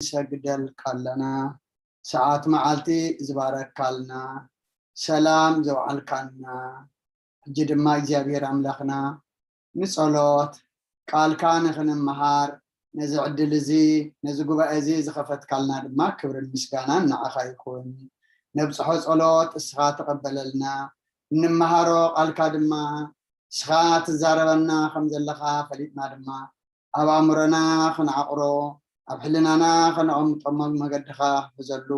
ንሰግደልካ ኣለና። ሰዓት መዓልቲ ዝባረካልና፣ ሰላም ዘውዓልካልና። ሕጂ ድማ እግዚኣብሔር ኣምላኽና ንጸሎት ቃልካ ንኽንመሃር ነዚ ዕድል እዚ ነዚ ጉባኤ እዚ ዝኸፈትካልና ድማ ክብርን ምስጋናን ንዓኻ ይኹን። ነብጽሖ ጸሎት እስኻ ተቐበለልና። እንመሃሮ ቃልካ ድማ እስኻ ትዛረበና ከም ዘለኻ ፈሊጥና ድማ ኣብ ኣእምሮና ክንዓቕሮ ኣብ ሕልናና ከነቐምጦ መገድኻ ክሕዘሉ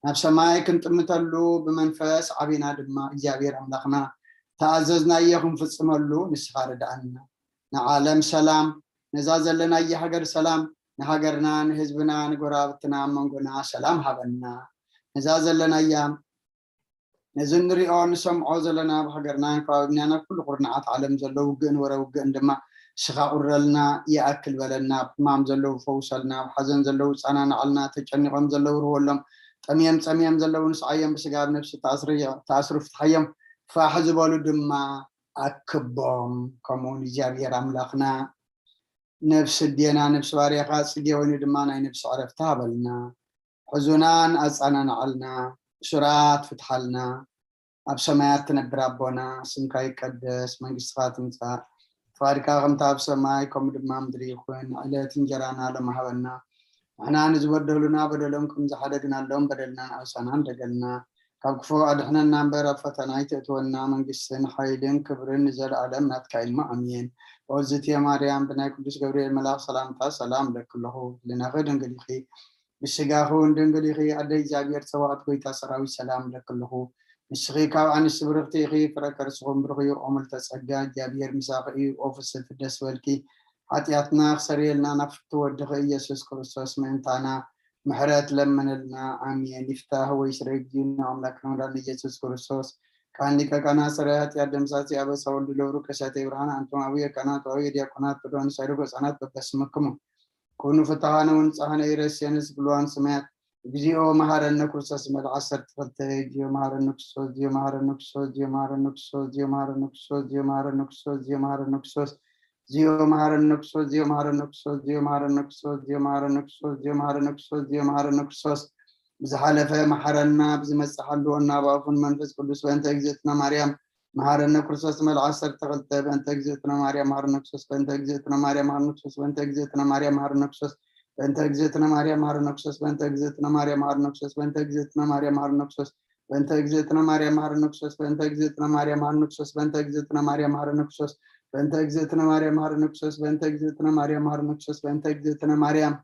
ናብ ሰማይ ክንጥምተሉ ብመንፈስ ዓቢና ድማ እግዚኣብሔር ኣምላኽና ተኣዘዝናዮ ክንፍጽመሉ ንስኻ ርድኣና። ንዓለም ሰላም፣ ነዛ ዘለናያ ሃገር ሰላም፣ ንሃገርና ንህዝብና ንጎረባብትና ኣብ መንጎና ሰላም ሃበና። ነዛ ዘለናያ ነዚ እንሪኦ ንሰምዖ ዘለና ኣብ ሃገርናን ከባቢናን ኣብ ኩሉ ኩርናዓት ዓለም ዘሎ ውግእን ወረ ውግእን ድማ ንስኻ ቁረልና፣ ይኣክል በለና። ኣብ ሕማም ዘለዉ ፈውሰልና፣ ኣብ ሓዘን ዘለዉ ጸናናዓልና፣ ተጨኒቖም ዘለዉ ርህወሎም፣ ጠምዮም ጸምዮም ዘለዉ ንስዓዮም፣ ብስጋ ኣብ ነብሲ ተኣስርዮ- ተኣስሩ ፍትሓዮም፣ ፋሕ ዝበሉ ድማ ኣክቦም። ከምኡ እውን እግዚኣብሔር ኣምላኽና ነብሲ ኣዴና ነብሲ ባርያኻ ጽጌ ወይኒ ድማ ናይ ነብሲ ዕረፍቲ ሃበልና። ሕዙናን ኣጻናንዓልና፣ እሱራት ፍትሓልና። ኣብ ሰማያት ትነብር ኣቦና፣ ስምካ ይቀደስ፣ መንግስትኻ ትምጻእ፣ ፍቓድካ ከምታ ኣብ ሰማይ ከምኡ ድማ ምድሪ ይኹን። ዕለት እንጀራና ሎሚ ሃበና። ንሕና ንዝበደሉና በደሎም ከም ዝሓደግናሎም በደልና ንኣውሳና እንደገልና፣ ካብ ክፉ ኣድሕነና እምበር ኣብ ፈተና ኣይተእትወና፣ መንግስትን ሓይልን ክብርን ንዘለኣለም ናትካ እዩ እሞ ኣሜን። ኦዝትየ ማርያም ብናይ ቅዱስ ገብርኤል መልኣኽ ሰላምታ ሰላም እለኪ ኣለኹ፣ ህሊናኺ ድንግል ኢኺ፣ ብስጋኺ እውን ድንግል ኢኺ። ኣደ እግዚኣብሔር ጸባኦት ጎይታ ሰራዊት ሰላም እለኪ ኣለኹ። ንስኺ ካብ ኣንስቲ ብርኽቲ ኢኺ፣ ፍረ ከርስኹም ብሩኽ እዩ። ኦ ምልዕተ ጸጋ እግዚኣብሔር ምሳኺ እዩ። ኦ ፍስሕቲ ደስ በልኪ፣ ሓጢኣትና ክሰርየልና ናብ ፍትው ወድኺ ኢየሱስ ክርስቶስ ምእንታና ምሕረት ለምንልና። ኣሜን። ይፍታህ ወይ ስረ እግዚእነ ኣምላክና ወመድኃኒነ ኢየሱስ ክርስቶስ ካህን ሊቀ ካህናት ሰራይ ኃጢአት ደምሳሲ አበሳ ወልድ ለብሩ ከሳቴ ብርሃን አንቱም አቡየ ካህናት ወአቡየ ዲያቆናት ወደሆን ሳይደጎ ህፃናት በበስምክሙ ኩኑ ፍትሐነ ወንጽሐነ ኢረስየነ ስብልዋን ሰማያት። እግዚኦ መሐረነ ክርስቶስ መልክ ዓሰርተ ክልተ። እግዚኦ መሐረነ ክርስቶስ፣ እግዚኦ መሐረነ ክርስቶስ፣ እግዚኦ መሐረነ ክርስቶስ፣ እግዚኦ መሐረነ ክርስቶስ፣ እግዚኦ መሐረነ ክርስቶስ፣ እግዚኦ መሐረነ ክርስቶስ፣ እግዚኦ መሐረነ ክርስቶስ፣ እግዚኦ መሐረነ ክርስቶስ፣ እግዚኦ መሐረነ ክርስቶስ፣ እግዚኦ መሐረነ ክርስቶስ፣ እግዚኦ መሐረነ ክርስቶስ። ብዝሓለፈ መሐረና፣ ብዝመጽእ ሓልወና፣ ብኣፉን መንፈስ ቅዱስ በእንተ እግዝእትነ ማርያም መሐረነ ክርስቶስ መልክ ዓሰርተ ክልተ። በእንተ እግዝእትነ ማርያም መሐረነ ክርስቶስ፣ በእንተ እግዝእትነ ማርያም መሐረነ ክርስቶስ፣ በእንተ እግዝእትነ ማርያም መሐረነ ክርስቶስ፣ በእንተ እግዝእትነ ማርያም መሐረነ ክርስቶስ፣ በእንተ እግዝእትነ ማርያም መሐረነ ክርስቶስ፣ በእንተ እግዝእትነ ማርያም መሐረነ ክርስቶስ፣ በእንተ እግዝእትነ ማርያም መሐረነ ክርስቶስ፣ በእንተ እግዝእትነ ማርያም መሐረነ ክርስቶስ፣ በእንተ እግዝእትነ ማርያም መሐረነ ክርስቶስ፣ በእንተ እግዝእትነ ማርያም መሐረነ ክርስቶስ፣ በእንተ እግዝእትነ ማርያም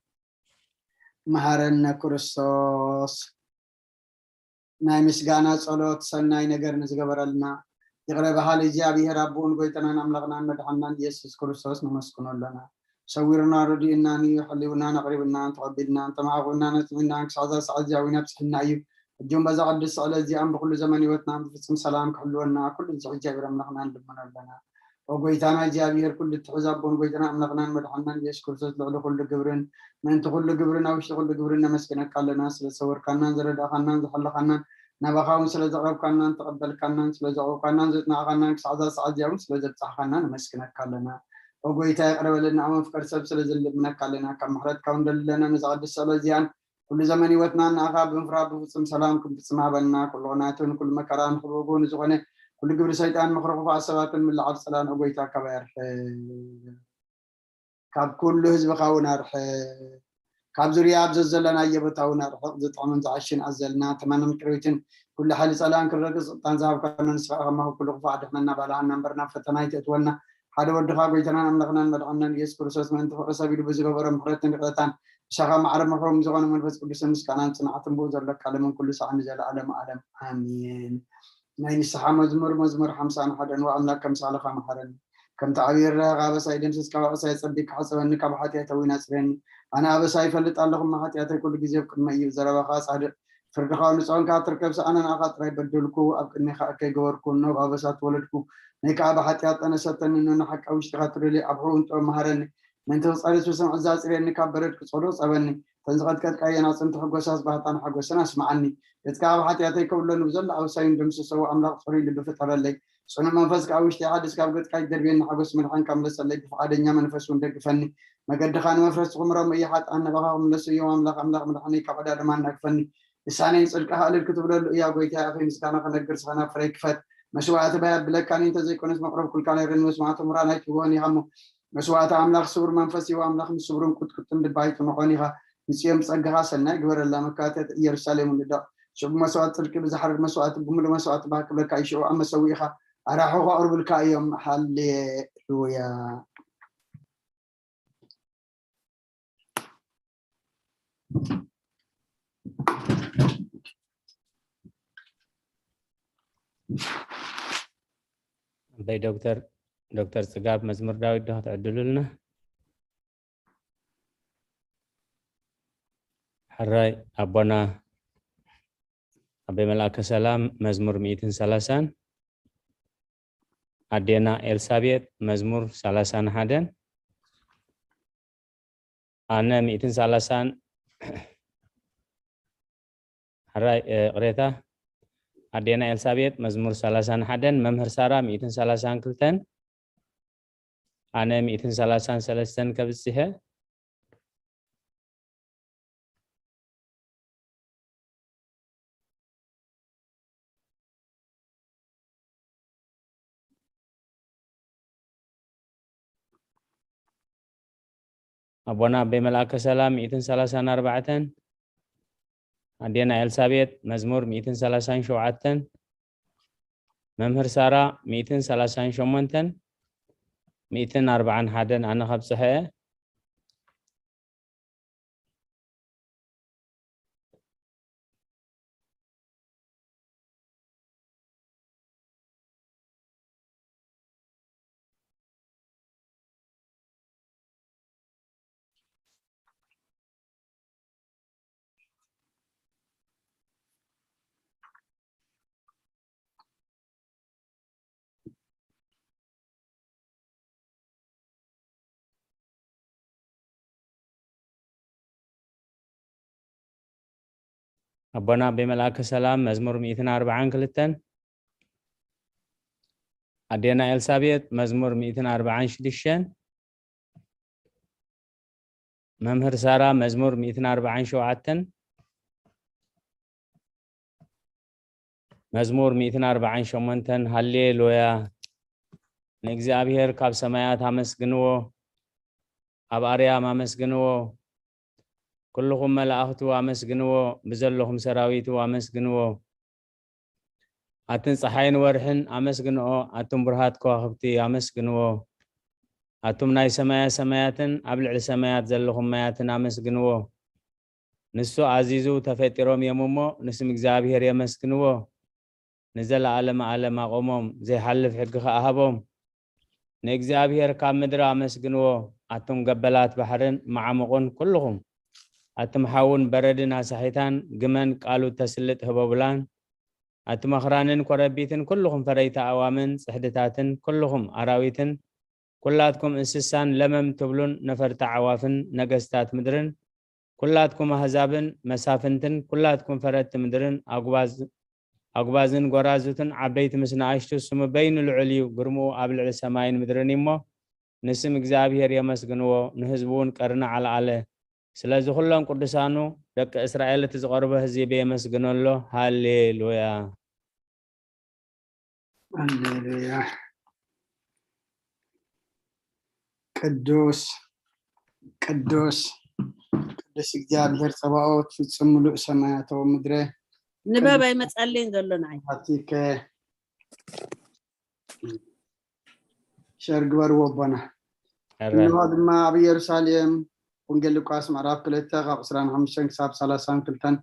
መሐረነ ክርስቶስ። ናይ ምስጋና ጸሎት ሰናይ ነገር ንዝገበረልና ይቕረ በሃሊ እግዚኣብሔር ኣቦኡን ጎይታናን ኣምላኽናን መድሓንናን ኢየሱስ ክርስቶስ ነመስግኖ ኣለና። ሰዊርና ረዲእናን እዩ፣ ሓሊውናን ኣቕሪብናን ተቐቢልናን ተማዕቑናን ኣጽኒዕናን ክሳዕ እዛ ሰዓት እዚኣ እውን ኣብጽሕና እዩ። ሕጂ እውን በዛ ቅድስቲ ዕለት እዚኣን ብኩሉ ዘመን ህይወትናን ብፍጹም ሰላም ክሕልወና ኩሉ ንዝሕ እግዚኣብሔር ኣምላኽና ንልምኖ ኣለና። ኦ ጎይታና እግዚኣብሔር ኩሉ እትሕዝ ኣቦን ጎይታና ኣምላኽናን መድሓንናን ኢየሱስ ክርስቶስ ልዕሊ ኩሉ ግብርን ምእንቲ ኩሉ ግብርን ኣብ ውሽጢ ኩሉ ግብርን ነመስግነካ ኣለና። ስለ ዝሰወርካናን ዝረዳእካናን ዝሓለኻናን ናባኻ እውን ስለ ዘቕረብካናን ተቐበልካናን ስለ ዘቕረብካናን ዘጽናዕካናን ክሳዕ እዛ ሰዓት እዚኣ እውን ስለ ዘብጻሕካና ነመስግነካ ኣለና። ኦ ጎይታ ይቕረ በለና፣ ኣብ መፍቀር ሰብ ስለ ዝልምነካ ኣለና። ካብ ምሕረትካ እውን ደሊ ኣለና። ነዛ ቅድስቲ ጸሎት እዚኣን ኩሉ ዘመን ህይወትና ንኣኻ ብምፍራህ ብፍጹም ሰላም ክንፍጽም ሃበና። ኩሉ ቕናትን ኩሉ መከራን ክብርጉ ንዝኾነ ኩሉ ግብሪ ሰይጣን ምኽሪ ክፉኣት ሰባትን ምልዓል ጸላን ኦ ጎይታ ካባይ ኣርሕቕ። ካብ ኩሉ ህዝብኻ እውን ኣርሕቕ። ካብ ዙርያ ኣብ ዘዘለናዮ ቦታ እውን ኣርሕቕ። ዝጥዕምን ዝዓሽን ኣዘልና ተማንን ቅርቢትን ኩሉ ሓይሊ ጸላን ክረግጽ ስልጣን ዝሃብካና ንስኻ ኢኻ። ካብ ኩሉ ክፉእ ኣድሕነና ባልሃና እምበር ናብ ፈተና ኣይተእትወና። ሓደ ወድኻ ጎይታናን ኣምላኽናን መድሓንናን ኢየሱስ ክርስቶስ ምእንቲ ፍቕሪ ሰብ ኢሉ ብዝገበሮ ምሕረትን ይቕረታን ምሳኻ ማዕረ ምሕረኡ ምስ ዝኾነ መንፈስ ቅዱስን ምስጋናን ጽንዓትን ብኡ ዘለካ ለምን ኩሉ ሳዕ ንዘለኣለም ዓለም ኣሜን። ናይ ንስሓ መዝሙር፣ መዝሙር ሓምሳን ሓደን። ወኣምላክ ከም ሳልኻ መሓረኒ፣ ከምቲ ዓብዪ ርህራሄኻ ኣበሳይ ደምስስ፣ ካብ ኣበሳይ ጸቢብካ ሕጸበኒ፣ ካብ ሓጢኣተይ እውን ኣጽርየኒ። ኣነ ኣበሳ ይፈልጥ ኣለኹ፣ እሞ ሓጢኣተይ ኩሉ ግዜ ኣብ ቅድመይ እዩ። ዘረባኻ ጻድቕ፣ ፍርድኻ ንጹህ እንካ ትርከብ። ኣነ ንኣኻ ጥራይ በደልኩ፣ ኣብ ቅድሜኻ እከይ ገበርኩ፣ እነሆ ብኣበሳ ተወለድኩ። ነይ ከኣ ብሓጢኣት ጠነሰተኒ፣ እነሆ ንሓቂ ኣብ ውሽጢኻ ትደልዮ፣ ኣብ ሕቡእን ጥበብ መሃረኒ። ምእንቲ ክጸሪ ስብስም ዕዛ ኣጽርየኒ፣ ካብ በረድ ክጸሉ ጸበኒ። እተን ዝቐጥቀጥካየን ኣዕጽምቲ ሕጎሳስ ባህታን ሓጎስን ኣስምዓኒ። ገጽካ ካብ ሓጢኣተይ ከብለኒ ብዘሎ ኣውሳዩን ደምስሰዎ ኣምላኽ ጽሩይ ልቢ ፍጠረለይ። ጽኑዕ መንፈስ ከኣ ውሽጢ ሓድስ ካብ ገጽካ ይደርብየኒ ሓጎስ መድሓንካ ምለሰለይ ብፍቓደኛ መንፈስ እውን ደግፈኒ። መገድኻ ንመፍረስቲ ክምረሙ እየ ሓጥኣን ናባኻ ክምለሱ እዮም ኣምላኽ ኣምላኽ መድሓነይ ካብ ዕዳ ድማ እናግፈኒ። ልሳነይ ንጽድቅኻ እልል ክትብለሉ እያ ጎይታይ ኣፈይ ምስጋና ክነግር ስኻ ናብ ፍረይ ክፈት። መስዋዕቲ ባይ ኣብለካኒ እንተዘይኮነስ መቕረብ ኩልካ ነይረ ንመስዋዕቲ ምራን ኣይትብወን ኢኻ እሞ መስዋዕቲ ኣምላኽ ስቡር መንፈስ ይዋ ኣምላኽ ንስቡርን ቁጥቁጥን ልቢ ኣይትንኾን ኢኻ። ንጽዮን ብጸጋኻ ሰናይ ግበረላ መካተት ኢየሩሳሌም ንደቕ ሽቡ መስዋዕት ጽድቂ ብዝሓርድ መስዋዕት ብምሉእ መስዋዕት ባህ ክብለካ ይሽዑ ኣብ መሰዊኢኻ ኣራሑ ከቕርብልካ እዮም። ሃሌሉያ። ኣበይ ዶክተር ዶክተር ጽጋብ መዝሙር ዳዊት ዶ ክትዕድሉልና? ሕራይ ኣቦና ኣበይ መልኣከ ሰላም መዝሙር ሚእትን ሰላሳን ኣዴና ኤልሳቤጥ መዝሙር ሰላሳን ሓደን ኣነ ሚእትን ሰላሳን ሕራይ ቅሬታ ኣዴና ኤልሳቤጥ መዝሙር ሰላሳን ሓደን መምህር ሳራ ሚእትን ሰላሳን ክልተን ኣነ ሚእትን ሰላሳን ሰለስተን ከብጽሐ ኣቦና ኣበይ መልኣከ ሰላም ሚእትን ሰላሳን ኣርባዕተን ኣዴና ኤልሳቤጥ መዝሙር ሚእትን ሰላሳን ሸውዓተን መምህር ሳራ ሚእትን ሰላሳን ሸሞንተን ሚእትን ኣርባዓን ሓደን ኣነ ከብጽሐ ኣቦና ኣበይ መልኣከ ሰላም መዝሙር ሚእትን ኣርባዓን ክልተን ኣዴና ኤልሳቤጥ መዝሙር ሚእትን ኣርባዓን ሽዱሽተን መምህር ሳራ መዝሙር ሚእትን ኣርባዓን ሸውዓተን መዝሙር ሚእትን ኣርባዓን ሸሞንተን ሃሌሉያ ንእግዚኣብሔር ካብ ሰማያት ኣመስግንዎ ኣብ ኣርያም ኣመስግንዎ ኩልኹም መላእኽቱ ኣመስግንዎ ብዘለኹም ሰራዊቱ ኣመስግንዎ ኣትን ፀሓይን ወርሕን ኣመስግንኦ ኣቱም ብርሃት ከዋኽብቲ ኣመስግንዎ ኣቱም ናይ ሰማያ ሰማያትን ኣብ ልዕሊ ሰማያት ዘለኹም ማያትን ኣመስግንዎ ንሱ ኣዚዙ ተፈጢሮም እዮም እሞ ንስም እግዚኣብሔር የመስግንዎ ንዘለኣለመ ኣለም ኣቆሞም ዘይሓልፍ ሕጊ ከኣ ሃቦም ንእግዚኣብሔር ካብ ምድሪ ኣመስግንዎ ኣቱም ገበላት ባሕርን መዓሙቕን ኩልኹም ኣቱም ሓውን በረድን ኣሳሒታን ግመን ቃሉ ተስልጥ ህበቡላን ኣቱም ኣኽራንን ኮረቢትን ኩልኹም ፈረይቲ ኣእዋምን ጽሕድታትን ኩልኹም ኣራዊትን ኩላትኩም እንስሳን ለመም ትብሉን ነፈርቲ ዓዋፍን ነገስታት ምድርን ኩላትኩም ኣህዛብን መሳፍንትን ኩላትኩም ፈረድቲ ምድርን ኣጉባዝን ጎራዙትን ዓበይቲ ምስ ንኣሽቱ ስሙ በይኑ ልዑል እዩ ግርምኡ ኣብ ልዕሊ ሰማይን ምድርን እሞ ንስም እግዚኣብሔር የመስግንዎ ንህዝቡ እውን ቀርኒ ዓልዓለ ስለዚ ኩሎም ቅዱሳኑ ደቂ እስራኤል እቲ ዝቐርቦ ህዝቢ የመስግኖ ኣሎ ሃሌሉያ ሃሌሉያ ቅዱስ ቅዱስ ቅዱስ እግዚኣብሔር ጸባኦት ፍጹም ምሉእ ሰማያት ወምድረ ንባብ ኣይመጻለይን ዘሎ ንዓይ ኣቲከ ሸር ግበርዎ ኣቦና እንሆ ድማ ኣብ ኢየሩሳሌም ወንጌል ሉቃስ ምዕራፍ ክልተ ካብ ዕስራን ሓሙሽተን ክሳብ ሰላሳን ክልተን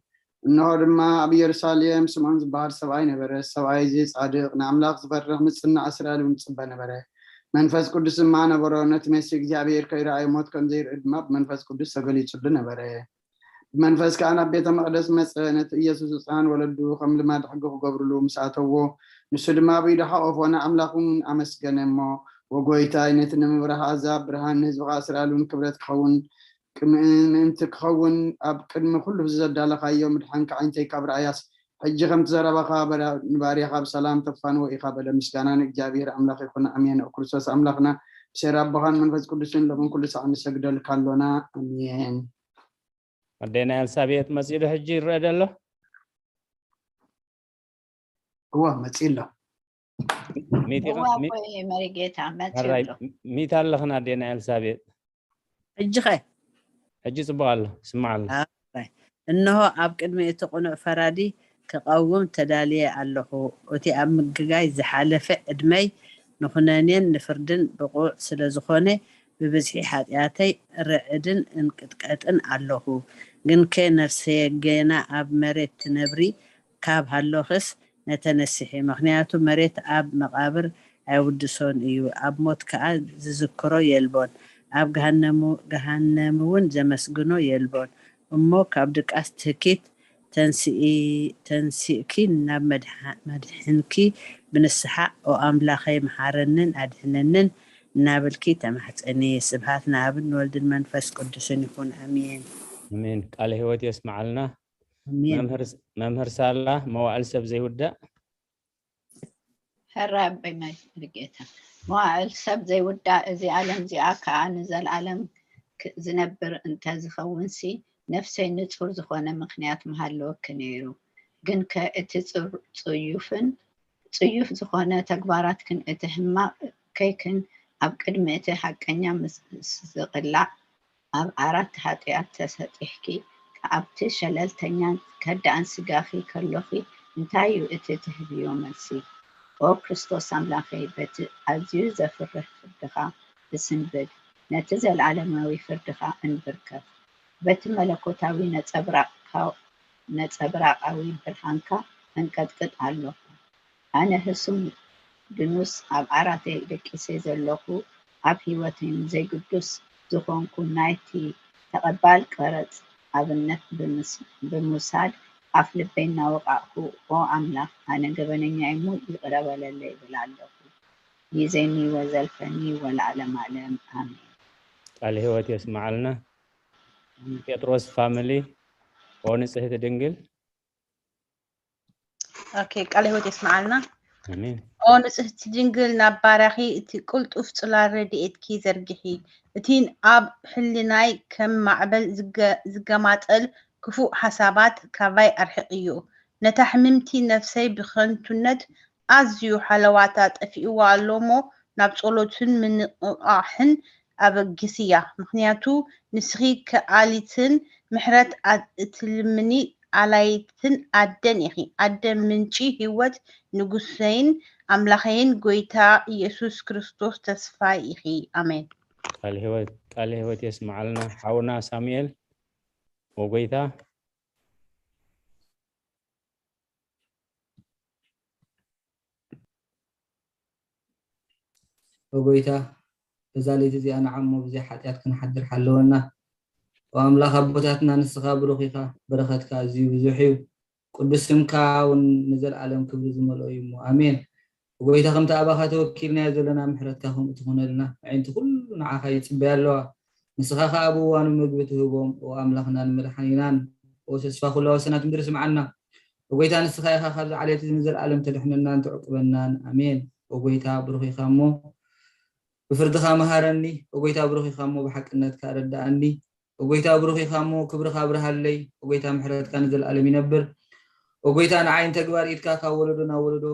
እንሆ ድማ ኣብ ኢየሩሳሌም ስምዖን ዝበሃል ሰብኣይ ነበረ። ሰብኣይ እዚ ጻድቕ ንኣምላኽ ዝፈርህ ምጽናዕ እስራኤል እውን ይጽበ ነበረ። መንፈስ ቅዱስ ድማ ነበሮ። ነቲ መሲህ እግዚኣብሔር ከይረኣየ ሞት ከም ዘይርኢ ድማ ብመንፈስ ቅዱስ ተገሊጹሉ ነበረ። ብመንፈስ ከኣ ናብ ቤተ መቕደስ መጸ። ነቲ ኢየሱስ ህጻን ወለዱ ከም ልማድ ሕጊ ክገብርሉ ምስ ኣተዎ፣ ንሱ ድማ ኣብ ኢዱ ሓቖፎ ንኣምላኽ እውን ኣመስገነ እሞ፣ ወጎይታይ ነቲ ንምብራህ ኣዛብ ብርሃን ንህዝብኻ እስራኤል እውን ክብረት ክኸውን ምእንቲ ክኸውን ኣብ ቅድሚ ኩሉ ዘዳለኻዮ ምድሓንካ ዓይንተይ ካብ ረኣያስ፣ ሕጂ ከምቲ ዘረባኻ ንባርያኻ ብሰላም ተፋንዎ ኢኻ በለ። ምስጋና ንእግዚኣብሔር ኣምላኽ ይኹን። ኣሜን። ኦ ክርስቶስ ኣምላኽና ብሴራ ኣቦኻን መንፈስ ቅዱስን ሎምን ኩሉ ሰዓት ንሰግደልካ ኣሎና። ኣሜን። ኣዴና ኤልሳቤጥ መጺኡ ዶ ሕጂ ይረአ ደሎ? እዋ መጺኡ ኣሎ። ሚት ኢኻ- እዋ ሚ- እኮ ይሄ መሪጌታ መጺኡ ሕራይ ኣሎ። ሚት ኣለኽን ኣዴና ኤልሳቤጥ? ሕጂ ኸ ሕጂ ጽቡቕ ኣሎ፣ ስማዕ ኣሎ። እንሆ ኣብ ቅድሚ እቲ ቅኑዕ ፈራዲ ክቐውም ተዳልየ ኣለኹ። እቲ ኣብ ምግጋይ ዝሓለፈ ዕድመይ ንኹነኔን ንፍርድን ብቑዕ ስለ ዝኾነ ብብዝሒ ሓጢኣተይ ርዕድን እንቅጥቀጥን ኣለኹ። ግንከ ነፍሰየ ገና ኣብ መሬት ትነብሪ ካብ ሃሎኽስ ነተነስሒ። ምኽንያቱ መሬት ኣብ መቓብር ኣይውድሶን እዩ፣ ኣብ ሞት ከኣ ዝዝክሮ የልቦን፣ ኣብ ገሃነምውን ዘመስግኖ የልቦን። እሞ ካብ ድቃስ ትህኪት ተንስእኪ ናብ መድሕንኪ ብንስሓ ኦ ኣምላኸይ መሓረንን ኣድሕነንን እናበልኪ ተማሕፀኒ። ስብሃት ንኣብን ንወልድን መንፈስ ቅዱስን ይኹን ኣሜን። ኣሜን። ቃለ ህይወት የስምዓልና። ኣሜን። መምህር ሳላ መዋእል ሰብ ዘይውዳእ ሕራይ ኣቦይ መሪጌታ መዋእል ሰብ ዘይውዳእ እዚ ዓለም እዚኣ ከዓ ንዘለዓለም ዝነብር እንተዝኸውን ሲ ነፍሰይ ንጹር ዝኾነ ምኽንያት ምሃለወኪ ነይሩ። ግንከ እቲ ጽዩፍን ጽዩፍ ዝኾነ ተግባራትክን እቲ ሕማቕ ከይክን ኣብ ቅድሚ እቲ ሓቀኛ ምስ ዝቕላዕ ኣብ ዓራት ሓጢኣት ተሰጢሕኪ ኣብቲ ሸለልተኛን ከዳእን ስጋኺ ከሎኺ እንታይ እዩ እቲ ትህብዮ መልሲ? ኦ ክርስቶስ ኣምላኸይ በቲ ኣዝዩ ዘፍርህ ፍርድኻ እስንብድ፣ ነቲ ዘለዓለማዊ ፍርድኻ እንብርከኽ። በቲ መለኮታዊ ነጸብራቕካ ነጸብራቓዊ ብርሃንካ እንቀጥቅጥ ኣለኹ። ኣነ ህሱም ድኑስ ኣብ ዓራተይ ደቂሰ ዘለኹ ኣብ ህይወተይ ንዘይግዱስ ዝኾንኩ ናይቲ ተቐባል ቀረጽ ኣብነት ብምውሳድ ኣፍ ልበይ እናወቓቕኩ ኦ ኣምላኽ ኣነ ገበነኛ እየ እሞ ይቕረ በለለይ እብል ኣለኹ። ይዜኒ ወዘልፈኒ ወለዓለም ዓለም ኣሜን። ቃለ ህይወት የስምዓልና። ጴጥሮስ ፋሚሊ ኦ ንጽህቲ ድንግል ኦኬ ቃለ ህይወት የስምዓልና። ኣሜን። ኦ ንጽህቲ ድንግል ናብ ባርያኺ እቲ ቅልጡፍ ጽላል ረድኤትኪ ዘርግሒ። እቲ ኣብ ሕልናይ ከም ማዕበል ዝገማጠል ክፉእ ሓሳባት ካባይ ኣርሕቕዮ። ነታ ሕምምቲ ነፍሰይ ብኸንቱነት ኣዝዩ ሓለዋታ ጠፊእዋ ኣሎ እሞ ናብ ጸሎትን ምንቕቓሕን ኣበግስያ። ምኽንያቱ ንስኺ ከኣሊትን ምሕረት እትልምኒ ኣላይትን ኣደን ኢኺ። ኣደ ምንጪ ህይወት ንጉሰይን ኣምላኸይን ጎይታ ኢየሱስ ክርስቶስ ተስፋይ ኢኺ። ኣሜን። ቃለ ህይወት የስምዓልና ሓውና ሳሙኤል ወጎይታ። ኦ ጎይታ በዛ ለይቲ እዚኣ ንዓሞ ብዘይ ሓጢኣት ክንሓድር ሓለወና። ኦ ኣምላኽ ኣቦታትና ንስኻ ብሩኽ ኢኻ፣ በረኸትካ ኣዝዩ ብዙሕ እዩ። ቅዱስ ስምካ እውን ንዘለኣለም ክብሪ ዝመልኦ እዩ እሞ ኣሜን። ኦ ጎይታ ከምቲ ኣባኻ ተወኪልናዮ ዘለና ምሕረትካ ከምኡ ትኹነልና። ኣዒንቲ ኩሉ ንዓኻ ይጽበያ ኣለዋ። ንስኻ ኸኣ ብእዋኑ ምግቢ ትህቦም። ኦ ኣምላኽናን መድሓኒናን ኦ ተስፋ ኩላ ወሰናት ምድሪ ስምዓና። ኦ ጎይታ ንስኻ ኢኻ ካብዚ ዓሌት እዚ ንዘለኣለም ተድሕነናን ትዕቁበናን። ኣሜን። ኦ ጎይታ ብሩኽ ኢኻ እሞ ብፍርድኻ መሃረኒ። ኦ ጎይታ ብሩኽ ኢኻ እሞ ብሓቅነትካ ረዳኣኒ። ኦ ጎይታ ብሩኽ ኢኻ እሞ ክብርኻ ኣብርሃለይ። ኦ ጎይታ ምሕረትካ ንዘለኣለም ይነብር። ኦ ጎይታ ንዓይ ንተግባር ኢድካ ካብ ወለዶ ናብ ወለዶ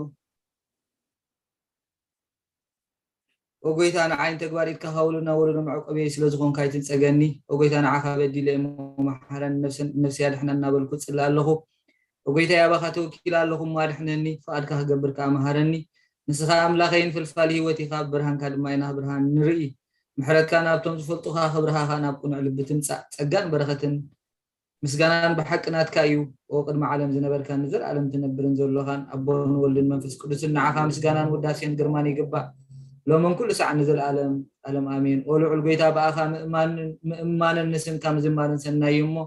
ኦ ጎይታ ንዓይ ንተግባር ኢድካ ካብ ወለዶ ናብ ወለዶ መዕቆብየይ ስለ ዝኾንካ ኣይትንጸገኒ። ኦ ጎይታ ንዓኻ በዲለ እሞ መሓረኒ፣ ነፍሰይ ኣድሕና እናበልኩ እጽሊ ኣለኹ። ኦ ጎይታ ኣባኻ ተወኪለ ኣለኹ እሞ ኣድሕነኒ፣ ፍቓድካ ክገብር ከኣ መሃረኒ። ንስኻ ኣምላኸይን ፍልፋል ህይወት ኢኻ፣ ብርሃንካ ድማ ኢና ብርሃን ንርኢ። ምሕረትካ ናብቶም ዝፈልጡኻ፣ ክብርኻ ከኣ ናብ ቅኑዕ ልቢ ትምጻእ። ጸጋን በረኸትን ምስጋናን ብሓቂ ናትካ እዩ። ኦ ቅድሚ ዓለም ዝነበርካን ንዘለኣለም ትነብርን ዘሎኻን ኣቦን ወልድን መንፈስ ቅዱስን ንዓኻ ምስጋናን ውዳሴን ግርማን ይግባእ። ሎምን ኩሉ ሰዓት ንዘለኣለም ኣለም ኣሜን። ኦ ልዑል ጎይታ ብኣኻ ምእማንን ምእማንን ንስምካ ምዝማርን ሰናይ እዩ እሞ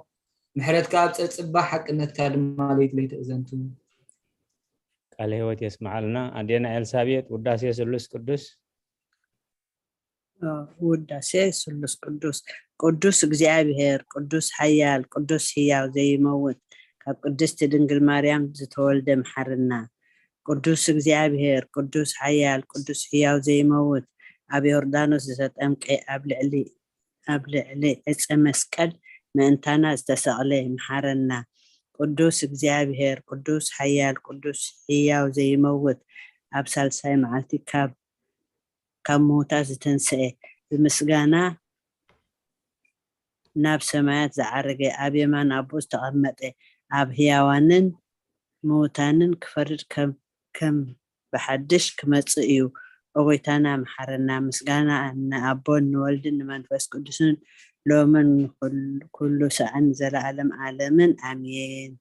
ምሕረትካ ኣብ ጸጽባ ሓቅነትካ ድማ ለይቲ ለይቲ እዘንቱ። ቃለ ህይወት የስምዓልና። ኣዴና ኤልሳቤጥ ውዳሴ ስሉስ ቅዱስ ውዳሴ ስሉስ ቅዱስ። ቅዱስ እግዚኣብሔር፣ ቅዱስ ሓያል፣ ቅዱስ ህያው ዘይመውት፣ ካብ ቅድስቲ ድንግል ማርያም ዝተወልደ መሓረና። ቅዱስ እግዚኣብሔር፣ ቅዱስ ሓያል፣ ቅዱስ ህያው ዘይመውት፣ ኣብ ዮርዳኖስ ዝተጠምቀ፣ ኣብ ልዕሊ ኣብ ልዕሊ ዕፀ መስቀል ምእንታና ዝተሰቕለ መሓረና። ቅዱስ እግዚኣብሔር፣ ቅዱስ ሓያል፣ ቅዱስ ህያው ዘይመውት፣ ኣብ ሳልሳይ መዓልቲ ካብ ካብ ምዉታት ዝተንስኤ፣ ብምስጋና ናብ ሰማያት ዝዓረገ፣ ኣብ የማን ኣቦ ዝተቐመጠ፣ ኣብ ህያዋንን ምዉታንን ክፈርድ ከም ከም ብሓድሽ ክመጽእ እዩ። ኦ ጎይታና መሓረና። ምስጋና ንኣቦን ንወልድን ንመንፈስ ቅዱስን ሎምን ንኹል- ኩሉ ሰዓን ንዘለዓለም ዓለምን ኣሜን።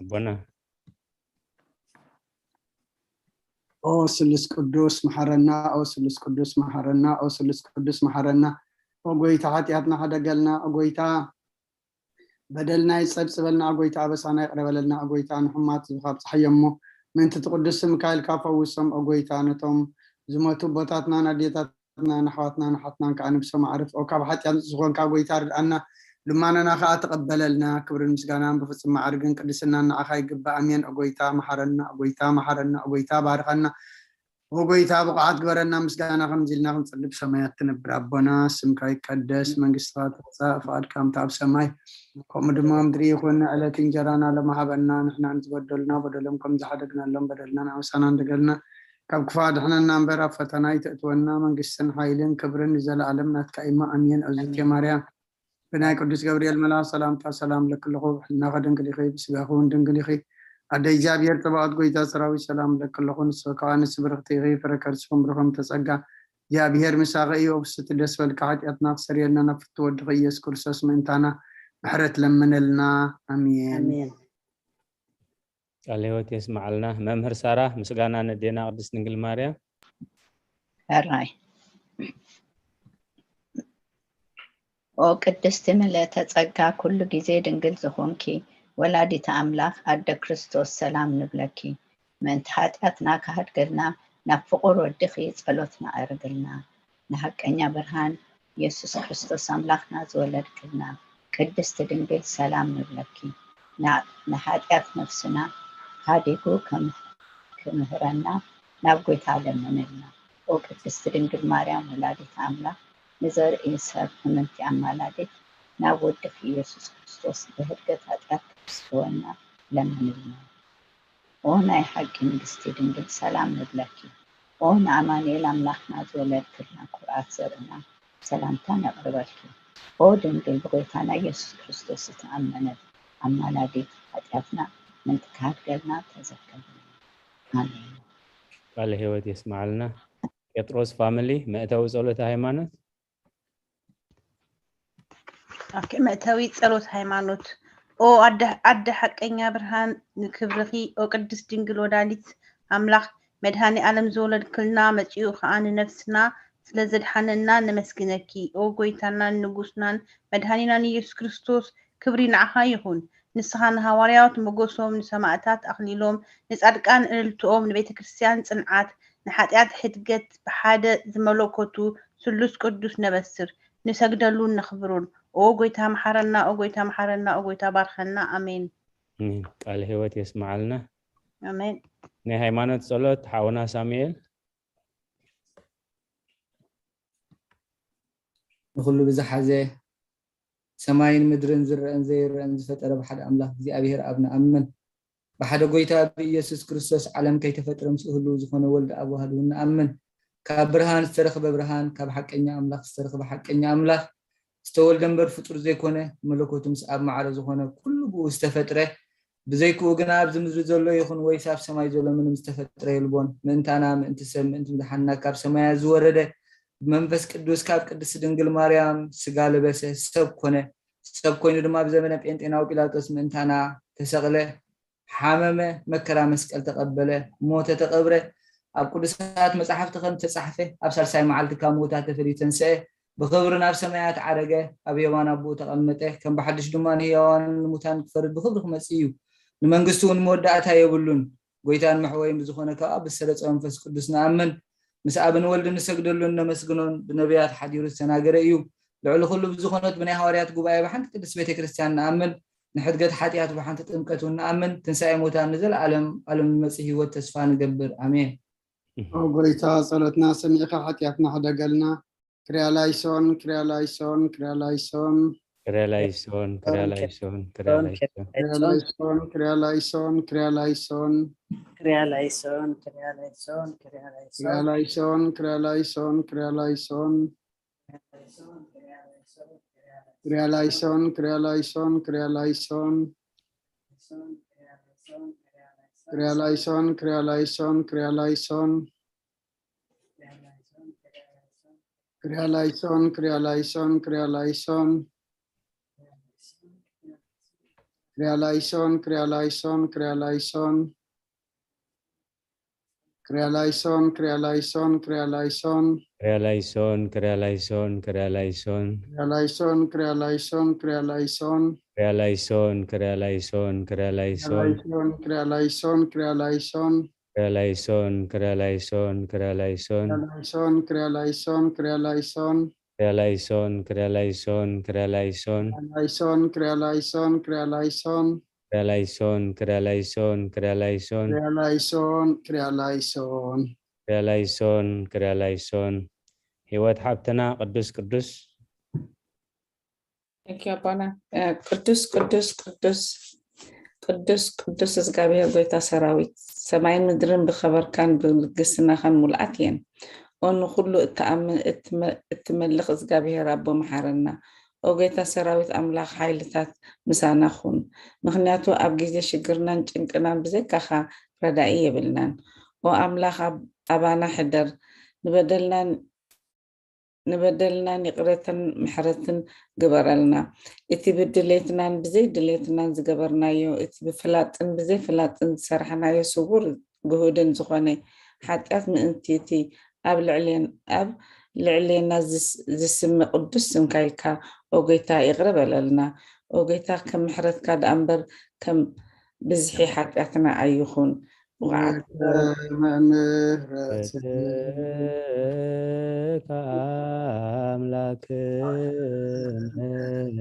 ኣቦና ኦ ስሉስ ቅዱስ መሓረና፣ ኦ ስሉስ ቅዱስ መሓረና፣ ኦ ስሉስ ቅዱስ መሓረና። ኦ ጎይታ ሓጢኣትና ሓደገልና፣ ኦ ጎይታ በደልና ይጸብጽበልና፣ ኦ ጎይታ ኣበሳና ይቕረ በለልና፣ ኦ ጎይታ ንሕሙማት ህዝብኻ ኣብጽሓዮም እሞ ምእንቲ እቲ ቅዱስ ስምካ ኢልካ ፈውሶም፣ ኦ ጎይታ ነቶም ዝሞቱ ኣቦታትናን ኣዴታትናን ኣሕዋትናን ኣሓትናን ከኣ ነብሶም ኣዕርፍ፣ ኦ ካብ ሓጢኣት ንጹህ ዝኾንካ ጎይታ ርድኣና፣ ልማናና ከኣ ተቐበለልና። ክብርን ምስጋናን ብፍጹም ማዕርግን ቅድስናን ንዓኻ ይግባእ። ኣሜን። ኦ ጎይታ መሓረና፣ ኦ ጎይታ መሓረና፣ ኦ ጎይታ ባርኸና፣ ኦ ጎይታ ብቑዓት ግበረና። ምስጋና ከምዚ ኢልና ክንጽሊ ብሰማያት ትነብር ኣቦና፣ ስምካ ይቀደስ፣ መንግስትኻ ትምጻእ፣ ፍቓድካ ከምቲ ኣብ ሰማይ ከምኡ ድማ ኣብ ምድሪ ይኹን። ዕለት እንጀራና ሎሚ ሃበና፣ ንሕና ንዝበደሉና በደሎም ከም ዝሓደግናሎም በደልና ንኣበሳና እንደገልና ካብ ክፉእ ኣድሕነና እምበር ኣብ ፈተና ኣይተእትወና፣ መንግስትን ሓይልን ክብርን ንዘለኣለም ናትካ እዩ እሞ ኣሜን። እግዝእትየ ማርያም ብናይ ቅዱስ ገብርኤል መልኣኽ ሰላምታ ሰላም እለኪ ኣለኹ፣ ብሕልናኺ ድንግል ኢኺ፣ ብስጋኺ እውን ድንግል ኢኺ። ኣደ እግዚኣብሔር ጸባኦት ጎይታ ሰራዊት ሰላም እለኪ ኣለኹ፣ ንስኺ ከኣ ኣንስቲ ብርኽቲ ኢኺ፣ ፍረ ከርስኺ እውን ብሩኽ እዩ፣ ተጸጋ እግዚኣብሔር ምሳኺ እዩ። ኦ ፍስሕቲ ደስ በልኪ፣ ሓጢኣትና ክሰርየልና ናብ ፍትው ወድኺ ኢየሱስ ክርስቶስ ምእንታና ምሕረት ለምነልና። ኣሜን። ኣሜን። ቃለ ህይወት የስምዓልና። መምህር ሳራ ምስጋና ነዴና ቅድስት ድንግል ማርያም። ሕራይ ኦ ቅድስቲ ምልእተ ጸጋ ኩሉ ግዜ ድንግል ዝኾንኪ ወላዲተ ኣምላኽ ኣደ ክርስቶስ ሰላም ንብለኪ። ምእንቲ ሓጢኣትና ክሃድገልና ናብ ፍቑር ወድኺ ጸሎትና ኣዕርግልና። ንሃቀኛ ብርሃን የሱስ ክርስቶስ ኣምላኽና ዝወለድክልና ቅድስቲ ድንግል ሰላም ንብለኪ። ንሓጢኣት ነፍስና ሃዲጉ ክምህረና ናብ ጎይታ ለምንልና። ኦ ቅድስቲ ድንግል ማርያም ወላዲተ ኣምላኽ ንዘርኢ ሰብ ሕምምቲ ኣማላዲት ናብ ወድኺ የሱስ ክርስቶስ ብህድገት ሃጢኣት ክትስሕወና ለምንልና። ኦ ናይ ሓቂ ንግስቲ ድንግል ሰላም ንብለኪ። ኦ ንኣማኑኤል ኣምላኽና ዝወለድክልና ኩርዓት ዘርእና ሰላምታ ነቕርበልኪ። ኦ ድንግል ብጎይታና ኢየሱስ ክርስቶስ ዝተኣመነት ኣማላዲት ሓጢኣትና ምእንቲ ክሃድገልና ተዘከርኒ። ኣሜን። ቃለ ህይወት የስምዓልና። ጴጥሮስ ፋሚሊ መእተዊ ጸሎተ ሃይማኖት። መእተዊ ጸሎት ሃይማኖት። ኦ ኣደ ሓቀኛ ብርሃን ንክብርኺ ኦ ቅድስት ድንግል ወላዲት ኣምላኽ መድሃኒ ኣለም ዝወለድክልና መጺኡ ከኣ ንነፍስና ስለ ዘድሓነና ነመስግነኪ ኦ ጎይታናን ንጉስናን መድሃኒናን ኢየሱስ ክርስቶስ ክብሪ ንዓኻ ይኹን። ንስኻ ንሃዋርያት ሞገሶም ንሰማእታት ኣኽሊሎም ንጻድቃን እልልትኦም ንቤተ ክርስትያን ጽንዓት ንሓጢኣት ሕድገት ብሓደ ዝመለኮቱ ስሉስ ቅዱስ ነበስር ንሰግደሉን ነኽብሩን። ኦ ጎይታ መሓረና፣ ኦ ጎይታ መሓረና፣ ኦ ጎይታ ባርኸና። ኣሜን። ኣሜን። ቃለ ህይወት የስምዓልና። ኣሜን። ናይ ሃይማኖት ጸሎት ሓውና ሳሙኤል። ንኹሉ ብዝሓዘ ሰማይን ምድርን ዝረአን ዘይረአን ዝፈጠረ ብሓደ ኣምላኽ እግዚኣብሔር ኣብ ንኣምን። ብሓደ ጎይታ ብኢየሱስ ክርስቶስ ዓለም ከይተፈጥረ ምስኡ ህልው ዝኾነ ወልድ ኣብ ዋህድ እውን ንኣምን። ካብ ብርሃን ዝተረኽበ ብርሃን፣ ካብ ሓቀኛ ኣምላኽ ዝተረኽበ ሓቀኛ ኣምላኽ፣ ዝተወልደ እምበር ፍጡር ዘይኮነ፣ መለኮቱ ምስ ኣብ ማዕረ ዝኾነ ኩሉ ብኡ ዝተፈጥረ፣ ብዘይክኡ ግና ኣብዚ ምድሪ ዘሎ ይኹን ወይስ ኣብ ሰማይ ዘሎ ምንም ዝተፈጥረ የልቦን። ምእንታና፣ ምእንቲ ሰብ፣ ምእንቲ ምድሓንና ካብ ሰማያት ዝወረደ፣ ብመንፈስ ቅዱስ ካብ ቅድስቲ ድንግል ማርያም ስጋ ለበሰ፣ ሰብ ኮነ። ሰብ ኮይኑ ድማ ኣብ ዘመነ ጴንጤናዊ ጲላጦስ ምእንታና ተሰቕለ፣ ሓመመ፣ መከራ መስቀል ተቐበለ፣ ሞተ፣ ተቐብረ። ኣብ ቅዱሳት መጻሕፍቲ ከም ተጻሕፈ ኣብ ሳልሳይ መዓልቲ ካብ ምዉታት ተፈልዩ ተንስአ፣ ብኽብሪ ናብ ሰማያት ዓረገ፣ ኣብ የማን ኣቦኡ ተቐመጠ። ከም ብሓድሽ ድማ ንህያዋንን ንሙታን ክፈርድ ብኽብሪ ክመጽእ እዩ። ንመንግስቱ እውን መወዳእታ የብሉን። ጎይታን መሕወይን ብዝኾነ ከኣ ብዝሰረጸ መንፈስ ቅዱስ ንኣምን። ምስ ኣብን ወልድን ንሰግደሉን ነመስግኖን፣ ብነቢያት ሓዲሩ ዝተናገረ እዩ። ልዕሊ ኩሉ ብዝኾነት ብናይ ሃዋርያት ጉባኤ ብሓንቲ ቅድስት ቤተ ክርስቲያን ንኣምን። ንሕድገት ሓጢኣት ብሓንቲ ጥምቀት እውን ንኣምን። ትንሳኤ ሙታን ንዘለኣለም ኣለም ንመጽእ ህይወት ተስፋ ንገብር። ኣሜን። ኦ ጎይታ፣ ጸሎትና ሰሚዕካ ሓጢኣትና ሕደገልና። ክርያላይሶን፣ ክርያላይሶን፣ ክርያላይሶን። ክርያላይሶን፣ ክርያላይሶን፣ ክርያላይሶን። ክርያላይሶን፣ ክርያላይሶን፣ ክርያላይሶን። ክርያላይሶን፣ ክርያላይሶን፣ ክርያላይሶን። ክርያላይሶን፣ ክርያላይሶን፣ ክርያላይሶን። ክርያላይሶን፣ ክርያላይሶን፣ ክርያላይሶን። ክርያላይሶን፣ ክርያላይሶን፣ ክርያላይሶን። ክርያላይሶን፣ ክርያላይሶን፣ ክርያላይሶን። ክርያላይሶን፣ ክርያላይሶን፣ ክርያላይሶን። ክርያላይሶን፣ ክርያላይሶን፣ ክርያላይሶን። ክርያላይሶን፣ ክርያላይሶን፣ ክርያላይሶን። ክርያላይሶን፣ ክርያላይሶን፣ ክርያላይሶን። ክርያላይሶን፣ ክርያላይሶን፣ ክርያላይሶን። ክርያላይሶን፣ ክርያላይሶን፣ ክርያላይሶን። ክርያላይሶን፣ ክርያላይሶን፣ ክርያላይሶን። ክርያላይሶን፣ ክርያላይሶን፣ ክርያላይሶን። ክርያላይሶን፣ ክርያላይሶን፣ ክርያላይሶን። ክርያላይሶን፣ ክርያላይሶን፣ ክርያላይሶን። ክርያላይሶን፣ ክርያላይሶን፣ ክርያላይሶን። ክርያላይሶን፣ ክርያላይሶን። ክርያላይሶን፣ ክርያላይሶን። ህይወት ሓብትና ቅዱስ ቅዱስ። Thank you ኣቦና። እ፣ ቅዱስ ቅዱስ ቅዱስ ቅዱስ ቅዱስ እግዚኣብሔር ጎይታ ሰራዊት፣ ሰማይን ምድርን ብኸበርካን ብልግስናኻን ሙሉኣት እየን። ኦ ንኹሉ እትኣምን እትመ-፣ እትመልኽ እግዚኣብሔር ኣቦ መሓረና። ኦ ጎይታ ሰራዊት ኣምላኽ ሓይልታት ምሳና ኩን። ምኽንያቱ ኣብ ግዜ ሽግርናን ጭንቅናን ብዘይካኻ ረዳኢ የብልናን። ኦ ኣምላኽ ኣብ-፣ ኣባና ሕደር። ንበደልናን ንበደልናን ይቕረትን ምሕረትን ግበረልና። እቲ ብድሌትናን ብዘይ ድሌትናን ዝገበርናዮ፣ እቲ ብፍላጥን ብዘይ ፍላጥን ዝሰርሕናዮ ስዉር ግሁድን ዝኾነ ሓጢኣት ምእንቲ እቲ ኣብ ልዕሌን-፣ ኣብ ልዕሌና ዝስ-፣ ዝስመ ቅዱስ ስምካ ኢልካ ኦ ጎይታ ይቕረ በለልና። ኦ ጎይታ ከም ምሕረትካ ደኣ እምበር ከም ብዝሒ ሓጢኣትና ኣይኹን። ብቕዓት መምህረት ኣምላክን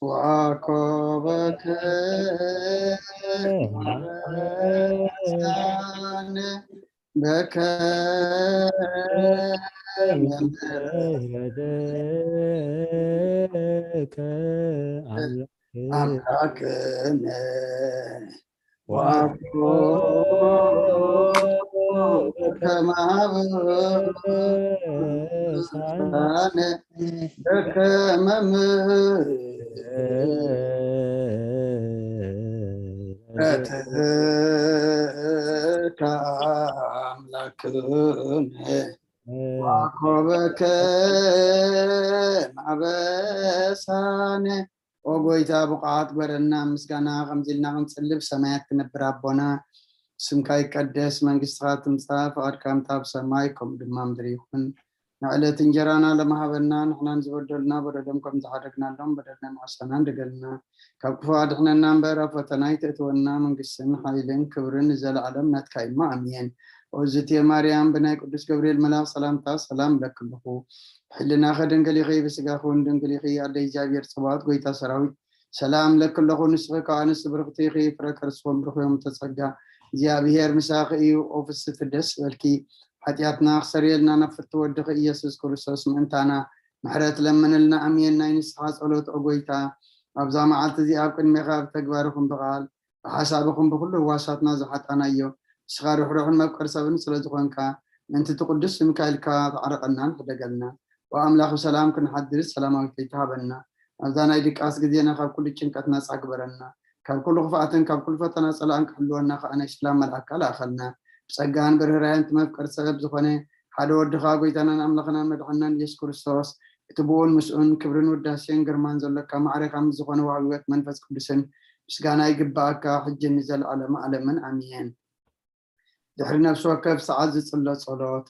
ዋኮበከ ኣምላክን ወአኮ ከማብሳነ በከመ ምሕረትከ አምላክነ ወአኮበከ ማበሳነ። ኦ ጎይታ፣ ብቑዓት ግበረና ምስጋና፣ ከምዚ ኢልና ክንጽሊ ብሰማያት ትነብር ኣቦና፣ ስምካ ይቀደስ፣ መንግስትኻ ትምጻእ፣ ፍቓድካ ከምታ ኣብ ሰማይ ከምኡ ድማ ምድሪ ይኹን። ንዕለት እንጀራና ለመሃበና፣ ንሕናን ዝበደሉና በደሎም ከም ዝሓደግናሎም በደልና ንዓሰና እንደገልና፣ ካብ ክፉ ኣድሕነና እምበር ኣብ ፈተና ኣይተእትወና፣ መንግስትን ሓይልን ክብርን ንዘለዓለም ናትካ እዩ እሞ ኣሜን። ኦ ዝቴ ማርያም፣ ብናይ ቅዱስ ገብርኤል መልኣኽ ሰላምታ ሰላም እለኪ ኣለኹ። ሕልናኸ ድንግል ኢኺ፣ ብስጋኺ እውን ድንግል ኢኺ። ኣደ እግዚኣብሔር ጸባኦት፣ ጎይታ ሰራዊት፣ ሰላም እለኪ ኣለኹ። ንስኺ ከኣ ኣንስቲ ብርኽቲ ኢኺ፣ ፍረ ከርስኺ እውን ብሩኽ እዩ። እምተ ጸጋ፣ እግዚኣብሔር ምሳኺ እዩ። ኦ ፍስቲ ደስ በልኪ፣ ሓጢኣትና ክሰርየልና ናብ ፍቲ ወድኺ ኢየሱስ ክርስቶስ ምእንታና ምሕረት ለምንልና። ኣሜን። ናይ ንስሓ ጸሎት ኦ ጎይታ፣ ኣብዛ መዓልቲ እዚኣ ኣብ ቅድሜኻ ብተግባር ይኹን ብቓል ብሓሳብ ይኹን ብኹሉ ህዋሳትና ዝሓጣናዮ፣ ንስኻ ርሕሩሕን መፍቀር ሰብን ስለ ዝኾንካ፣ ምእንቲ እቲ ቅዱስ ስምካ ኢልካ ተዓረቐናን ሕደገልና። ኦ ኣምላኽ፣ ብሰላም ክንሓድር ሰላማዊት ለይቲ ሃበና። ኣብዛ ናይ ድቃስ ግዜና ካብ ኩሉ ጭንቀት ናጻ ግበረና። ካብ ኩሉ ክፍኣትን ካብ ኩሉ ፈተና ጸላእን ክሕልወና ከኣ ናይ ሰላም መልኣካ ለኣኸልና። ብጸጋን ብርህራሄን እቲ መፍቀር ሰብ ዝኾነ ሓደ ወድኻ ጎይታናን ኣምላኽናን መድሓንናን ኢየሱስ ክርስቶስ፣ እቲ ብኡን ምስኡን ክብርን ውዳሴን ግርማን ዘሎካ ማዕረ ከም ዝኾነ ወሃቢ ህይወት መንፈስ ቅዱስን ምስጋና ይግብኣካ፣ ሕጂ ንዘለኣለመ ዓለምን ኣሜን። ድሕሪ ነፍሲ ወከፍ ሰዓት ዝጽሎ ጸሎት፣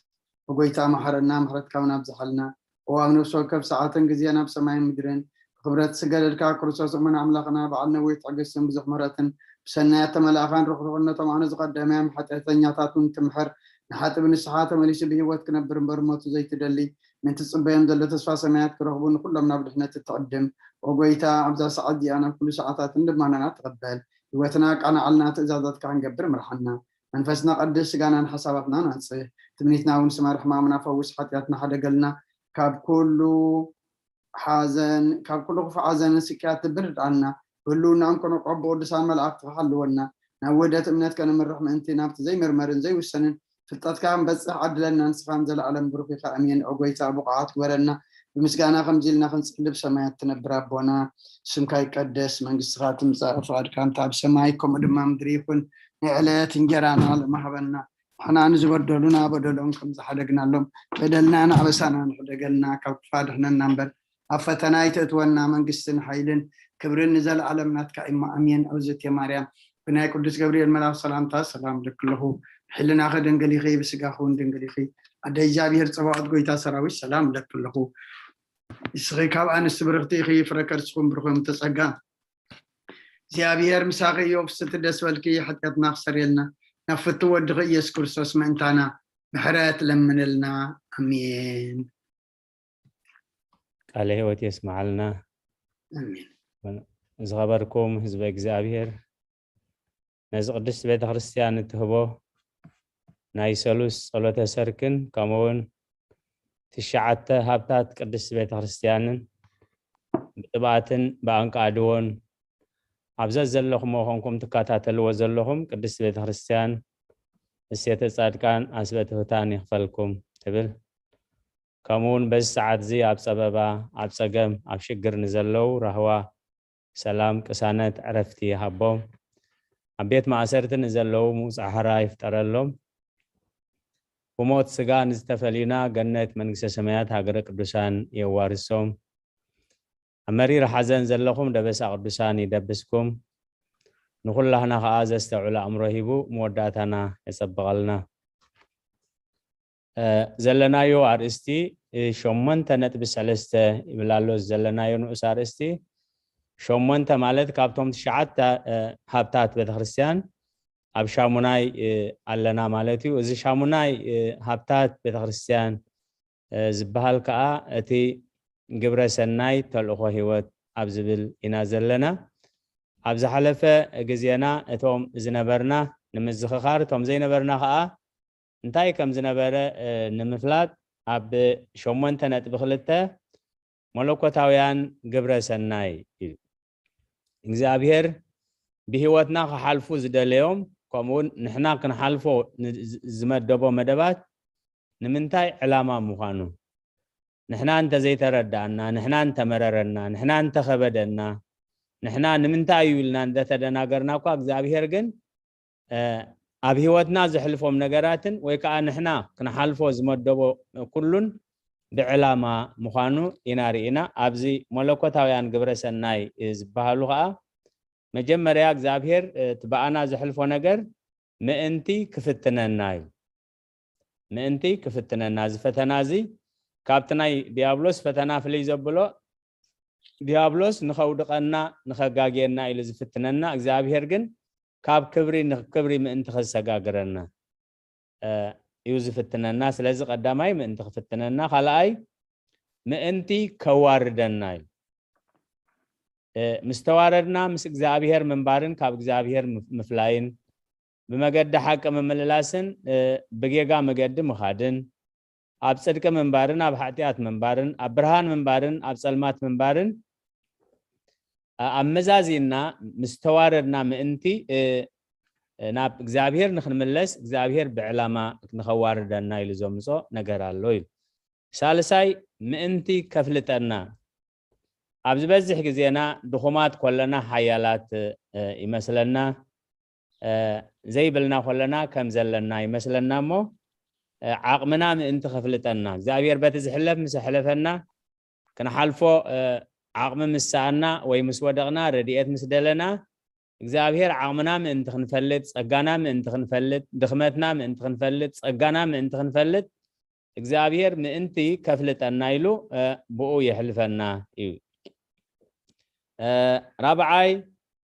ብጎይታ መሓረና፣ ምሕረትካ እውን ኣብዝሓልና። እዋብ ነፍሲ ወከፍ ሰዓትን ግዜን ኣብ ሰማይን ምድርን ብክብረት ዝስገደልካ ክርስቶስ እሙን ኣምላኽና፣ በዓል ነዊሕ ትዕግስትን ብዙሕ ምሕረትን፣ ብሰናያት ተመላእኻን ርኽሩኽነቶም ኣነ ዝቐደመ እም ሓጢኣተኛታት እውን ትምሕር። ንሓጥብ ንስሓ ተመሊሱ ብህይወት ክነብር እምበር ሞቱ ዘይትደሊ፣ ምእንቲ ዝጽበዮም ዘሎ ተስፋ ሰማያት ክረኽቡ ንኹሎም ናብ ድሕነት እትቕድም። ኦ ጎይታ፣ ኣብዛ ሰዓት እዚኣ ናብ ኩሉ ሰዓታትን ልማናና ትቐበል። ህይወትና ኣቃናዓልና፣ ትእዛዛትካ ክንገብር ምርሓና። መንፈስና ቀድስ፣ ስጋናን ሓሳባትናን ኣንጽህ። ትምኒትና እውን ስመር፣ ሕማምና ፈውስ፣ ሓጢኣትና ሓደገልና፣ ካብ ኩሉ ሓዘን፣ ካብ ኩሉ ክፉእ ሓዘንን ስቅያት ትብርድኣልና። ብህልውናኦም ከነቆ ብቅዱሳን መላእክትኻ ሓልወና። ናብ ውህደት እምነት ከነምርሕ ምእንቲ ናብቲ ዘይምርመርን ዘይውሰንን ፍልጠትካ ክንበጽሕ ዓድለና። ንስኻ ንዘለኣለም ብሩኽ ኢኻ። ኣሜን። ኦ ጎይታ፣ ብቑዓት ግበረና። ብምስጋና ከምዚ ኢልና ክንጽሊ፣ ብሰማያት ትነብር ኣቦና፣ ስምካ ይቀደስ፣ መንግስትኻ ትምጻእ፣ ፍቓድካ እንተ ኣብ ሰማይ ከምኡ ድማ ምድሪ ይኹን። ንዕለት እንጀራና ሎሚ ሃበና። ንሕና ንዝበደሉና በደሎም ከም ዝሓደግናሎም፣ በደልና ንኣበሳና ንሕደገልና፣ ካብ ክፋ ድሕነና እምበር፣ ኣብ ፈተና ኣይተእትወና። መንግስትን ሓይልን ክብርን ንዘለኣለም ናትካ እሞ፣ ኣሜን። እግዝእትየ ማርያም፣ ብናይ ቅዱስ ገብርኤል መልኣኽ ሰላምታ ሰላም እለኪ ኣለኹ። ብሕልናኺ ድንግል ኢኺ፣ ብስጋኺ እውን ድንግል ኢኺ። ኣደ እግዚኣብሔር ጸባኦት፣ ጎይታ ሰራዊት፣ ሰላም እለኪ ኣለኹ። ንስኺ ካብ ኣንስቲ ብርኽቲ ኢኺ፣ ፍረ ከርስኹም ብሩኽ እዩ፣ እምተ ጸጋ። እግዚኣብሔር ምሳኺ እዩ። ፍስቲ ደስ በልኪ፣ ሓጢኣትና ክሰርየልና፣ ናብ ፍቱ ወድኺ ኢየሱስ ክርስቶስ ምእንታና ምሕረት ለምንልና። ኣሜን። ቃለ ህይወት የስምዓልና። ኣሜን። ዝኸበርኩም ህዝበ እግዚኣብሔር፣ ነዚ ቅድስቲ ቤተ ክርስቲያን እትህቦ ናይ ሰሉስ ጸሎተ ሰርክን ከምኡ እውን ትሽዓተ ሃብታት ቅድስቲ ቤተ ክርስቲያንን ብጥብኣትን ብኣንቃድዎን ኣብ ዘዘለኹሞ ኮንኩም ትከታተልዎ ዘለኹም ቅድስቲ ቤተ ክርስቲያን እሴተ ጻድቃን ኣስበ ትሑታን ይኽፈልኩም ትብል። ከምኡ እውን በዚ ሰዓት እዚ ኣብ ጸበባ፣ ኣብ ጸገም፣ ኣብ ሽግር ንዘለዉ ራህዋ፣ ሰላም፣ ቅሳነት፣ ዕረፍቲ ይሃቦም። ኣብ ቤት ማእሰርቲ ንዘለዉ ምውጻእ ሕራ ይፍጠረሎም። ብሞት ስጋ ንዝተፈልዩና ገነት መንግስተ ሰማያት ሃገረ ቅዱሳን የዋርሶም። ኣብ መሪር ሓዘን ዘለኹም ደበሳ ቅዱሳን ይደብስኩም። ንኹላህና ኸኣ ዘስተውዕል ኣእምሮ ሂቡ መወዳእታና የጸብቐልና። እ፣ ዘለናዮ ኣርእስቲ እ፣ ሸሞንተ ነጥቢ ሰለስተ ይብል ኣሎ። ዘለናዮ ንኡስ ኣርእስቲ ሸሞንተ ማለት ካብቶም ትሽዓተ እ፣ ሃብታት ቤተክርስትያን ኣብ ሻሙናይ እ፣ ኣለና ማለት እዩ። እዚ ሻሙናይ እ፣ ሃብታት ቤተክርስትያን እ፣ ዝበሃል ከኣ እቲ ግብረ ሰናይ ተልእኾ ህይወት ኣብ ዝብል ኢና ዘለና። ኣብ ዝሓለፈ ግዜና እቶም ዝነበርና ንምዝኽኻር፣ እቶም ዘይነበርና ከኣ እንታይ ከም ዝነበረ እ፣ ንምፍላጥ ኣብ ሸሞንተ ነጥቢ ክልተ መለኮታውያን ግብረ ሰናይ እዩ። እግዚኣብሔር ብህይወትና ክሓልፉ ዝደለዮም ከምኡውን ንሕና ክንሓልፎ ን- ዝ- ዝመደቦ መደባት ንምንታይ ዕላማ ምዃኑ ንሕና እንተዘይተረዳእና፣ ንሕና እንተመረረና፣ ንሕና እንተኸበደና፣ ንሕና ንምንታይ እዩ ኢልና እንደተደናገርና እኳ እግዚኣብሔር ግን እ፣ ኣብ ህይወትና ዘሕልፎም ነገራትን ወይ ከዓ ንሕና ክንሓልፎ ዝመደቦ ኩሉን ብዕላማ ምዃኑ ኢና ርኢና። ኣብዚ መለኮታውያን ግብረ ሰናይ እ፣ ዝበሃሉ ከዓ መጀመርያ እግዚኣብሔር እ፣ እቲ ብኣና ዘሕልፎ ነገር ምእንቲ ክፍትነና እዩ። ምእንቲ ክፍትነና፣ እዚ ፈተና እዚ ካብቲ ናይ ዲያብሎስ ፈተና ፍልይ ዘብሎ፣ ዲያብሎስ ንኸውድቐና ንኸጋግየና ኢሉ ዝፍትነና፣ እግዚኣብሔር ግን ካብ ክብሪ ንክብሪ ምእንቲ ከሰጋግረና እ፣ እዩ ዝፍትነና። ስለዚ ቀዳማይ ምእንቲ ክፍትነና፣ ካልኣይ ምእንቲ ከዋርደና እዩ። እ፣ ምስ ተዋረድና ምስ እግዚኣብሔር ምንባርን ካብ እግዚኣብሔር ምፍ- ምፍላይን ብመገዲ ሓቂ ምምልላስን እ፣ ብጌጋ መገዲ ምኻድን ኣብ ጽድቂ ምንባርን ኣብ ሓጢኣት ምንባርን ኣብ ብርሃን ምንባርን ኣብ ጸልማት ምንባርን ኣ- ኣመዛዚና ምስ ተዋረድና ምእንቲ እ፣ እ፣ ናብ እግዚኣብሔር ንክንምለስ እግዚኣብሔር ብዕላማ ንኸዋርደና ኢሉ ዘምጾ ነገር ኣሎ ኢሉ። ሳልሳይ ምእንቲ ከፍልጠና። ኣብ ዝበዝሕ ግዜና ድኹማት ኮለና ሓያላት እ፣ ይመስለና። እ፣ ዘይብልና ኮለና ከም ዘለና ይመስለና እሞ እ፣ ዓቕምና ምእንቲ ከፍልጠና እግዚኣብሔር በቲ ዝሕለፍ ምስ ኣሕለፈና ክንሓልፎ እ፣ ዓቕሚ ምስ ሰኣና ወይ ምስ ወደቕና ረድኤት ምስ ደለና እግዚኣብሔር ዓቕምና ምእንቲ ክንፈልጥ፣ ጸጋና ምእንቲ ክንፈልጥ፣ ድኽመትና ምእንቲ ክንፈልጥ፣ ጸጋና ምእንቲ ክንፈልጥ እግዚኣብሔር ምእንቲ ከፍልጠና ኢሉ እ፣ ብኡ የሕልፈና እዩ። እ፣ ራብዓይ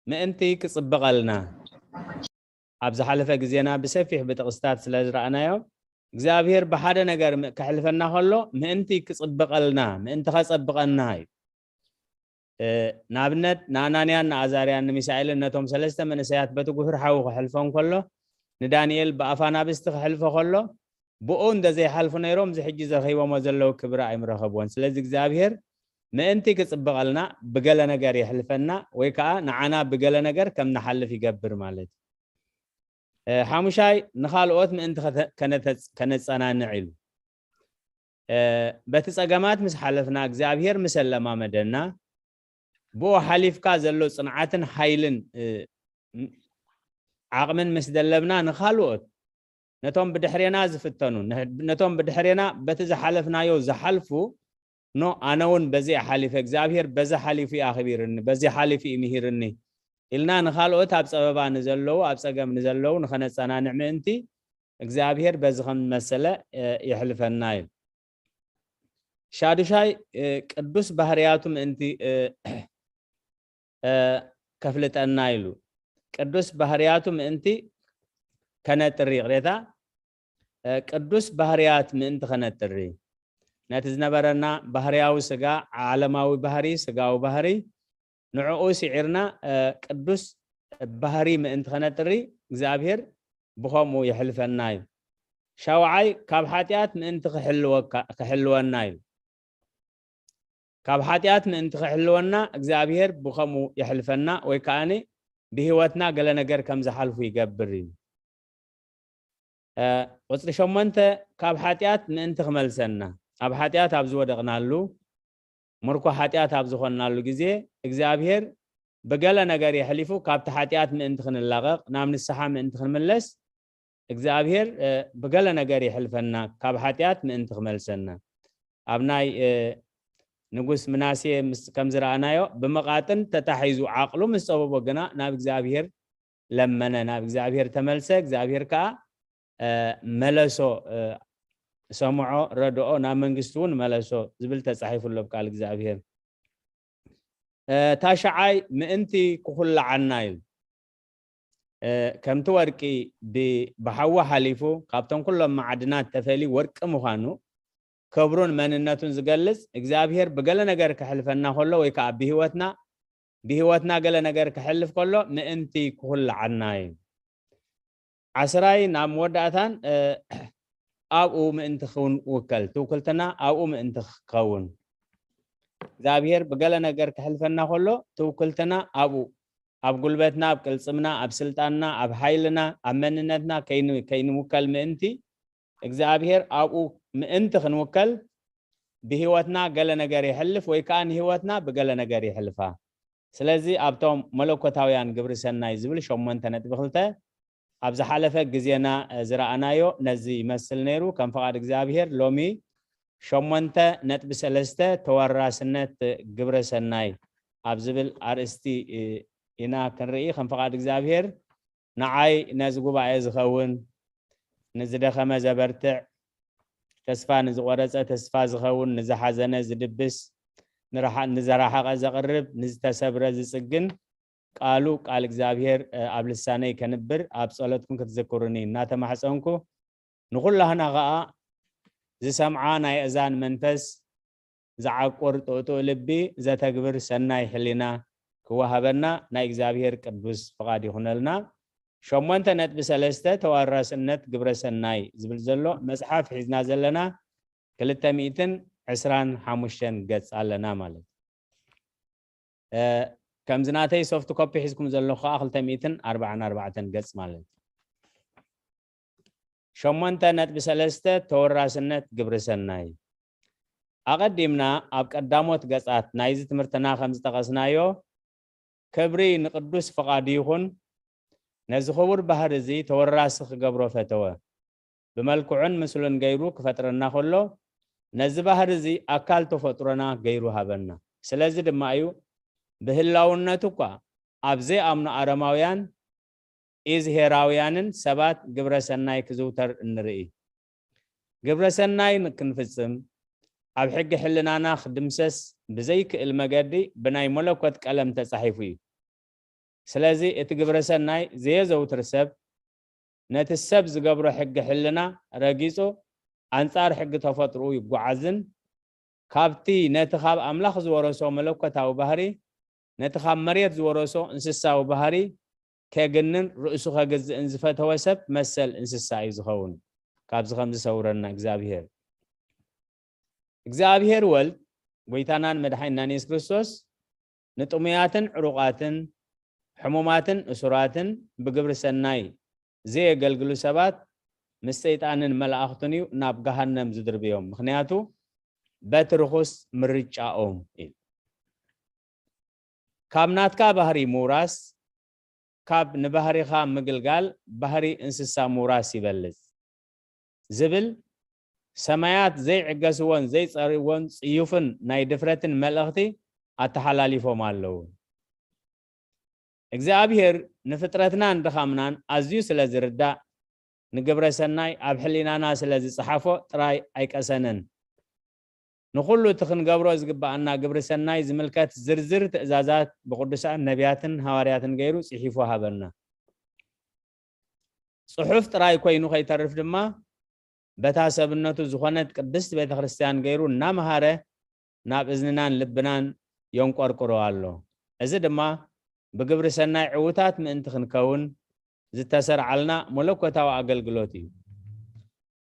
ምእንቲ ክጽብቐልና። ኣብ ዝሓለፈ ግዜና ብሰፊሕ ብጥቕስታት ስለ ዝረኣናዮ፣ እግዚኣብሔር ብሓደ ነገር ም-፣ ከሕልፈና ከሎ ምእንቲ ክጽብቐልና፣ ምእንቲ ከጸብቐና እዩ። እ፣ ንኣብነት ንኣናንያን ንኣዛርያን ንሚሳኤልን ነቶም ሰለስተ መንእሰያት በቲ ጉህር ሓዊ ክሕልፎም ከሎ፣ ንዳንኤል ብኣፍ ኣናብስቲ ክሕልፎ ከሎ፣ ብኡ እንተ ዘይሓልፉ ነይሮም፣ እዚ ሕጂ ዝረኺቦሞ ዘለዉ ክብሪ ኣይምረኸብዎን። ስለዚ እግዚኣብሔር ምእንቲ ክጽብቐልና ብገለ ነገር የሕልፈና፣ ወይ ከኣ ንዓና ብገለ ነገር ከም ንሓልፍ ይገብር ማለት እዩ። እ፣ ሓሙሻይ፣ ንኻልኦት ምእንቲ ከተ-፣ ከነተ-፣ ከነጸናንዕ ኢሉ። እ፣ በቲ ጸገማት ምስ ሓለፍና፣ እግዚኣብሔር ምስ ኣለማመደና፣ ብኡ ሓሊፍካ ዘሎ ጽንዓትን ሓይልን፣ እ፣ ም-፣ ዓቕምን ምስ ደለብና፣ ንኻልኦት፣ ነቶም ብድሕሬና ዝፍተኑ፣ ንሕ-፣ ነቶም ብድሕሬና በቲ ዝሓለፍናዮ ዝሓልፉ፣ ኖ፣ ኣነ እውን በዚ እየ ሓሊፈ፣ እግዚኣብሔር በዚ ሓሊፉ እዩ ኣኽቢርኒ፣ በዚ ሓሊፉ እዩ ምሂርኒ ኢልና ንኻልኦት ኣብ ጸበባ ንዘለዉ፣ ኣብ ጸገም ንዘለዉ ንኸነጸናንዕ ምእንቲ፣ እግዚኣብሔር በዚ ከም ዝመሰለ፣ እ፣ የሕልፈና እዩ። ሻዱሻይ፣ እ፣ ቅዱስ ባህርያቱ ምእንቲ፣ እ፣ እ፣ ከፍልጠና ኢሉ። ቅዱስ ባህርያቱ ምእንቲ ከነጥሪ፣ ይቕሬታ፣ እ፣ ቅዱስ ባህርያት ምእንቲ ከነጥሪ። ነቲ ዝነበረና ባህርያዊ ስጋ፣ ዓለማዊ ባህሪ፣ ስጋዊ ባህሪ፣ ንዕኡ ስዒርና፣ እ፣ ቅዱስ ባህሪ ምእንቲ ከነጥሪ፣ እግዚኣብሔር ብኸምኡ የሕልፈና እዩ። ሻውዓይ፣ ካብ ሓጢኣት ምእንቲ ክሕልወካ-፣ ክሕልወና እዩ። ካብ ሓጢኣት ምእንቲ ክሕልወና እግዚኣብሔር ብኸምኡ የሕልፈና፣ ወይ ከኣኒ ብህይወትና ገለ ነገር ከም ዝሓልፉ ይገብር እዩ። እ፣ ቁጽሪ ሸሞንተ፣ ካብ ሓጢኣት ምእንቲ ክመልሰና፣ ኣብ ሓጢኣት ኣብ ዝወደቕናሉ፣ ምርኮ ሓጢኣት ኣብ ዝኾንናሉ ግዜ፣ እግዚኣብሔር ብገለ ነገር የሕሊፉ፣ ካብቲ ሓጢኣት ምእንቲ ክንላቐቕ፣ ናብ ንስሓ ምእንቲ ክንምለስ፣ እግዚኣብሔር፣ እ፣ ብገለ ነገር የሕልፈና፣ ካብ ሓጢኣት ምእንቲ ክመልሰና። ኣብ ናይ፣ እ፣ ንጉስ ምናሴ ምስ፣ ከም ዝረኣናዮ፣ ብመቓጥን ተታሒዙ ዓቕሉ ምስ ጸበቦ ግና ናብ እግዚኣብሔር ለመነ፣ ናብ እግዚኣብሔር ተመልሰ፣ እግዚኣብሔር ከኣ፣ እ፣ መለሶ፣ እ፣ ሰምዖ፣ ረድኦ፣ ናብ መንግስቱ እውን መለሶ ዝብል ተጻሒፉ ኣሎ ኣብ ቃል እግዚኣብሔር። እ፣ ታሽዓይ ምእንቲ ክኹልዓና እዩ። እ፣ ከምቲ ወርቂ ብ-፣ ብሓዊ ሓሊፉ ካብቶም ኩሎም ማዕድናት ተፈልዩ ወርቂ ምዃኑ፣ ክብሩን መንነቱን ዝገልጽ፣ እግዚኣብሔር ብገለ ነገር ከሕልፈና ከሎ ወይ ከኣ ብህይወትና፣ ብህይወትና ገለ ነገር ከሕልፍ ከሎ ምእንቲ ክኹልዓና እዩ። ዓስራይ ናብ መወዳእታን፣ እ፣ ኣብኡ ምእንቲ ክንውከል፣ ትውክልትና ኣብኡ ምእንቲ ክኸውን። እግዚኣብሔር ብገለ ነገር ከሕልፈና ከሎ ትውክልትና ኣብኡ፣ ኣብ ጉልበትና፣ ኣብ ቅልጽምና፣ ኣብ ስልጣንና፣ ኣብ ሓይልና፣ ኣብ መንነትና ከይን-፣ ከይንውከል ምእንቲ እግዚኣብሔር ኣብኡ ምእንቲ ክንውከል ብህይወትና ገለ ነገር የሕልፍ ወይ ከኣ ንህይወትና ብገለ ነገር የሕልፋ። ስለዚ ኣብቶም መለኮታውያን ግብሪ ሰናይ ዝብል ሸሞንተ ነጥቢ ክልተ ኣብ ዝሓለፈ ግዜና፣ እ፣ ዝረኣናዮ ነዚ ይመስል ነይሩ። ከም ፍቓድ እግዚኣብሔር ሎሚ ሸሞንተ ነጥቢ ሰለስተ ተወራስነት ግብረ ሰናይ ኣብ ዝብል ኣርእስቲ፣ እ፣ ኢና ክንርኢ። ከም ፍቓድ እግዚኣብሔር ንዓይ ነዚ ጉባኤ ዝኸውን፣ ንዝደኸመ ዘበርትዕ፣ ተስፋ ንዝቖረጸ ተስፋ ዝኸውን፣ ንዝሓዘነ ዝድብስ፣ ንረሓ-፣ ንዘረሓቐ ዘቕርብ፣ ንዝተሰብረ ዝጽግን፣ ቃሉ ቃል እግዚኣብሔር፣ እ፣ ኣብ ልሳነይ ከንብር ኣብ ጸሎትኩም ክትዝክሩኒ እናተማሕጸንኩ፣ ንኹላህና ኸኣ ዝሰምዓ ናይ እዛን መንፈስ ዝዓቁር ጥኡጥኡ ልቢ ዘተግብር ሰናይ ሕሊና ክወሃበና ናይ እግዚኣብሔር ቅዱስ ፍቓድ ይኹነልና። ሸሞንተ ነጥቢ ሰለስተ ተዋራስነት ግብረ ሰናይ ዝብል ዘሎ መጽሓፍ ሒዝና ዘለና ክልተ ሚእትን ዕስራን ሓሙሽተን ገጽ ኣለና ማለት እዩ። እ፣ ከምዚ ናተይ ሶፍት ኮፒ ሒዝኩም ዘለኹ ከኣ ክልተ ሚእትን ኣርባዓን ኣርባዕተን ገጽ ማለት እዩ። ሸሞንተ ነጥቢ ሰለስተ ተወራስነት ግብሪ ሰናይ። ኣቐዲምና ኣብ ቀዳሞት ገጻት ናይዚ ትምህርትና ከም ዝጠቐስናዮ፣ ክብሪ ንቅዱስ ፍቓዱ ይኹን፣ ነዚ ክቡር ባህሪ እዚ ተወራሲ ክገብሮ ፈተወ። ብመልክዑን ምስሉን ገይሩ ክፈጥረና ከሎ፣ ነዚ ባህሪ እዚ ኣካል ተፈጥሮና ገይሩ ሃበና። ስለዚ ድማ እዩ ብህላውነቱ እኳ ኣብ ዘይኣምኑ ኣረማውያን፣ ኢዝሄራውያንን ሰባት ግብረ ሰናይ ክዝውተር እንርኢ። ግብረ ሰናይ ክንፍጽም ኣብ ሕጊ ሕልናና ክድምሰስ ብዘይክእል መገዲ ብናይ መለኮት ቀለም ተጻሒፉ እዩ። ስለዚ እቲ ግብረ ሰናይ ዘየዘውትር ሰብ ነቲ ሰብ ዝገብሮ ሕጊ ሕልና ረጊጹ ኣንጻር ሕጊ ተፈጥሮኡ ይጓዓዝን ካብቲ ነቲ ካብ ኣምላኽ ዝወረሶ መለኮታዊ ባህሪ ነቲ ካብ መሬት ዝወረሶ እንስሳዊ ባህሪ ከግንን ርእሱ ከግዝእን ዝፈተወ ሰብ መሰል እንስሳ እዩ ዝኸውን። ካብዚ ከም ዝሰውረና እግዚኣብሔር እግዚኣብሔር ወልድ ጎይታናን መድሓይናን የሱስ ክርስቶስ ንጥሙያትን ዕሩቓትን ሕሙማትን እሱራትን ብግብሪ ሰናይ ዘየገልግሉ ሰባት ምስ ሰይጣንን መላእኽቱን እዩ ናብ ገሃነም ዝድርብዮም። ምኽንያቱ በቲ ርኹስ ምርጫኦም እዩ። ካብ ናትካ ባህሪ ምውራስ ካብ ንባህሪኻ ምግልጋል ባህሪ እንስሳ ምውራስ ይበልጽ ዝብል ሰማያት ዘይዕገስዎን ዘይጸርዎን ጽዩፍን ናይ ድፍረትን መልእኽቲ ኣተሓላሊፎም ኣለዉ። እግዚኣብሔር ንፍጥረትናን ድኻምናን ኣዝዩ ስለ ዝርዳእ ንግብረ ሰናይ ኣብ ሕሊናና ስለ ዝጸሓፎ ጥራይ ኣይቀሰነን። ንኹሉ እቲ ክንገብሮ ዝግብኣና ግብሪ ሰናይ ዝምልከት ዝርዝር ትእዛዛት ብቅዱሳን ነቢያትን ሃዋርያትን ገይሩ ጽሒፉ ሃበና። ጽሑፍ ጥራይ ኮይኑ ከይተርፍ ድማ በታ ሰብነቱ ዝኾነት ቅድስት ቤተ ክርስቲያን ገይሩ እናመሃረ ናብ እዝንናን ልብናን የንቆርቁሮ ኣሎ። እዚ ድማ ብግብሪ ሰናይ ዕውታት ምእንቲ ክንከውን ዝተሰርዓልና መለኮታዊ ኣገልግሎት እዩ።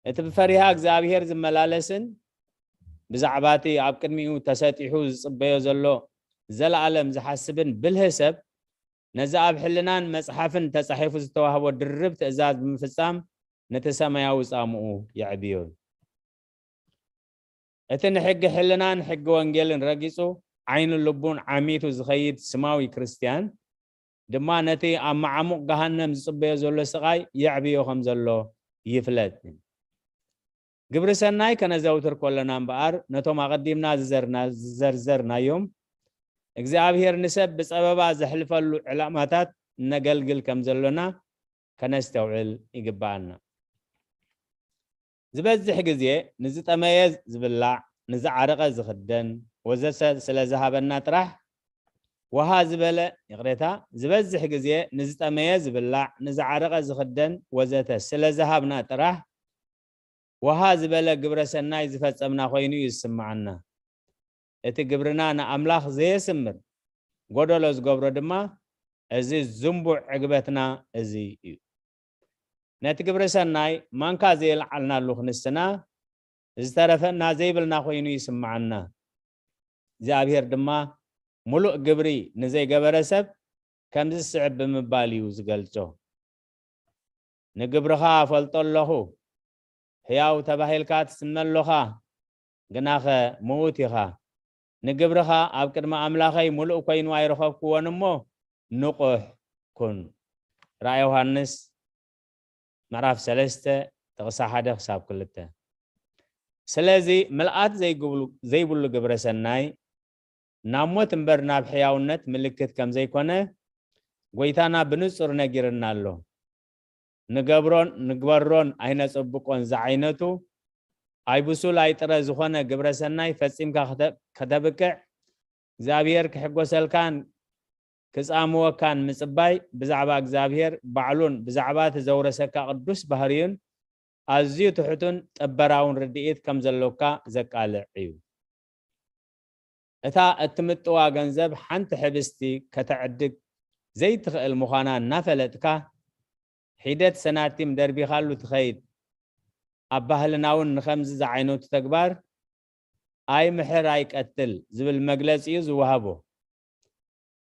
እቲ ብፈሪሃ እግዚኣብሔር ዝመላለስን ብዛዕባ እቲ ኣብ ቅድሚኡ ተሰጢሑ ዝጽበዮ ዘሎ ዘለኣለም ዝሓስብን ብልህ ሰብ ነዚ ኣብ ሕልናን መጽሓፍን ተጻሒፉ ዝተዋህቦ ድርብ ትእዛዝ ብምፍጻም ነቲ ሰማያዊ ጻምኡ የዕብዮ። እቲ ንሕጊ ሕልናን ሕጊ ወንጌልን ረጊጹ ዓይኑ ልቡን ዓሚቱ ዝኸይድ ስማዊ ክርስትያን ድማ ነቲ ኣብ መዓሙቕ ገሃነም ዝጽበዮ ዘሎ ስቓይ የዕብዮ ከም ዘሎ ይፍለጥ። ግብሪ ሰናይ ከነዘውትር ከለና እምበኣር ነቶም ኣቐዲምና ዝዘርና- ዝዘርዘርናዮም እግዚኣብሔር ንሰብ ብጸበባ ዘሕልፈሉ ዕላማታት ነገልግል ከም ዘሎና ከነስተውዕል ይግብኣና። ዝበዝሕ ግዜ ንዝጠመየ ዝብላዕ፣ ንዝዓረቐ ዝኽደን ወዘተ ስለ ዝሃበና ጥራሕ ወሃ ዝበለ ይቕሬታ ዝበዝሕ ግዜ ንዝጠመየ ዝብላዕ፣ ንዝዓረቐ ዝኽደን ወዘተ ስለ ዝሃብና ጥራሕ ወሃ ዝበለ ግብረ ሰናይ ዝፈጸምና ኮይኑ እዩ ዝስምዓና። እቲ ግብርና ንኣምላኽ ዘየስምር ጎደሎ ዝገብሮ ድማ እዚ ዝንቡዕ ዕግበትና እዚ እዩ። ነቲ ግብረ ሰናይ ማንካ ዘየልዓልናሉ ክንስና ዝተረፈና ዘይብልና ኮይኑ ይስምዓና። እግዚኣብሔር ድማ ምሉእ ግብሪ ንዘይገበረ ሰብ ከምዚ ዝስዕብ ብምባል እዩ ዝገልጾ። ንግብርኻ እፈልጦ ኣለኹ፣ ሕያው ተባሂልካ ትስመ ኣሎኻ፣ ግናኸ ምዉት ኢኻ። ንግብርኻ ኣብ ቅድሚ ኣምላኸይ ምሉእ ኮይኑ ኣይረኸብክዎን እሞ ንቑሕ ኩን። ራእይ ዮሃንስ ምዕራፍ ሰለስተ ጥቕሲ ሓደ ክሳብ ክልተ። ስለዚ ምልኣት ዘይብሉ ግብረ ሰናይ ናብ ሞት እምበር ናብ ሕያውነት ምልክት ከም ዘይኮነ ጎይታና ብንጹር ነጊርና ኣሎ። ንገብሮን ንግበሮን ኣይነጸብቆን ዝዓይነቱ ኣይ ብሱል ኣይ ጥረ ዝኾነ ግብረ ሰናይ ፈጺምካ ከተብቅዕ እግዚኣብሔር ክሕጎሰልካን ክጻምወካን ምጽባይ ብዛዕባ እግዚኣብሔር ባዕሉን ብዛዕባ እቲ ዘውረሰካ ቅዱስ ባህርዩን ኣዝዩ ትሑቱን ጠበራውን ርድኢት ከም ዘሎካ ዘቃልዕ እዩ። እታ እትምጥዋ ገንዘብ ሓንቲ ሕብስቲ ከተዕድግ ዘይትኽእል ምዃና እናፈለጥካ ሒደት ሰናቲም ደርቢኻሉ ትኸይድ። ኣብ ባህልና እውን ንኸምዚ ዝዓይነቱ ተግባር ኣይ ምሕር ኣይ ቀትል ዝብል መግለጺ እዩ ዝወሃቦ።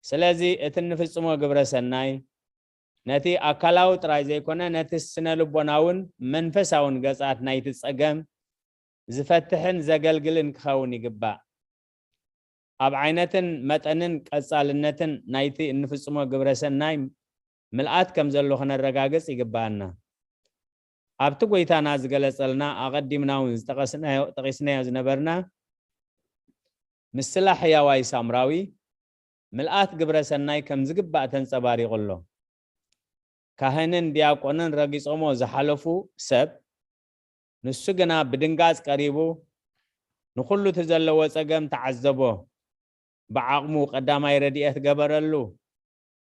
ስለዚ እቲ እንፍጽሞ ግብረ ሰናይ ነቲ ኣካላዊ ጥራይ ዘይኮነ ነቲ ስነ ልቦናውን መንፈሳውን ገጻት ናይቲ ጸገም ዝፈትሕን ዘገልግልን ክኸውን ይግባእ። ኣብ ዓይነትን መጠንን ቀጻልነትን ናይቲ እንፍጽሞ ግብረ ሰናይ ምልኣት ከም ዘሎ ክነረጋግጽ ይግባኣና። ኣብቲ ጎይታና ዝገለጸልና ኣቐዲምና እውን ዝጠቐስናዮ ጠቒስናዮ ዝነበርና ምስላ ሕያዋይ ሳምራዊ ምልኣት ግብረ ሰናይ ከም ዝግባእ ተንጸባሪቑ ኣሎ። ካህንን ዲያቆንን ረጊጾሞ ዝሓለፉ ሰብ ንሱ ግና ብድንጋጽ ቀሪቡ ንኹሉ እቲ ዘለዎ ጸገም ተዓዘቦ። ብዓቕሙ ቀዳማይ ረድኤት ገበረሉ።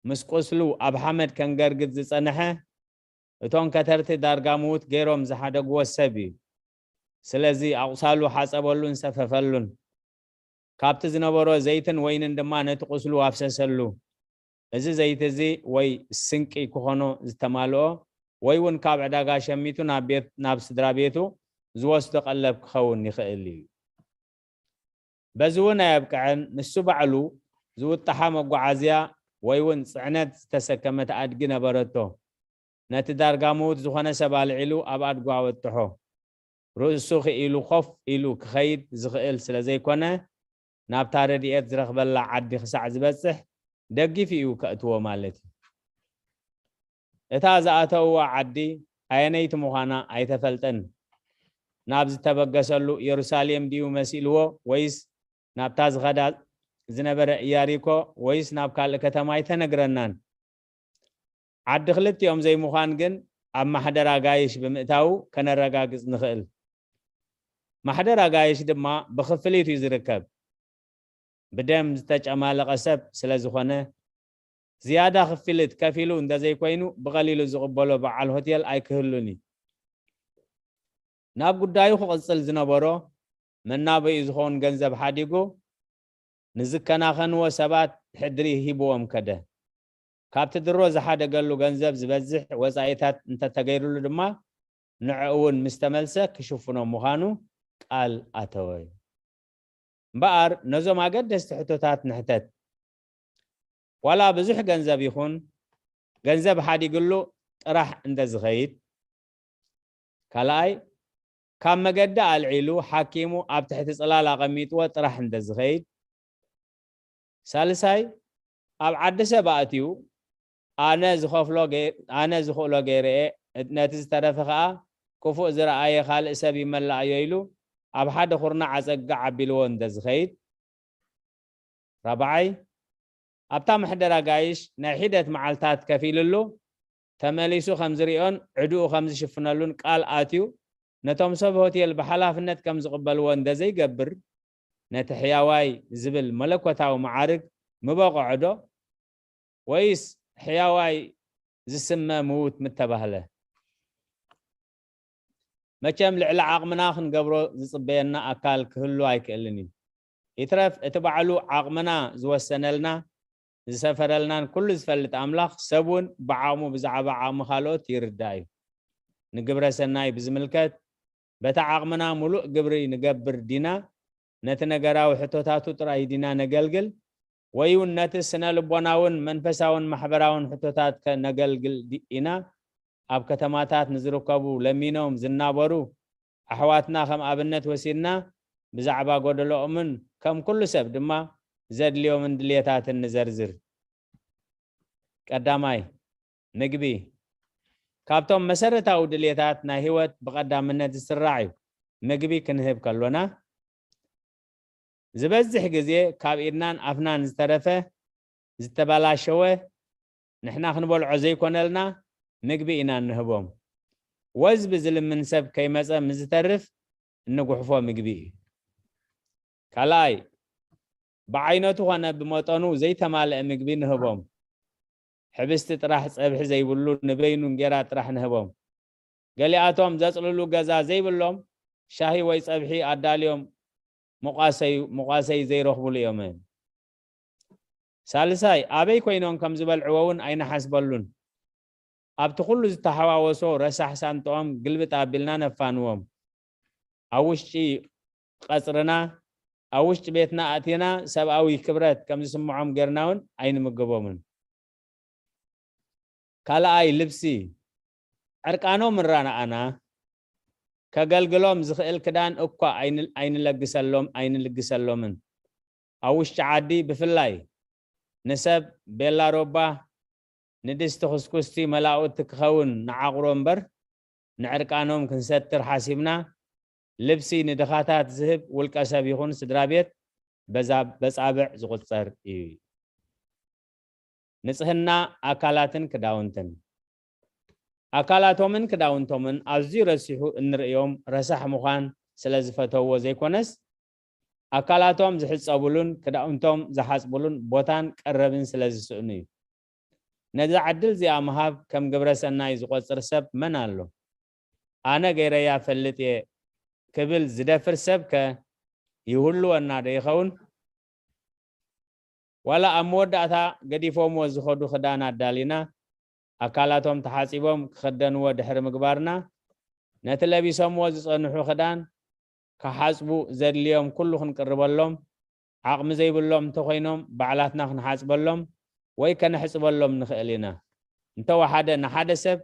ምስ ቁስሉ ኣብ ሓመድ ከንገርግድ ዝጸንሐ፣ እቶም ከተርቲ ዳርጋ ምዉት ገይሮም ዝሓደግዎ ሰብ እዩ። ስለዚ ኣቑሳሉ ሓጸበሉን ሰፈፈሉን። ካብቲ ዝነበሮ ዘይትን ወይንን ድማ ነቲ ቁስሉ ኣፍሰሰሉ። እዚ ዘይቲ እዚ ወይ ስንቂ ክኾኖ ዝተማልኦ፣ ወይ እውን ካብ ዕዳጋ ሸሚቱ ናብ ቤት፣ ናብ ስድራ ቤቱ ዝወስዶ ቀለብ ክኸውን ይኽእል እዩ። በዚ እውን ኣየብቅዐን፣ ንሱ ባዕሉ ዝውጥሓ መጓዓዝያ ወይ እውን ጽዕነት ዝተሰከመት ኣድጊ ነበረቶ። ነቲ ዳርጋ ምዉት ዝኾነ ሰብ ኣልዒሉ ኣብ ኣድጉ ኣወጥሖ። ርእሱ ክኢሉ ኮፍ ኢሉ ክኸይድ ዝኽእል ስለ ዘይኮነ፣ ናብታ ረድኤት ዝረኽበላ ዓዲ ክሳዕ ዝበጽሕ ደጊፉ እዩ ከእትዎ ማለት እዩ። እታ ዝኣተውዋ ዓዲ ኣየነይቲ ምዃና ኣይተፈልጠን። ናብ ዝተበገሰሉ የሩሳሌም ድዩ መሲልዎ፣ ወይስ ናብታ ዝኸዳ ዝነበረ ኢያሪኮ፣ ወይስ ናብ ካልእ ከተማ ኣይተነግረናን። ዓዲ ክልቲኦም ዘይምዃን ግን ኣብ ማሕደር ኣጋይሽ ብምእታዉ ከነረጋግጽ ንኽእል። ማሕደር ኣጋይሽ ድማ ብኽፍሊት እዩ ዝርከብ። ብደም ዝተጨማለቐ ሰብ ስለ ዝኾነ፣ ዝያዳ ክፍሊት ከፊሉ እንተዘይኮይኑ ብቐሊሉ ዝቕበሎ በዓል ሆቴል ኣይክህሉን እዩ። ናብ ጉዳዩ ክቕጽል ዝነበሮ፣ መናበዩ ዝኸውን ገንዘብ ሓዲጉ ንዝከናኸንዎ ሰባት ሕድሪ ሂብዎም ከደ። ካብቲ ድሮ ዝሓደገሉ ገንዘብ ዝበዝሕ ወጻኢታት እንተተገይሩሉ ድማ፣ ንዕኡ እውን ምስ ተመልሰ ክሽፍኖ ምዃኑ ቃል ኣተወ። እምበኣር ነዞም ኣገደስቲ ሕቶታት ንሕተት። ዋላ ብዙሕ ገንዘብ ይኹን፣ ገንዘብ ሓዲግሉ ጥራሕ እንተ ዝኸይድ፣ ካልኣይ፣ ካብ መገዲ ኣልዒሉ ሓኪሙ ኣብ ትሕቲ ጽላል ኣቐሚጥዎ ጥራሕ እንተ ዝኸይድ፣ ሳልሳይ፣ ኣብ ዓዲ ሰብ ኣእትዩ፣ ኣነ ዝኸፍሎ ገይ-፣ ኣነ ዝኽእሎ ገይረ እየ፣ ነቲ ዝተረፈ ኸኣ ክፉእ ዝረኣየ ካልእ ሰብ ይመላኣዮ ኢሉ ኣብ ሓደ ኩርናዕ ኣጸግዕ ኣቢልዎ እንተ ዝኸይድ፣ ራብዓይ፣ ኣብታ መሕደር ኣጋይሽ ናይ ሒደት መዓልታት ከፊልሉ፣ ተመሊሱ ከም ዝሪኦን ዕድኡ ከም ዝሽፍነሉን ቃል ኣትዩ፣ ነቶም ሰብ ሆቴል ብሓላፍነት ከም ዝቕበልዎ እንተ ዘይገብር፣ ነቲ ሕያዋይ ዝብል መለኮታዊ መዓርግ ምበቕዖ ዶ? ወይስ ሕያዋይ ዝስመ ምዉት ምተባህለ? መቸም ልዕሊ ዓቕምና ክንገብሮ ዝጽበየና ኣካል ክህሉ ኣይክእልን እዩ። ይትረፍ እቲ ባዕሉ ዓቕምና ዝወሰነልና፣ ዝሰፈረልናን ኩሉ ዝፈልጥ ኣምላኽ፣ ሰብ እውን ብዓቕሙ ብዛዕባ ዓቕሚ ካልኦት ይርዳእ እዩ። ንግብረ ሰናይ ብዝምልከት፣ በታ ዓቕምና ምሉእ ግብሪ ንገብር ዲና? ነቲ ነገራዊ ሕቶታቱ ጥራይ ዲና ነገልግል? ወይ እውን ነቲ ስነ ልቦናውን መንፈሳውን ማሕበራውን ሕቶታት ከ ነገልግል ዲ-፣ ኢና? ኣብ ከተማታት ንዝርከቡ ለሚኖም ዝናበሩ ኣሕዋትና ከም ኣብነት ወሲድና፣ ብዛዕባ ጎደሎኦምን ከም ኩሉ ሰብ ድማ ዘድልዮምን ድልየታትን ንዘርዝር። ቀዳማይ፣ ምግቢ። ካብቶም መሰረታዊ ድልየታት ናይ ህይወት ብቐዳምነት ዝስራዕ እዩ። ምግቢ ክንህብ ከሎና፣ ዝበዝሕ ግዜ ካብ ኢድናን ኣፍናን ዝተረፈ፣ ዝተበላሸወ፣ ንሕና ክንበልዖ ዘይኮነልና ምግቢ ኢና እንህቦም። ወዝቢ ዝልምን ሰብ ከይመጸ ምስ ዝተርፍ እንጉሕፎ ምግቢ እዩ። ካልኣይ፣ ብዓይነቱ ኾነ ብመጠኑ ዘይተማልአ ምግቢ ንህቦም። ሕብስቲ ጥራሕ ጸብሒ ዘይብሉ ንበይኑ እንጌራ ጥራሕ ንህቦም። ገሊኣቶም ዘጽልሉ ገዛ ዘይብሎም ሻሂ ወይ ጸብሒ ኣዳልዮም መቋሰዩ-፣ መቋሰይ ዘይረኽቡሉ እዮም። ሳልሳይ፣ ኣበይ ኮይኖም ከም ዝበልዕዎ እውን ኣይንሓስበሉን። ኣብቲ ኩሉ ዝተሓዋወሶ ረሳሕ ሳንጥኦም ግልብጥ ኣቢልና ነፋንዎም። ኣብ ውሽጢ ቀጽርና፣ ኣብ ውሽጢ ቤትና ኣእቲና ሰብኣዊ ክብረት ከም ዝስምዖም ጌርና እውን ኣይንምገቦምን። ካልኣይ፣ ልብሲ። ዕርቃኖም እንራነኣና፣ ከገልግሎም ዝኽእል ክዳን እኳ ኣይን-፣ ኣይንለግሰሎም-፣ ኣይንልግሰሎምን። ኣብ ውሽጢ ዓዲ ብፍላይ ንሰብ ቤላ ሮባ፣ ንድስቲ ኩስኩስቲ መላኡቲ ክኸውን ንዓቑሮ እምበር፣ ንዕርቃኖም ክንሰትር ሓሲብና፣ ልብሲ ንድኻታት ዝህብ ውልቀ ሰብ ይኹን ስድራ ቤት በዛ-፣ በጻብዕ ዝቑጸር እዩ። ንጽህና ኣካላትን ክዳውንትን። ኣካላቶምን ክዳውንቶምን ኣዝዩ ረሲሑ እንርእዮም ረሳሕ ምዃን ስለ ዝፈተውዎ ዘይኮነስ፣ ኣካላቶም ዝሕጸቡሉን ክዳውንቶም ዝሓጽቡሉን ቦታን ቀረብን ስለ ዝስእኑ እዩ። ነዛ ዕድል እዚኣ ምሃብ ከም ግብረ ሰናይ ዝቖጽር ሰብ መን ኣሎ? ኣነ ገይረያ ፈልጥ እየ ክብል ዝደፍር ሰብ ከ ይህልወና ዶ ይኸውን? ዋላ ኣብ መወዳእታ ገዲፎምዎ ዝኸዱ ክዳን ኣዳሊና፣ ኣካላቶም ተሓጺቦም ክኽደንዎ ድሕሪ ምግባርና፣ ነቲ ለቢሶምዎ ዝጸንሑ ክዳን ክሓጽቡ ዘድልዮም ኩሉ ክንቅርበሎም፣ ዓቕሚ ዘይብሎም እንተኾይኖም ባዕላትና ክንሓጽበሎም ወይ ከነሕጽበሎም ንኽእል ኢና። እንተወሓደ ንሓደ ሰብ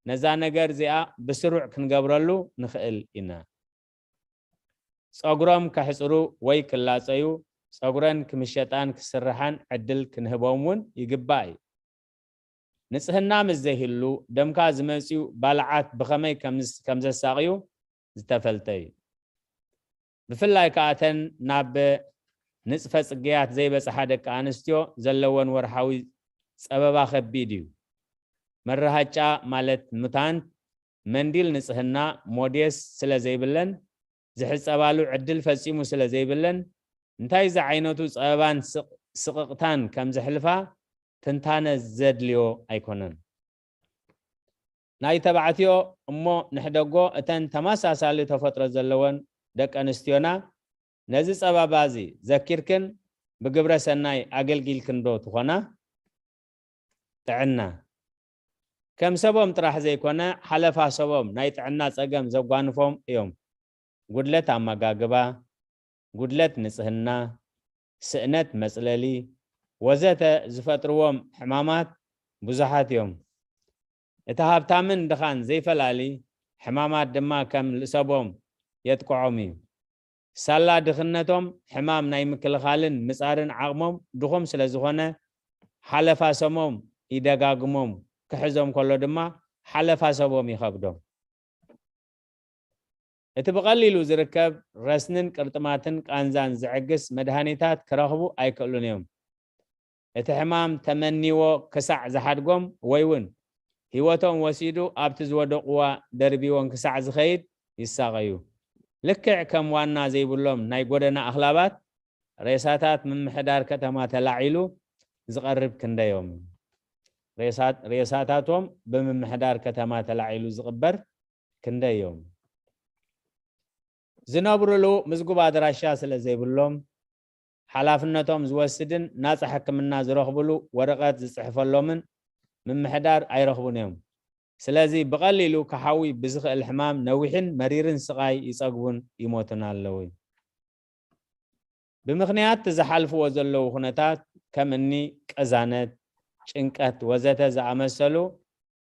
ነዛ ነገር እዚኣ ብስሩዕ ክንገብረሉ ንኽእል ኢና። ጸጉሮም ከሕጽሩ ወይ ክላጸዩ፣ ጸጉረን ክምሸጣን ክስርሓን ዕድል ክንህቦም እውን ይግባእ እዩ። ንጽህና ምስ ዘይህሉ፣ ደምካ ዝመጽኡ ባልዓት ብኸመይ ከም ከም ዘሳቕዩ ዝተፈልጠ እዩ። ብፍላይ ከኣ እተን ናብ ንጽፈ ጽግያት ዘይበጽሓ ደቂ ኣንስትዮ ዘለወን ወርሓዊ ጸበባ ከቢድ እዩ። መረሃጫ ማለት ሙታንት፣ መንዲል ንጽህና፣ ሞዴስ ስለ ዘይብለን፣ ዝሕጸባሉ ዕድል ፈጺሙ ስለ ዘይብለን፣ እንታይ ዝዓይነቱ ጸበባን ስቕ-፣ ስቕቕታን ከም ዘሕልፋ ትንታነ ዘድልዮ ኣይኮነን። ናይ ተባዕትዮ እሞ ንሕደጎ፣ እተን ተመሳሳሊ ተፈጥሮ ዘለወን ደቂ ኣንስትዮና ነዚ ጸበባ እዚ ዘኪርክን ብግብረ ሰናይ ኣገልጊልክን ዶ ትኾና? ጥዕና። ከም ሰቦም ጥራሕ ዘይኮነ፣ ሓለፋ ሰቦም ናይ ጥዕና ጸገም ዘጓንፎም እዮም። ጉድለት ኣመጋግባ፣ ጉድለት ንጽህና፣ ስእነት መጽለሊ፣ ወዘተ ዝፈጥርዎም ሕማማት ብዙሓት እዮም። እቲ ሃብታምን ድኻን ዘይፈላሊ ሕማማት ድማ ከም ልእሰቦም የጥቅዖም እዩ። ሳላ ድኽነቶም ሕማም ናይ ምክልኻልን ምጻርን ዓቕሞም ድኹም ስለ ዝኾነ፣ ሓለፋ ሰሞም ይደጋግሞም፣ ክሕዞም ከሎ ድማ ሓለፋ ሰቦም ይኸብዶም። እቲ ብቐሊሉ ዝርከብ ረስንን ቅርጥማትን ቃንዛን ዝዕግስ መድሃኒታት ክረኽቡ ኣይክእሉን እዮም። እቲ ሕማም ተመኒዎ ክሳዕ ዝሓድጎም ወይ እውን ህይወቶም ወሲዱ ኣብቲ ዝወደቕዋ ደርቢዎን ክሳዕ ዝኸይድ ይሳቐዩ። ልክዕ ከም ዋና ዘይብሎም ናይ ጎደና ኣኽላባት፣ ሬሳታት ምምሕዳር ከተማ ተላዒሉ ዝቐርብ ክንደዮም። ሬሳት-፣ ሬሳታቶም ብምምሕዳር ከተማ ተላዒሉ ዝቕበር ክንደዮም። ዝነብሩሉ ምዝጉብ ኣድራሻ ስለ ዘይብሎም፣ ሓላፍነቶም ዝወስድን ናጻ ሕክምና ዝረኽብሉ ወረቐት ዝጽሕፈሎምን ምምሕዳር ኣይረኽቡን እዮም። ስለዚ ብቐሊሉ ክሓዊ ብዝኽእል ሕማም ነዊሕን መሪርን ስቓይ ይጸግቡን ይሞቱን ኣለዉ። ብምኽንያት እቲ ዝሓልፍዎ ዘለዉ ኩነታት ከም እኒ ቅዛነት፣ ጭንቀት ወዘተ ዝኣመሰሉ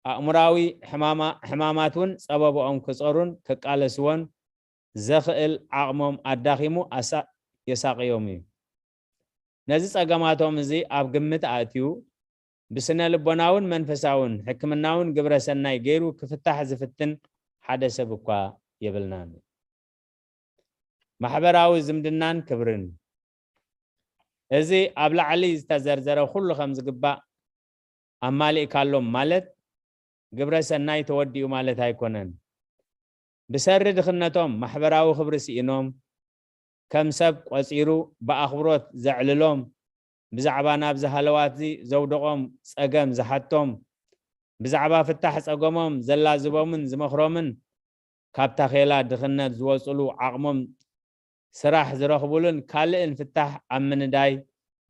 ኣእምራዊ ሕማማ-፣ ሕማማት እውን ጸበብኦም ክጸሩን ክቃለስዎን ዘኽእል ዓቕሞም ኣዳኺሙ ኣሳ-፣ የሳቕዮም እዩ። ነዚ ጸገማቶም እዚ ኣብ ግምት ኣእትዩ ብስነ ልቦናውን መንፈሳውን ሕክምናውን ግብረ ሰናይ ገይሩ ክፍታሕ ዝፍትን ሓደ ሰብ እኳ የብልናን። ማሕበራዊ ዝምድናን ክብርን። እዚ ኣብ ላዕሊ ዝተዘርዘረ ኩሉ ከም ዝግባእ ኣማሊእካሎም ማለት ግብረ ሰናይ ተወዲኡ ማለት ኣይኮነን። ብሰሪ ድኽነቶም ማሕበራዊ ክብሪ ስኢኖም፣ ከም ሰብ ቆጺሩ ብኣኽብሮት ዘዕልሎም፣ ብዛዕባ ናብዚ ሃለዋትዚ ዘውደቖም ጸገም ዝሓቶም፣ ብዛዕባ ፍታሕ ጸገሞም ዘላዝቦምን ዝመኽሮምን፣ ካብ ታኼላ ድኽነት ዝወጽሉ ዓቕሞም ስራሕ ዝረኽቡሉን ካልእን ፍታሕ ኣብ ምንዳይ፣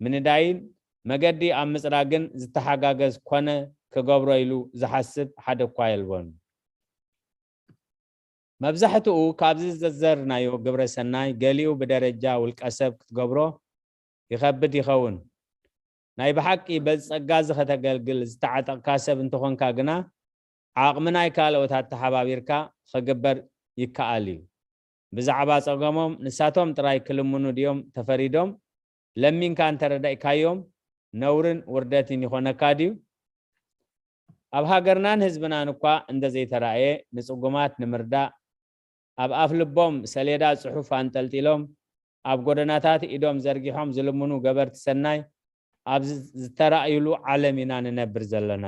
ምንዳይን መገዲ ኣብ ምጽራግን ዝተሓጋገዝ ኮነ ክገብሮ ኢሉ ዝሓስብ ሓደ እኳ የልቦን። መብዛሕትኡ ካብዚ ዝዘርዘርናዮ ግብረ ሰናይ ገሊኡ ብደረጃ ውልቀ ሰብ ክትገብሮ ይኸብድ ይኸውን። ናይ ብሓቂ በዚ ጸጋ እዚ ከተገልግል ዝተዓጠቕካ ሰብ እንተኾንካ ግና፣ ዓቕሚ ናይ ካልኦት ኣተሓባቢርካ ክግበር ይከኣል እዩ። ብዛዕባ ጸገሞም ንሳቶም ጥራይ ክልምኑ ድዮም ተፈሪዶም? ለሚንካ እንተረዳእካዮም ነውርን ውርደትን ይኾነካ ድዩ? ኣብ ሃገርናን ህዝብናን እኳ እንተዘይተራእየ፣ ንጽጉማት ንምርዳእ ኣብ ኣፍ ልቦም ሰሌዳ ጽሑፍ ኣንጠልጢሎም፣ ኣብ ጎደናታት ኢዶም ዘርጊሖም ዝልምኑ ገበርቲ ሰናይ ኣብ ዝ-፣ ዝተራእዩሉ ዓለም ኢና ንነብር ዘለና።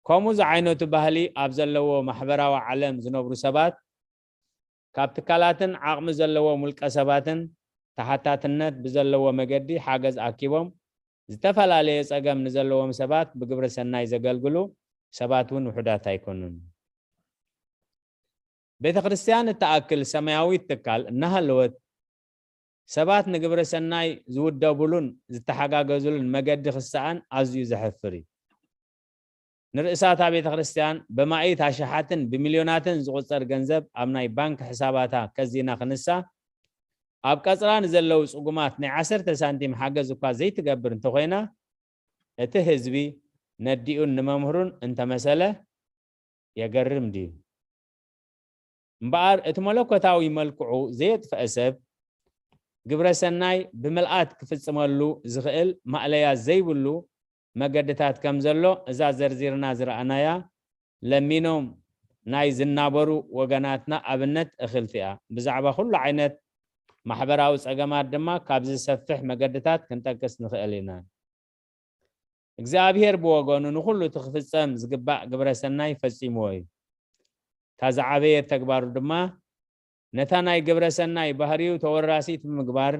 ከምኡ ዝዓይነቱ ባህሊ ኣብ ዘለዎ ማሕበራዊ ዓለም ዝነብሩ ሰባት፣ ካብ ትካላትን ዓቕሚ ዘለዎም ውልቀ ሰባትን ተሓታትነት ብዘለዎ መገዲ ሓገዝ ኣኪቦም ዝተፈላለየ ጸገም ንዘለዎም ሰባት ብግብረ ሰናይ ዘገልግሉ ሰባት እውን ውሑዳት ኣይኮኑን። ቤተ ክርስቲያን እትኣክል ሰማያዊት ትካል እናሃለወት ሰባት ንግብረ ሰናይ ዝውደቡሉን ዝተሓጋገዙሉን መገዲ ክሰኣን ኣዝዩ ዘሕፍር እዩ። ንርእሳታ ቤተ ክርስቲያን ብማእት ኣሽሓትን ብሚልዮናትን ዝቑጸር ገንዘብ ኣብ ናይ ባንክ ሕሳባታ ከዚና ክንሳ፣ ኣብ ቀጽራ ንዘለዉ ጽጉማት ናይ ዓሰርተ ሳንቲም ሓገዝ እኳ ዘይትገብር እንተኾይና፣ እቲ ህዝቢ ነዲኡን ንመምህሩን እንተመሰለ የገርም ድዩ? እምበኣር እቲ መለኮታዊ መልክዑ ዘየጥፈአ ሰብ ግብረ ሰናይ ብምልኣት ክፍጽመሉ ዝኽእል ማእለያ ዘይብሉ መገድታት ከም ዘሎ እዛ ዘርዚርና ዝረኣናያ ለሚኖም ናይ ዝናበሩ ወገናትና ኣብነት እኽልቲ እያ። ብዛዕባ ኩሉ ዓይነት ማሕበራዊ ጸገማት ድማ ካብ ዝሰፍሕ መገድታት ክንጠቅስ ንኽእል ኢና። እግዚኣብሔር ብወገኑ ንኹሉ እቲ ክፍጸም ዝግባእ ግብረ ሰናይ ፈጺምዎ እዩ። እታ ዝዓበየት ተግባሩ ድማ ነታ ናይ ግብረ ሰናይ ባህሪኡ ተወራሲት ብምግባር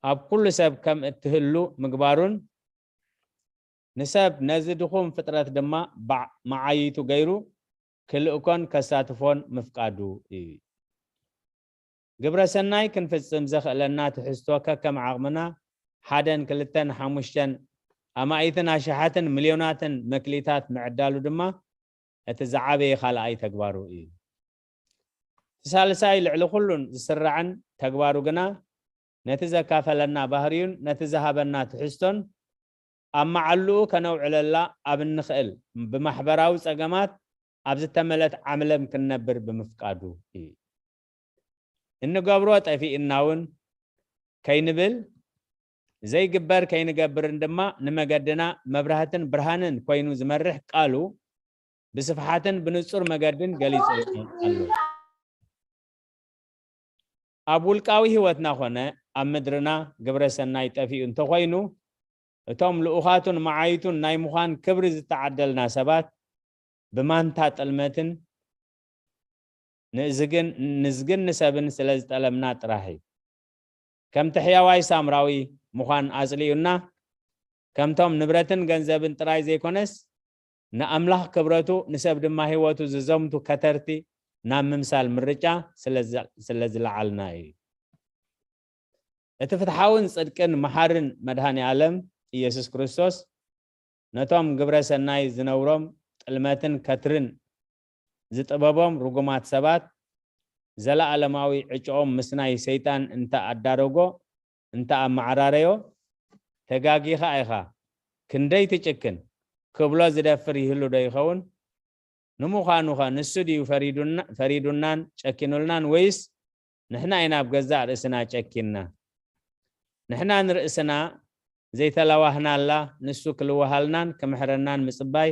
ኣብ ኩሉ ሰብ ከም እትህሉ ምግባሩን ንሰብ ነዚ ድኹም ፍጥረት ድማ ባዕ-፣ መዓይቱ ገይሩ ክልእኮን ከሳትፎን ምፍቃዱ እዩ። ግብረ ሰናይ ክንፍጽም ዘኽእለና ትሕዝቶ ከከም ዓቕምና ሓደን ክልተን ሓሙሽተን ኣማኢትን ኣሽሓትን ሚልዮናትን መክሊታት ምዕዳሉ ድማ እቲ ዝዓበየ ካልኣይ ተግባሩ እዩ። እቲ ሳልሳይ ልዕሊ ኩሉን ዝስራዕን ተግባሩ ግና ነቲ ዘካፈለና ባህርዩን ነቲ ዝሃበና ትሕዝቶን ኣብ መዓልኡ ከነውዕለላ ኣብ እንኽእል ብማሕበራዊ ጸገማት ኣብ ዝተመለት ዓምለም ክንነብር ብምፍቃዱ እዩ። እንገብሮ ጠፊእና እውን ከይንብል ዘይግበር ከይንገብርን ድማ ንመገድና መብራህትን ብርሃንን ኮይኑ ዝመርሕ ቃሉ ብስፍሓትን ብንጹር መገድን ገሊጹ ኣሎ። ኣብ ውልቃዊ ህይወትና ኾነ ኣብ ምድርና ግብረ ሰናይ ጠፊኡ እንተኾይኑ እቶም ልኡኻቱን መዓይቱን ናይ ምዃን ክብሪ ዝተዓደልና ሰባት ብማንታ ጥልመትን ንእዝግን ንዝግን ንሰብን ስለ ዝጠለምና ጥራሕ እዩ። ከምቲ ሕያዋይ ሳምራዊ ምዃን ኣጽሊኡና ከምቶም ንብረትን ገንዘብን ጥራይ ዘይኮነስ ንኣምላኽ ክብረቱ ንሰብ ድማ ህይወቱ ዝዘምቱ ከተርቲ ናብ ምምሳል ምርጫ ስለ ዝለዓልና እዩ። እቲ ፍትሓውን ጽድቅን መሓርን መድሃኒ ኣለም ኢየሱስ ክርስቶስ ነቶም ግብረ ሰናይ ዝነውሮም ጥልመትን ከትርን ዝጥበቦም ርጉማት ሰባት ዘለኣለማዊ ዕጭኦም ምስናይ ሰይጣን እንተ ኣዳረጎ እንተ ኣመዓራረዮ ተጋጊኻ ኢኻ ክንደይ ትጭክን ክብሎ ዝደፍር ይህሉ ዶ ይኸውን? ንምዃኑኸ ንሱ ድዩ ፈሪዱናን ጨኪኑልናን ወይስ ንሕና ኢና ኣብ ገዛእ ርእስና ጨኪንና? ንሕና ንርእስና ዘይተለዋህናላ ንሱ ክልወሃልናን ክምሕረናን ምጽባይ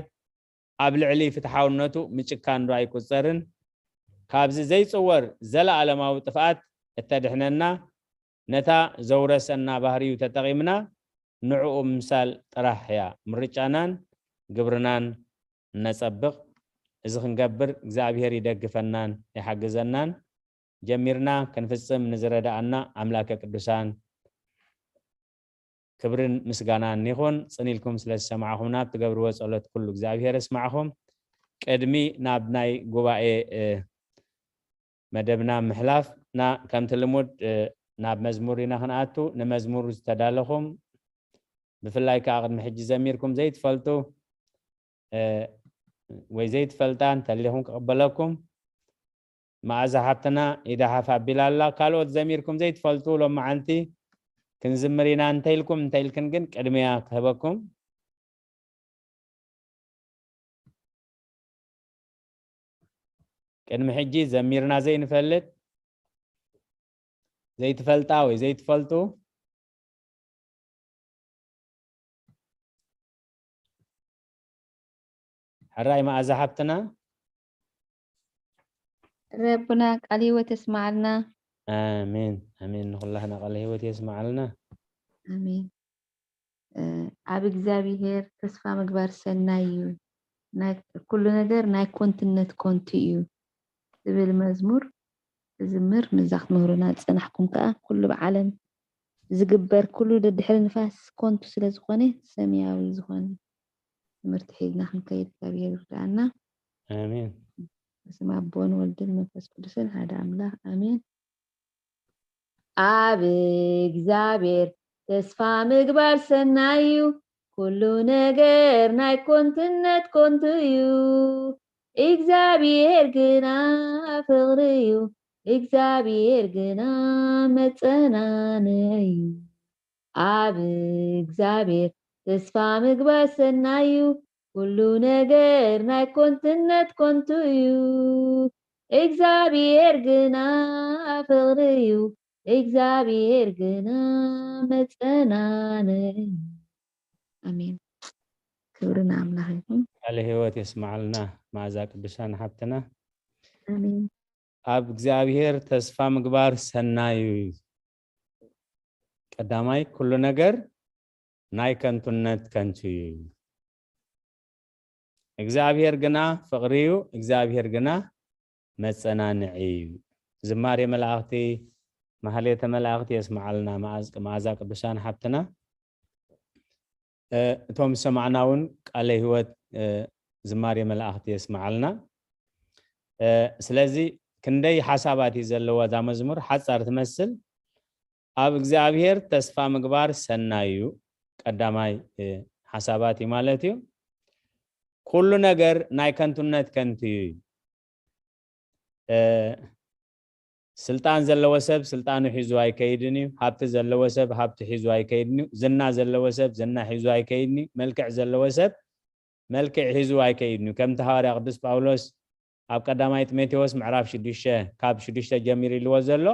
ኣብ ልዕሊ ፍትሓውነቱ ምጭካን ዶ ኣይቁጸርን? ካብዚ ዘይጽወር ዘለኣለማዊ ጥፍኣት እተድሕነና ነታ ዘውረሰና ባህርዩ ተጠቒምና ንዕኡ ምምሳል ጥራሕ እያ ምርጫናን ግብርናን እነጸብቕ። እዚ ክንገብር እግዚኣብሔር ይደግፈናን ይሓግዘናን። ጀሚርና ክንፍጽም ንዝረዳኣና ኣምላከ ቅዱሳን ክብርን ምስጋናን ይኹን። ጽን ኢልኩም ስለ ዝሰማዕኹምና፣ ኣብ ትገብርዎ ጸሎት ኩሉ እግዚኣብሔር ይስማዕኹም። ቅድሚ ናብ ናይ ጉባኤ፣ እ፣ መደብና ምሕላፍና፣ ከምቲ ልሙድ፣ እ፣ ናብ መዝሙር ኢና ክንኣቱ። ንመዝሙር ዝተዳለኹም፣ ብፍላይ ከኣ ቅድሚ ሕጂ ዘሚርኩም ዘይትፈልጡ፣ እ፣ ወይ ዘይትፈልጣ እንተሊኹም ክቕበለኩም። መኣዛ ሓብትና ኢዳ ሓፍ ኣቢላ ኣላ። ካልኦት ዘሚርኩም ዘይትፈልጡ ሎም መዓልቲ ክንዝምር ኢና እንተኢልኩም፣ እንተኢልክን ግን ቅድሚያ ክህበኩም። ቅድሚ ሕጂ ዘሚርና ዘይንፈልጥ፣ ዘይትፈልጣ ወይ ዘይትፈልጡ፣ ሕራይ መኣዛ ሓብትና። ረቡና ቃል ህይወት የስማዓልና። ኣሜን፣ ኣሜን። ንኹላህና ቃል ህይወት የስማዓልና። ኣሜን። እ፣ ኣብ እግዚኣብሔር ተስፋ ምግባር ሰናይ እዩ። ናይ፣ ኩሉ ነገር ናይ ኮንትነት ኮንቱ እዩ ዝብል መዝሙር ክዝምር፣ ንዛ ክትምህሩና ዝጸናሕኩም ከኣ ኩሉ ብዓለም ዝግበር ኩሉ ደድሕሪ ንፋስ ኮንቱ ስለ ዝኾነ ሰማያዊ ዝኾነ ትምህርቲ ሒዝና ክንከይድ እግዚኣብሔር ይርዳእና። ኣሜን። በስመ አብ ወወልድ ወመንፈስ ቅዱስን ሓደ ኣምላኽ ኣሜን። ኣብ እግዚኣብሔር ተስፋ ምግባር ሰናይ እዩ። ኩሉ ነገር ናይ ኮንትነት ኮንቱ እዩ። እግዚኣብሔር ግና ፍቕሪ እዩ። እግዚኣብሔር ግና መጸናንዒ እዩ። ኣብ እግዚኣብሔር ተስፋ ምግባር ሰናይ እዩ። ኩሉ ነገር ናይ ኮንትነት ኮንቱ እዩ። እግዚኣብሔር ግና ፍቕሪ እዩ። እግዚኣብሔር ግና መጸናንዒ እዩ። ኣሜን። ክብሪ ንኣምላኽ ይኹን። ቃለ ህይወት የስማዓልና መዓዛ ቅዱሳን ሓብትና። ኣሜን። ኣብ እግዚኣብሔር ተስፋ ምግባር ሰናይ እዩ። ቀዳማይ ኩሉ ነገር ናይ ከንቱነት ከንቱ እዩ። እግዚኣብሔር ግና ፍቕሪ እዩ። እግዚኣብሔር ግና መጸናንዒ እዩ። ዝማሬ መላእኽቲ ማህሌተ መላእኽቲ የስማዓልና መዓዝ- መዓዛ ቅዱሳን ሓብትና። እቶም ዝሰማዕና እውን ቃለ ህይወት ዝማሬ መላእኽቲ የስማዓልና። ስለዚ ክንደይ ሓሳባት እዩ ዘለዋ እዛ መዝሙር፣ ሓፃር ትመስል። ኣብ እግዚኣብሔር ተስፋ ምግባር ሰናይ እዩ፣ ቀዳማይ ሓሳባት እዩ ማለት እዩ። ኩሉ ነገር ናይ ከንቱነት ከንቱ እዩ። ስልጣን ዘለዎ ሰብ ስልጣኑ ሒዙ ኣይከይድን እዩ። ሃብቲ ዘለዎ ሰብ ሃብቲ ሒዙ ኣይከይድን እዩ። ዝና ዘለዎ ሰብ ዝና ሒዙ ኣይከይድን እዩ። መልክዕ ዘለዎ ሰብ መልክዕ ሒዙ ኣይከይድን እዩ። ከምቲ ሃዋርያ ቅዱስ ጳውሎስ ኣብ ቀዳማይ ጢሞቴዎስ ምዕራፍ ሽዱሽተ ካብ ሽዱሽተ ጀሚሩ ኢልዎ ዘሎ፣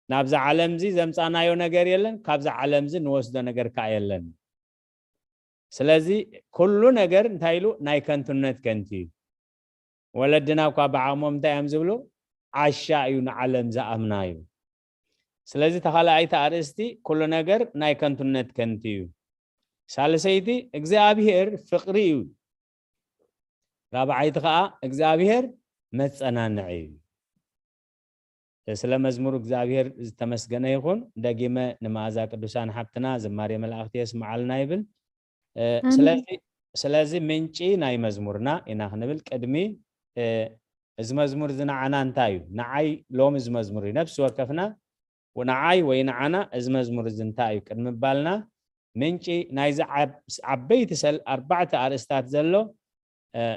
ናብዛ ዓለም እዚ ዘምጻናዮ ነገር የለን፣ ካብዛ ዓለም እዚ ንወስዶ ነገር ከኣ የለን። ስለዚ ኩሉ ነገር እንታይ ኢሉ ናይ ከንቱነት ከንቱ እዩ። ወለድና እኳ ብዓቕሞም እንታይ እዮም ዝብሉ? ዓሻ እዩ ንዓለም ዝኣምና እዩ። ስለዚ ተኻልኣይቲ ኣርእስቲ ኩሉ ነገር ናይ ከንቱነት ከንቱ እዩ። ሳልሰይቲ እግዚኣብሔር ፍቕሪ እዩ። ራብዓይቲ ከዓ እግዚኣብሔር መጸናንዒ እዩ። ስለ መዝሙር እግዚኣብሔር ዝተመስገነ ይኹን። ደጊመ ንመዓዛ ቅዱሳን ሓብትና ዝማሬ መላእኽቲ የስምዓልና ይብል። ስለዚ ስለዚ ምንጪ ናይ መዝሙርና ኢና ክንብል ቅድሚ እዚ መዝሙር እዚ ንዓና እንታይ እዩ? ንዓይ ሎሚ እዚ መዝሙር እዩ። ነፍሲ ወከፍና ንዓይ ወይ ንዓና እዚ መዝሙር እዚ እንታይ እዩ ቅድሚ ባልና ምንጪ ናይዚ ዓበይቲ ሰል ኣርባዕተ ኣርእስታት ዘሎ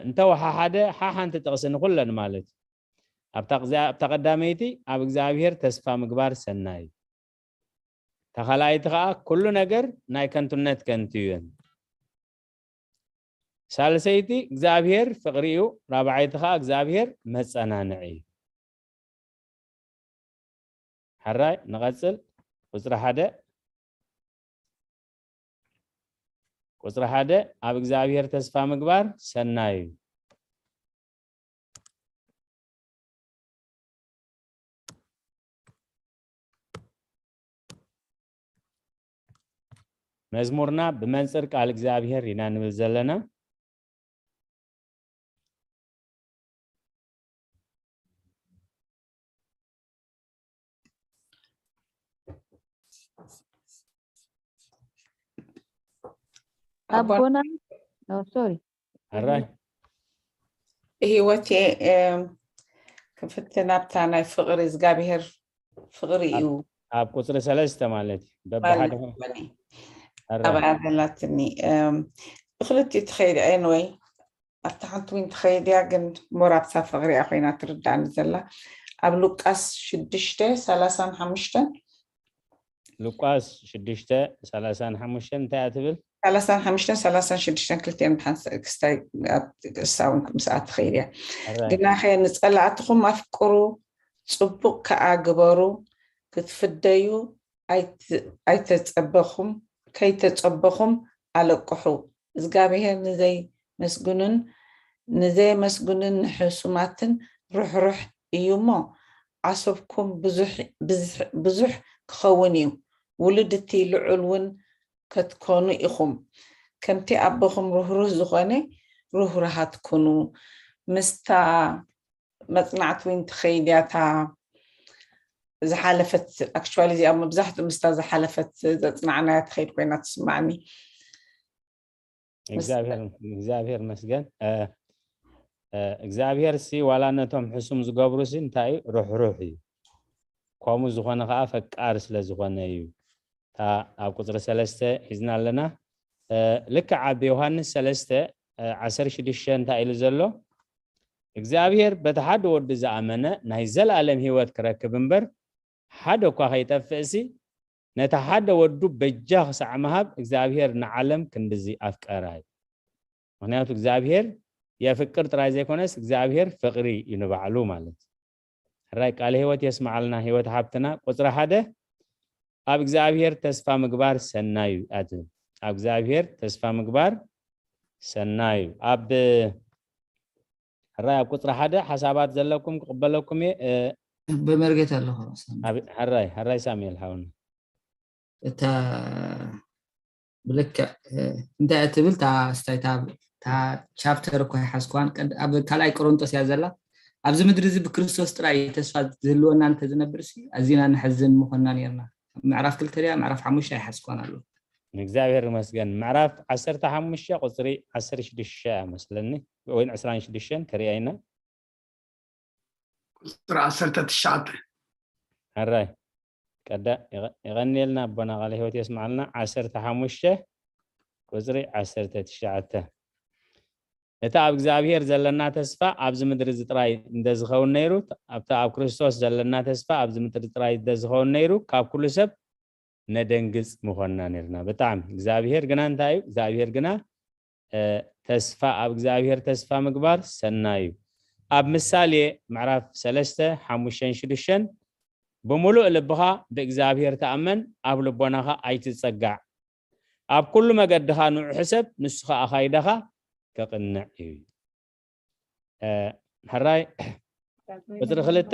እንተወሓሓደ ሓሓንቲ ጥቕሲ ንኩለን ማለት እዩ። ኣብታ ቀዳመይቲ ኣብ እግዚኣብሔር ተስፋ ምግባር ሰናይ፣ ተኻልኣይቲ ከዓ ኩሉ ነገር ናይ ከንቱነት ከንቱ እዩ። ሳልሰይቲ እግዚኣብሔር ፍቕሪ እዩ። ራብዓይቲ ከዓ እግዚኣብሔር መጸናንዒ እዩ። ሕራይ ንቐጽል። ቁጽሪ ሓደ ቁጽሪ ሓደ ኣብ እግዚኣብሔር ተስፋ ምግባር ሰናይ እዩ። መዝሙርና ብመንጽር ቃል እግዚኣብሔር ኢና ንብል ዘለና። ኣቦና ሶሪ ሕራይ ህይወት ክፍትን ኣብታ ናይ ፍቕሪ እግዚኣብሔር ፍቕሪ እዩ። ኣብ ቁፅሪ ሰለስተ ማለት እዩ። በብሓደ ኣብኣ ዘላትኒ ብክልቲኡ ትኸይድ ወይ ኣብታ ሓንቲ እውን ትኸይድ እያ፣ ግን ሞር ኣብታ ፍቕሪ እያ ኮይና ትርዳእኒ ዘላ። ኣብ ሉቃስ ሽዱሽተ ሰላሳን ሓሙሽተን ሉቃስ ሽዱሽተ ሰላሳን ሓሙሽተን እንታይ እያ ትብል? ሰላሳን ሓሙሽተን ሰላሳን ሽዱሽተን ክልቲኤን ብሓንሳእ ክስታይ ክሳውን ምስኣ ትኸይድ እያ። ግናኸ ንጸላእትኹም ኣፍቅሩ፣ ጽቡቕ ከኣ ግበሩ፣ ክትፍደዩ ኣይተጸበኹም ከይተጸበኹም ኣለቅሑ። እግዚኣብሔር ንዘይመስግኑን ንዘየመስግኑን ንሕሱማትን ርሕሩሕ እዩ እሞ ዓሰብኩም ብዙሕ ክኸውን እዩ። ውሉድ እቲ ልዑል እውን ከትኮኑ ኢኹም። ከምቲ ኣቦኹም ርህሩህ ዝኾነ ርህሩሃት ኩኑ። ምስታ መጽናዕቲ እውን ትኸይድ እያ እታ ዝሓለፈት፣ actually እዚኣ መብዛሕትኡ ምስታ ዝሓለፈት ዘጽናዕናያ ትኸይድ ኮይና ትስማዕኒ። እግዚኣብሔር መስገን። እግዚኣብሔር ሲ ዋላ ነቶም ሕሱም ዝገብሩ ሲ እንታይ እዩ? ርሕሩሕ እዩ። ከምኡ ዝኾነ ከዓ ፈቃር ስለ ዝኾነ እዩ። እታ ኣብ ቁፅሪ ሰለስተ ሒዝና ኣለና። ልክዕ ኣብ ዮሃንስ ሰለስተ ዓሰርተ ሽዱሽተ እንታይ ኢሉ ዘሎ? እግዚኣብሔር በቲ ሓደ ወዱ ዝኣመነ ናይ ዘለኣለም ህይወት ክረክብ እምበር ሓደ እኳ ከይጠፍእ ሲ ነቲ ሓደ ወዱ በጃ ክሳዕ ምሃብ እግዚኣብሔር ንዓለም ክንድዚ ኣፍቀራ እዩ። ምክንያቱ እግዚኣብሔር የፍቅር ጥራይ ዘይኮነስ እግዚኣብሔር ፍቅሪ እዩ ንባዕሉ ማለት እዩ። ሕራይ ቃለ ህይወት የስምዓልና ህይወት ሓብትና። ቁፅሪ ሓደ ኣብ እግዚኣብሔር ተስፋ ምግባር ሰናዩ ኣት ኣብ እግዚኣብሔር ተስፋ ምግባር ሰናዩ ኣብ ሕራይ ኣብ ቁፅሪ ሓደ ሓሳባት ዘለኩም ክቕበለኩም እየ። ብመርጌት ኣለኹ። ሕራይ ሕራይ ሳሙኤል ሓውና እታ ብልክዕ እንታይ እትብል ታ ስታይ ታ ቻፕተር እኮ ይሓዝኳን ኣብ ካልኣይ ቆሮንጦስ እያ ዘላ። ኣብዚ ምድሪ እዚ ብክርስቶስ ጥራይ ተስፋ ዝህልወና እንተዝነብር ሲ ኣዚና ንሕዝን ምኾንና ነርና። ምዕራፍ ክልተ ድያ ምዕራፍ ሓሙሽተ ኣይሓዝኳን ኣሎ። ንእግዚኣብሔር ይመስገን። ምዕራፍ ዓሰርተ ሓሙሽተ ቁፅሪ ዓሰርተ ሽዱሽተ እያ መስለኒ ወይ ዕስራን ሽዱሽተን ተሪኣይና። ቁፅሪ ዓሰርተ ትሽዓተ ሕራይ ቀዳ የቐንየልና ኣቦና ቃለ ህይወት የስምዓልና። ዓሰርተ ሓሙሽተ ቁፅሪ ዓሰርተ ትሽዓተ እቲ ኣብ እግዚኣብሔር ዘለና ተስፋ ኣብዚ ምድሪ እዚ ጥራይ እንደዝኸውን ነይሩ ኣብቲ ኣብ ክርስቶስ ዘለና ተስፋ ኣብዚ ምድሪ ጥራይ እንደዝኸውን ነይሩ ካብ ኩሉ ሰብ ነደንግፅ ምኾንና ነርና። ብጣዕሚ እግዚኣብሔር ግና እንታይ እዩ? እግዚኣብሔር ግና ተስፋ ኣብ እግዚኣብሔር ተስፋ ምግባር ሰናይ እዩ። ኣብ ምሳሌ ምዕራፍ ሰለስተ ሓሙሽተን ሽዱሽተን ብምሉእ ልብኻ ብእግዚኣብሔር ተኣመን፣ ኣብ ልቦናኻ ኣይትጸጋዕ፣ ኣብ ኩሉ መገድኻ ንዑ ሕሰብ፣ ንሱ ኸኣ ኣኻይዳኻ ከቕንዕ እዩ። ሕራይ ቁፅሪ ክልተ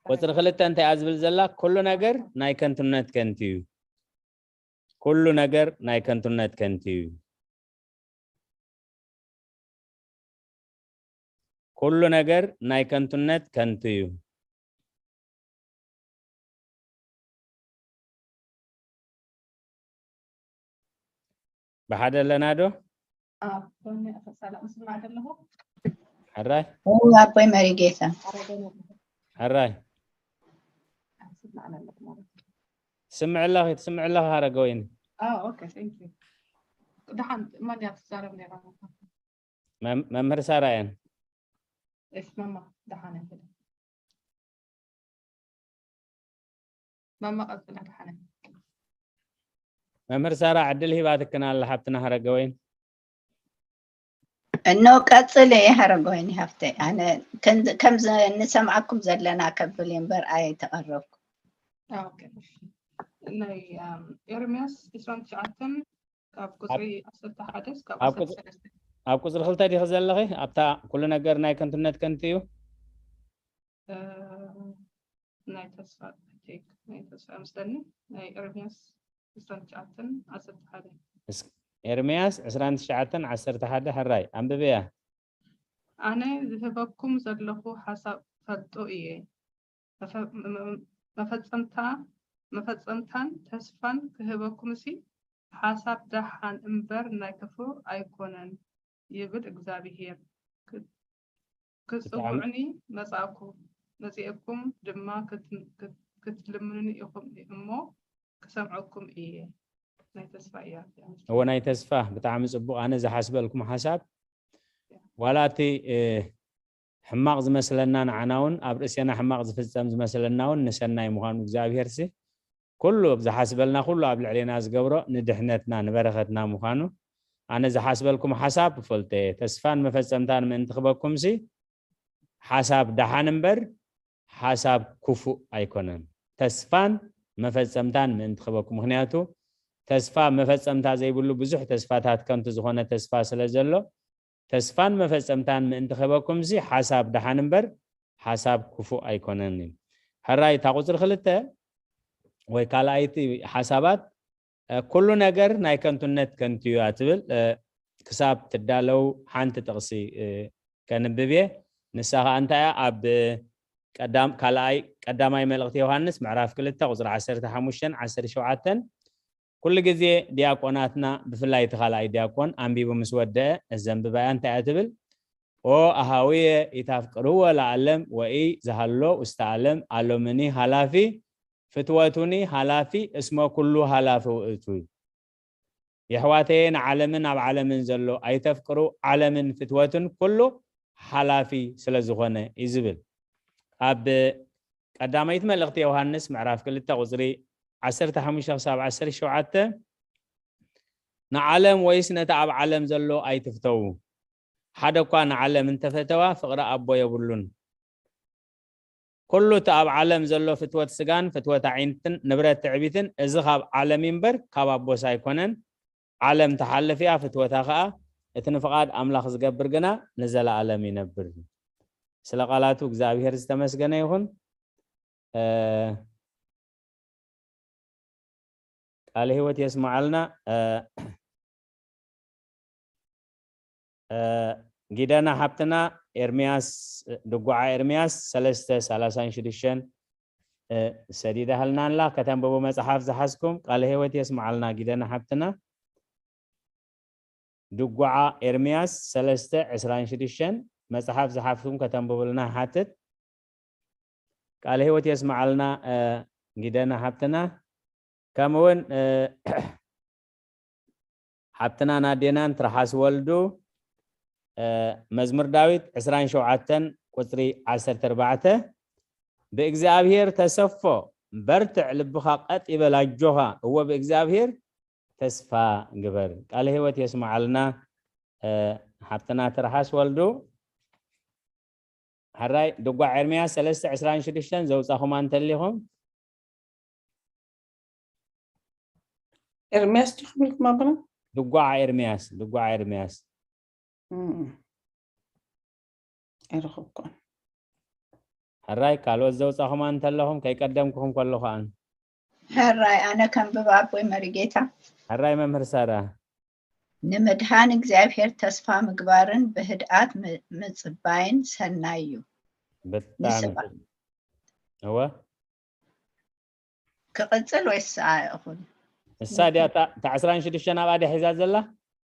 ቁፅሪ ክልተ እንታይ እያ ዝብል ዘላ? ኩሉ ነገር ናይ ከንቱነት ከንቱ እዩ። ኩሉ ነገር ናይ ከንቱነት ከንቱ እዩ። ኩሉ ነገር ናይ ከንቱነት ከንቱ እዩ። ብሓደ ኣለና ዶ? ሕራይ ኣቦይ መሪጌታ ሕራይ ትስምዕ ኣለኺ ትስምዕ ኣለኺ ሃረገወይኒ ደሓን መን እያ ትዛረብ ነራ መምህር ሳራ እየን እሽ መማ ደሓን እያ መማ ቀፅላ ደሓን እያ መምህር ሳራ ዕድል ሂባትክን ኣላ ሓብትና ሃረገወይን እኖ ቀፅል እየ ሃረገወይን ሃፍተይ ኣነ ከምዚ ንሰምዓኩም ዘለና ከብል እምበር ኣይተቐረብኩ ናይ ኤርሚያስ ዕስራን ትሽዓተን ካብ ቁፅሪ ዓሰርተ ሓደ እስካብ ኣብ ቁፅሪ ክልተ ዲኺ ዘለኺ ኣብታ ኩሉ ነገር ናይ ከንቱነት ከንቱ እዩ ናይ ተስፋ ናይ ተስፋ መስለኒ ናይ ኤርሚያስ ዕስራን ትሽዓተን ዓሰርተ ሓደ ኤርሚያስ ዕስራን ትሽዓተን ዓሰርተ ሓደ ሕራይ ኣንብብያ ኣነ ዝህበኩም ዘለኹ ሓሳብ ፈልጦ እየ መፈፀምታ መፈፀምታን ተስፋን ክህበኩም ሲ ሓሳብ ደሓን እምበር ናይ ክፉ ኣይኮነን ይብል እግዚኣብሄር ክፅውዑኒ መፃእኩ መፂኤኩም ድማ ክትልምኑኒ ኢኹም እሞ ክሰምዐኩም እየ ናይ ተስፋ እያ እወ ናይ ተስፋ ብጣዕሚ ፅቡቅ ኣነ ዝሓስበልኩም ሓሳብ ዋላ እቲ ሕማቕ ዝመስለና ንዓና እውን ኣብ ርእሴና ሕማቕ ዝፍፀም ዝመስለና እውን ንሰናይ ምዃኑ እግዚኣብሄር ሲ ኩሉ ዝሓስበልና ኩሉ ኣብ ልዕሌና ዝገብሮ ንድሕነትና ንበረኸትና ምዃኑ ኣነ ዝሓስበልኩም ሓሳብ ፈልጠ ተስፋን መፈፀምታን ምእንቲ ክበኩም ሲ ሓሳብ ደሓን እምበር ሓሳብ ክፉእ ኣይኮነን ተስፋን መፈፀምታን ምእንቲ ክበኩም ምክንያቱ ተስፋ መፈፀምታ ዘይብሉ ብዙሕ ተስፋታት ከምቲ ዝኾነ ተስፋ ስለ ዘሎ ተስፋን መፈፀምታን ምእንቲ ክህበኩም ሲ ሓሳብ ደሓን እምበር ሓሳብ ክፉእ ኣይኮነን እዩ ሕራይ እታ ቁፅሪ ክልተ ወይ ካልኣይቲ ሓሳባት ኩሉ ነገር ናይ ከንቱነት ከንቱ እዩ ትብል ክሳብ ትዳለው ሓንቲ ጥቕሲ ከንብብ እየ ንሳ ከዓ እንታይ እያ ኣብ ቀዳም ካልኣይ ቀዳማይ መልእኽቲ ዮሃንስ ምዕራፍ ክልተ ቁጽሪ ዓሰርተ ሓሙሽተን ዓሰርተ ሸውዓተን። ኩሉ ግዜ ዲያቆናትና፣ ብፍላይ እቲ ካልኣይ ዲያቆን፣ ኣንቢቡ ምስ ወደአ፣ እዘንብባያ እንታይ እያ ትብል? ኦ ኣሃውየ ኢታፍቅርዎ ለዓለም ወኢ ዝሃሎ ውስተ ዓለም ኣሎምኒ ሃላፊ ፍትወቱኒ ሃላፊ እስመ ኩሉ ሃላፊ ውእቱ። የሕዋተየ ንዓለምን ኣብ ዓለምን ዘሎ ኣይተፍቅሩ፣ ዓለምን ፍትወትን ኩሉ ሓላፊ ስለ ዝኾነ እዩ ዝብል። ኣብ ቀዳመይቲ መልእኽቲ ዮሃንስ ምዕራፍ ክልተ ቁጽሪ ዓሰርተ ሓሙሽተ ክሳብ ዓሰርተ ሸውዓተ፣ ንዓለም ወይስ ነቲ ኣብ ዓለም ዘሎ ኣይትፍተዉ። ሓደ እኳ ንዓለም እንተፈተዋ ፍቕሪ ኣቦ የብሉን። ኩሉ እቲ ኣብ ዓለም ዘሎ ፍትወት ስጋን ፍትወት ኣዒንትን ንብረት ትዕቢትን፣ እዚ ካብ ዓለም እዩ እምበር ካብ ኣቦስ ኣይኮነን። ዓለም ትሓልፍ እያ፣ ፍትወታ ኸኣ፣ እቲ ንፍቓድ ኣምላኽ ዝገብር ግና ንዘለኣለም ይነብር። ስለ ቃላቱ እግዚኣብሔር ዝተመስገነ ይኹን። እ፣ ቃለ ህይወት የስመዓልና። እ፣ እ፣ ጊደና ሓብትና፣ ኤርምያስ፣ ድጓዓ ኤርምያስ ሰለስተ ሰላሳን ሽዱሽተን፣ እ፣ ሰዲዳህልና ኣላ። ከተንብቡ መጽሓፍ ዝሓዝኩም ቃለ ህይወት የስመዓልና። ጊደና ሓብትና፣ ድጓዓ ኤርምያስ ሰለስተ ዕስራን ሽዱሽተን፣ መጽሓፍ ዝሓዝኩም ከተንብቡልና ይሓትት። ቃለ ህይወት የስመዓልና፣ እ፣ ጊደና ሓብትና። ከምኡ እውን፣ እ፣ ሓብትና ናዴናን ትርሓስ ወልዱ፣ እ፣ መዝሙር ዳዊት ዕስራን ሸውዓተን ቁጽሪ ዓሰርተ ኣርባዕተ፣ "ብእግዚኣብሔር ተሰፎ፣ በርትዕ፣ ልብኻ ቀጥ ይበል፣ ኣጆኻ፣ እወ ብእግዚኣብሔር ተስፋ ግበር።" ቃለ ህይወት የስመዓልና፣ እ፣ ሓብትና ትርሓስ ወልዱ። ሕራይ ድጓዕ ኤርምያስ ሰለስተ ዕስራን ሽዱሽተን ዘውጻኹማ እንተሊኹም። ኤርምያስ ዲኹም ኢልኩም ኣቦና? ድጓዕ ኤርምያስ፣ ድጓዕ ኤርምያስ። እም። ኣይረኸብኩን። ሕራይ ካልኦት ዘውጻኹማ እንተለኹም ከይቀደምኩኹም ከለኹ ኣን። ሕራይ ኣነ ከንብብ ኣቦይ መሪጌታ። ሕራይ መምህር ሳራ። ንምድሓን እግዚኣብሔር ተስፋ ምግባርን ብህድኣት ም-፣ ምጽባይን ሰናይ እዩ። ብጣዕሚ ንስባ-፣ ጽቡቅ። እወ። ክቕጽል ወይስ ኣ-፣ እኹል? እሳ ድያ እታ፣ እታ ዕስራን ሽዱሽተን ኣብኣ ድያ ሒዛ ዘላ?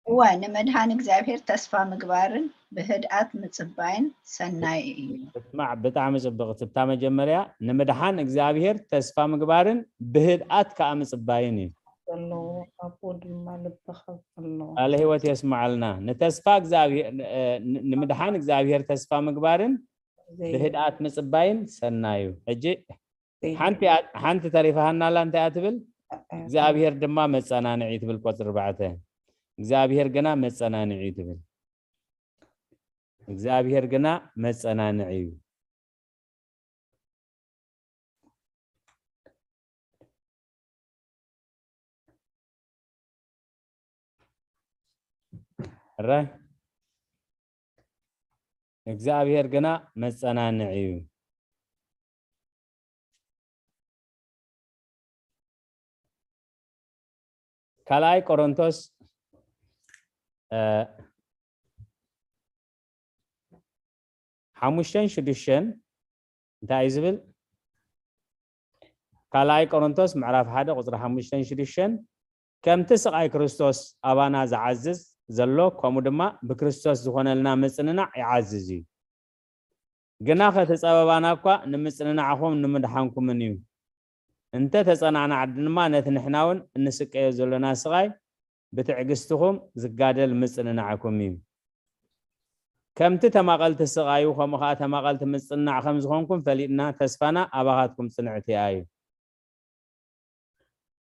እወ፣ ንምድሓን እግዚኣብሔር ተስፋ ምግባርን ብህድኣት ምጽባይን ሰናይ እዩ። እስማዕ፣ ብጣዕሚ ጽብቕቲ። እታ መጀመርያ ንምድሓን እግዚኣብሔር ተስፋ ምግባርን ብህድኣት ከኣ ምጽባይን እዩ። ዘለዎ፣ ኣቦ ድማ ልብኻ ዘለዎ። ቃለ ህይወት የስምዓልና። ንተስፋ እግዚኣብሔር፣ እ፣ ን-፣ ንምድሓን እግዚኣብሔር ተስፋ ምግባርን ዘይብሉ። ብህድኣት ምጽባይን ሰናይ እዩ። ሕጂ ዘይብሉ። ሓንቲ እያ፣ ሓንቲ ተሪፋሃና ኣላ፣ እንታይ እያ ትብል? እ፣ እ፣ እግዚኣብሔር ድማ መጸናንዒ ትብል፣ ቆጽሪ ኣርባዕተ። እግዚኣብሔር ግና መጸናንዒ እዩ ትብል። እግዚኣብሔር ግና መጸናንዒ እዩ። ሕራይ እግዚኣብሔር ግና መጸናንዒ እዩ። ካልኣይ ቆሮንቶስ፣ እ፣ ሓሙሽተን ሽዱሽተን እንታይ እዩ ዝብል? ካልኣይ ቆሮንቶስ ምዕራፍ ሓደ ቁጽሪ ሓሙሽተን ሽዱሽተን፣ "ከምቲ ስቓይ ክርስቶስ ኣባና ዝዓዝዝ ዘሎ፣ ከምኡ ድማ ብክርስቶስ ዝኾነልና ምጽንናዕ ይዓዝዝ እዩ። ግናኸ እቲ ጸበባና እኳ ንምጽንናዕኹም ንምድሓንኩምን እዩ። እንተ ተጸናንዓ ድማ ነቲ ንሕና እውን እንስቀዮ ዘሎና ስቓይ ብትዕግስትኹም ዝጋደል ምጽንናዕኩም እዩ። ከምቲ ተማቐልቲ ስቓዩ፣ ከምኡ ኸኣ ተማቐልቲ ምጽንናዕ ከም ዝኾንኩም ፈሊጥና፣ ተስፋና ኣባኻትኩም ጽንዕቲ እያ እዩ።"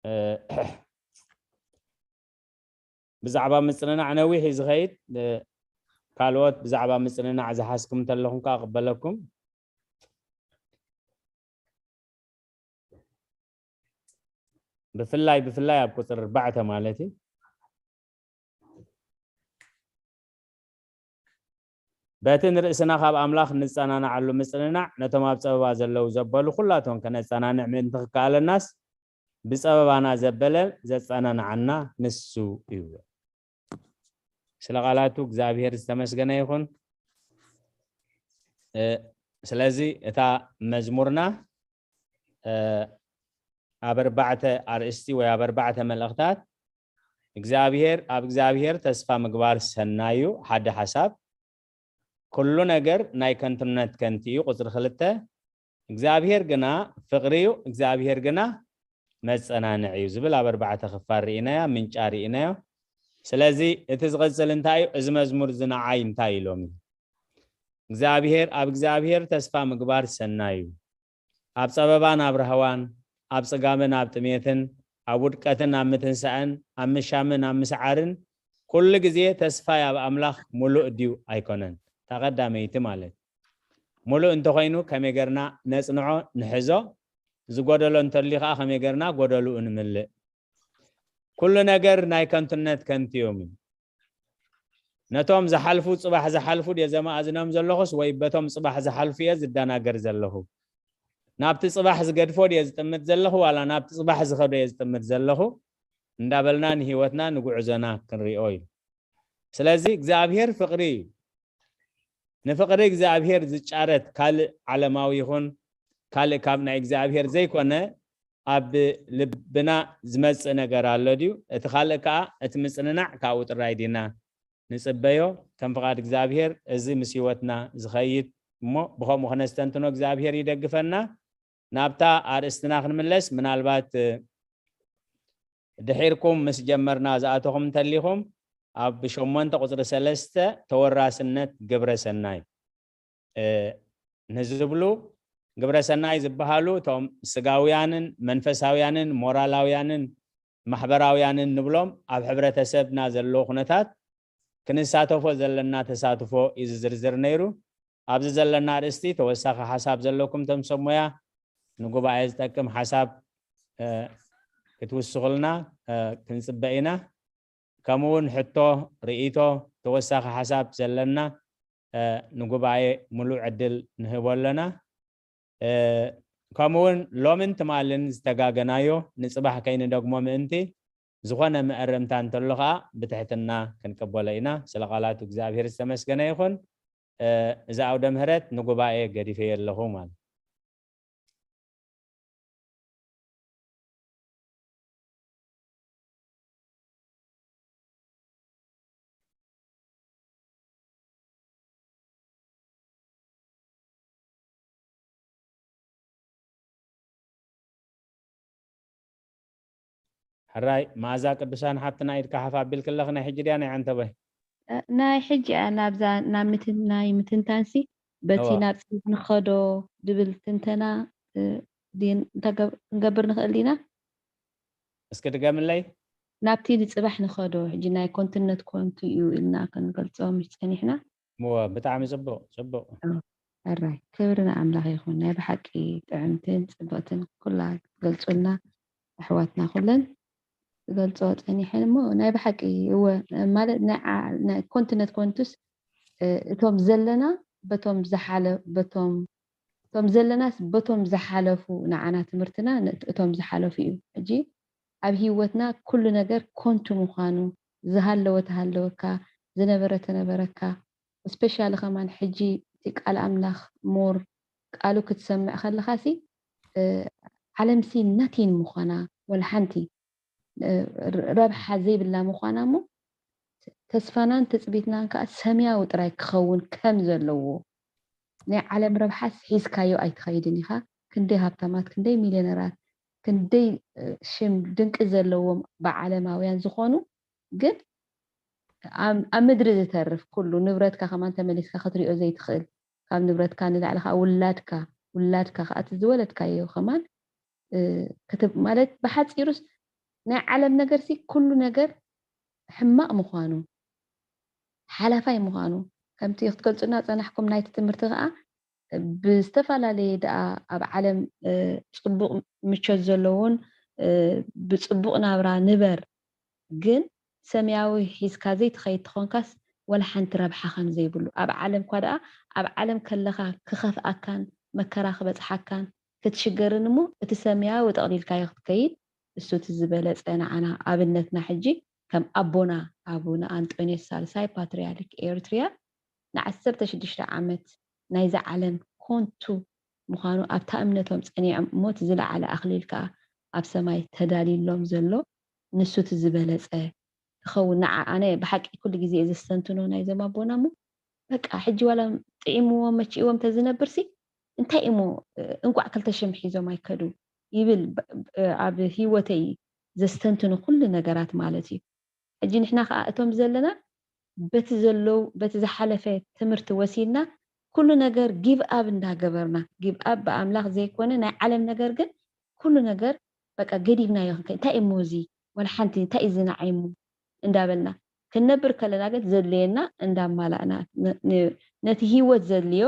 እ፣ ብዛዕባ ምጽንናዕ ነዊሕ እዩ ዝኸይድ። እ፣ ካልኦት ብዛዕባ ምጽንናዕ ዝሓዝኩም እንተለኹም ከኣ ክቕበለኩም። ብፍላይ፣ ብፍላይ ኣብ ቁጽሪ ኣርባዕተ ማለት እዩ። በቲ ንርእስና ካብ ኣምላኽ እንጸናንዓሉ ምጽንናዕ፣ ነቶም ኣብ ጸበባ ዘለዉ ዘበሉ ኩላቶም ከነጸናንዕ ምእንቲ ክከኣለናስ፣ ብጸበባና ዘበለ ዘጸናንዓና ንሱ እዩ። ስለ ቃላቱ እግዚኣብሔር ዝተመስገነ ይኹን። እ፣ ስለዚ እታ መዝሙርና ኣብ ኣርባዕተ ኣርእስቲ ወይ ኣብ ኣርባዕተ መልእኽታት እግዚኣብሔር ኣብ እግዚኣብሔር ተስፋ ምግባር ሰናዩ ሓደ ሓሳብ፣ ኩሉ ነገር ናይ ከንቱነት ከንቲ እዩ። ቁፅሪ ክልተ እግዚኣብሔር ግና ፍቅሪ እዩ፣ እግዚኣብሔር ግና መፀናንዕ እዩ ዝብል ኣብ ኣርባዕተ ክፋል ርኢናያ፣ ምንጫ ርኢናዮ። ስለዚ እቲ ዝቐፅል እንታይ እዩ? እዚ መዝሙር እዚ ንዓይ እንታይ ኢሎም እዩ? እግዚኣብሔር ኣብ እግዚኣብሔር ተስፋ ምግባር ሰናይ እዩ። ኣብ ጸበባን ኣብ ራህዋን፣ ኣብ ጽጋምን ኣብ ጥሜትን፣ ኣብ ውድቀትን ኣብ ምትንሳእን፣ ኣብ ምሻምን ኣብ ምስዓርን ኩሉ ግዜ ተስፋይ ኣብ ኣምላኽ ምሉእ ድዩ ኣይኮነን? እታ ቀዳመይቲ ማለት ምሉእ እንተኾይኑ ከመይ ገርና ነጽንዖ ንሕዞ፣ ዝጎደሎ እንተልዩ ከኣ ከመይ ገርና ጎደልኡ ንምልእ። ኩሉ ነገር ናይ ከንቱነት ከንቱ እዮም እዩ። ነቶም ዝሓልፉ ጽባሕ ዝሓልፉ ድየ ዘማእዝኖም ዘለኹስ ወይ በቶም ጽባሕ ዝሓልፉ እየ ዝደናገር ዘለኹ? ናብቲ ጽባሕ ዝገድፎ ድየ ዝጥምት ዘለኹ ዋላ ናብቲ ጽባሕ ዝኸዶ እየ ዝጥምት ዘለኹ? እንዳበልና ንህይወትና ንጉዕዞና ክንሪኦ እዩ። ስለዚ እግዚኣብሔር ፍቕሪ እዩ። ንፍቕሪ እግዚኣብሔር ዝጫረት ካልእ ዓለማዊ ይኹን ካልእ ካብ ናይ እግዚኣብሔር ዘይኮነ ኣብ ልብና ዝመጽእ ነገር ኣሎ ድዩ? እቲ ካልእ ከኣ እቲ ምጽንናዕ ካብኡ ጥራይ ዲና ንጽበዮ? ከም ፍቓድ እግዚኣብሔር እዚ ምስ ህይወትና ዝኸይድ እሞ ብኸምኡ ክነስተንትኖ እግዚኣብሔር ይደግፈና። ናብታ ኣርእስትና ክንምለስ፣ ምናልባት ድሒርኩም ምስ ጀመርና ዝኣተኹም እንተሊኹም ኣብ ሸሞንተ ቁፅሪ ሰለስተ ተወራስነት ግብረ ሰናይ ንዝብሉ ግብረ ሰናይ ዝበሃሉ እቶም ስጋውያንን መንፈሳውያንን ሞራላውያንን ማሕበራውያንን ንብሎም ኣብ ሕብረተሰብና ዘለዉ ኩነታት ክንሳተፎ ዘለና ተሳትፎ እዩ ዝዝርዝር ነይሩ። ኣብዚ ዘለና ኣርእስቲ ተወሳኺ ሓሳብ ዘለኩም ተምሰሞያ ንጉባኤ ዝጠቅም ሓሳብ ክትውስኹልና ክንፅበ ኢና። ከምኡ እውን ሕቶ፣ ርእይቶ፣ ተወሳኺ ሓሳብ ዘለና ንጉባኤ ሙሉእ ዕድል ንህቦ ኣለና። ከምኡ እውን ሎምን ትማልን ዝተጋገናዮ ንፅባሕ ከይንደግሞ ምእንቲ ዝኾነ መእረምታ እንተሎ ከዓ ብትሕትና ክንቀበሎ ኢና። ስለ ቃላቱ እግዚኣብሔር ዝተመስገነ ይኹን። እዚ ኣውደ ምህረት ንጉባኤ ገዲፈዮ ኣለኹ ማለት። ሕራይ መኣዛ ቅዱሳን ሓብትና ኢድካ ሓፍ ኣቢልክለኽ ናይ ሕጂ ድያ ናይ ዓንተቦይ? ናይ ሕጂ እያ ናብዛ ናብ ምትን ናይ ምትንታንሲ በቲ ናብ ጽባሕ ንኸዶ ድብል ትንተና ድን ክንገብር ንኽእል ዲና? እስኪ ድገምለይ። ናብቲ ንጽባሕ ንኸዶ ሕጂ ናይ ኮንትነት ኮንቱ እዩ ኢልና ክንገልጾ ምሽ ጸኒሕና። እወ ብጣዕሚ ጽቡቕ ጽቡቕ። ሕራይ ክብሪ ንኣምላኽ ይኹን። ናይ ብሓቂ ጥዕምትን ጽብቕትን ኩላ ክትገልጹልና ኣሕዋትና ኩለን ክገልጾ ጸኒሐን እሞ ናይ ብሓቂ እወ ማለት ናይ ኮንትነት ኮንቱስ እቶም ዘለና በቶም ዝሓለ በቶም እቶም ዘለናስ በቶም ዝሓለፉ ንዓና ትምህርትና እቶም ዝሓለፉ እዩ። ሕጂ ኣብ ህይወትና ኩሉ ነገር ኮንቱ ምዃኑ ዝሃለወ ተሃለወካ ዝነበረ ተነበረካ especially ከማን ሕጂ እቲ ቃል ኣምላኽ more ቃሉ ክትሰምዕ ከለኻሲ ዓለምሲ nothing ምዃና ወላ ሓንቲ ረብሓ ዘይብላ ምዃና እሞ ተስፋናን ትፅቢትናን ከዓ ሰማያዊ ጥራይ ክኸውን ከም ዘለዎ ናይ ዓለም ረብሓስ ሒዝካዮ ኣይትኸይድን ኢኻ። ክንደይ ሃብታማት ክንደይ ሚልዮነራት ክንደይ ሽም ድንቂ ዘለዎም ብዓለማውያን ዝኾኑ ግን ኣብ ምድሪ ዝተርፍ ኩሉ ንብረትካ ከማን ተመሊስካ ክትሪኦ ዘይትኽእል ካብ ንብረትካ ንላዕሊ ከዓ ውላድካ ውላድካ ከዓ እቲ ዝወለድካዮ ከማን ማለት ብሓፂሩስ ናይ ዓለም ነገርሲ ኩሉ ነገር ሕማቕ ምዃኑ ሓላፋይ ምዃኑ ከምቲ ክትገልፁና ፀናሕኩም ናይቲ ትምህርቲ ከዓ ብዝተፈላለየ ደኣ ኣብ ዓለም ፅቡቕ ምቾት ዘለዎን ብፅቡቕ ናብራ ንበር ግን ሰማያዊ ሒዝካ ዘይትኸይድ ተኾንካስ ወላ ሓንቲ ረብሓ ከም ዘይብሉ ኣብ ዓለም እኳ ደኣ ኣብ ዓለም ከለኻ ክኸፍኣካን መከራ ክበፅሓካን ክትሽገርን እሞ እቲ ሰማያዊ ጠቕሊልካዮ ክትከይድ እሱ እቲ ዝበለፀ ንዓና ኣብነትና ሕጂ ከም ኣቦና ኣቡነ ኣንጦንዮስ ሳልሳይ ፓትርያርክ ኤርትርያ ንዓሰርተ ሽዱሽተ ዓመት ናይዛ ዓለም ኮንቱ ምዃኑ ኣብታ እምነቶም ጸኒዖም እሞ እቲ ዝለዓለ ኣኽሊል ከኣ ኣብ ሰማይ ተዳልዩሎም ዘሎ ንሱ እቲ ዝበለጸ ክኸውን። ንዓ-፣ ኣነ ብሓቂ ኩሉ ግዜ እየ ዘስተንትኖ ናይዞም ኣቦና እሞ በቃ ሕጂ ዋላ ጥዒምዎም መቺእዎም ተዝነብርሲ እንታይ እሞ እንቋዕ ክልተ ሽም ሒዞም ኣይከዱ ይብል። ብ-፣ ብ-፣ ኣብ ህይወተይ ዘስተንትኖ ኩሉ ነገራት ማለት እዩ። ሕጂ ንሕና ከኣ እቶም ዘለና በቲ ዘለዉ፣ በቲ ዝሓለፈ ትምህርቲ ወሲድና ኩሉ ነገር give up እንዳገበርና፣ give up ብኣምላኽ ዘይኮነ ናይ ዓለም ነገር ግን ኩሉ ነገር በቃ ገዲፍናዮ ክንከ-፣ እንታይ እሞ እዚ ወላ ሓንቲ እንታይ እዩ ዝነዓይ እሞ እንዳበልና ክንነብር ከለና ግን ዘድልየና እንዳማላእና ነ-፣ ነ-፣ ነቲ ህይወት ዘድልዮ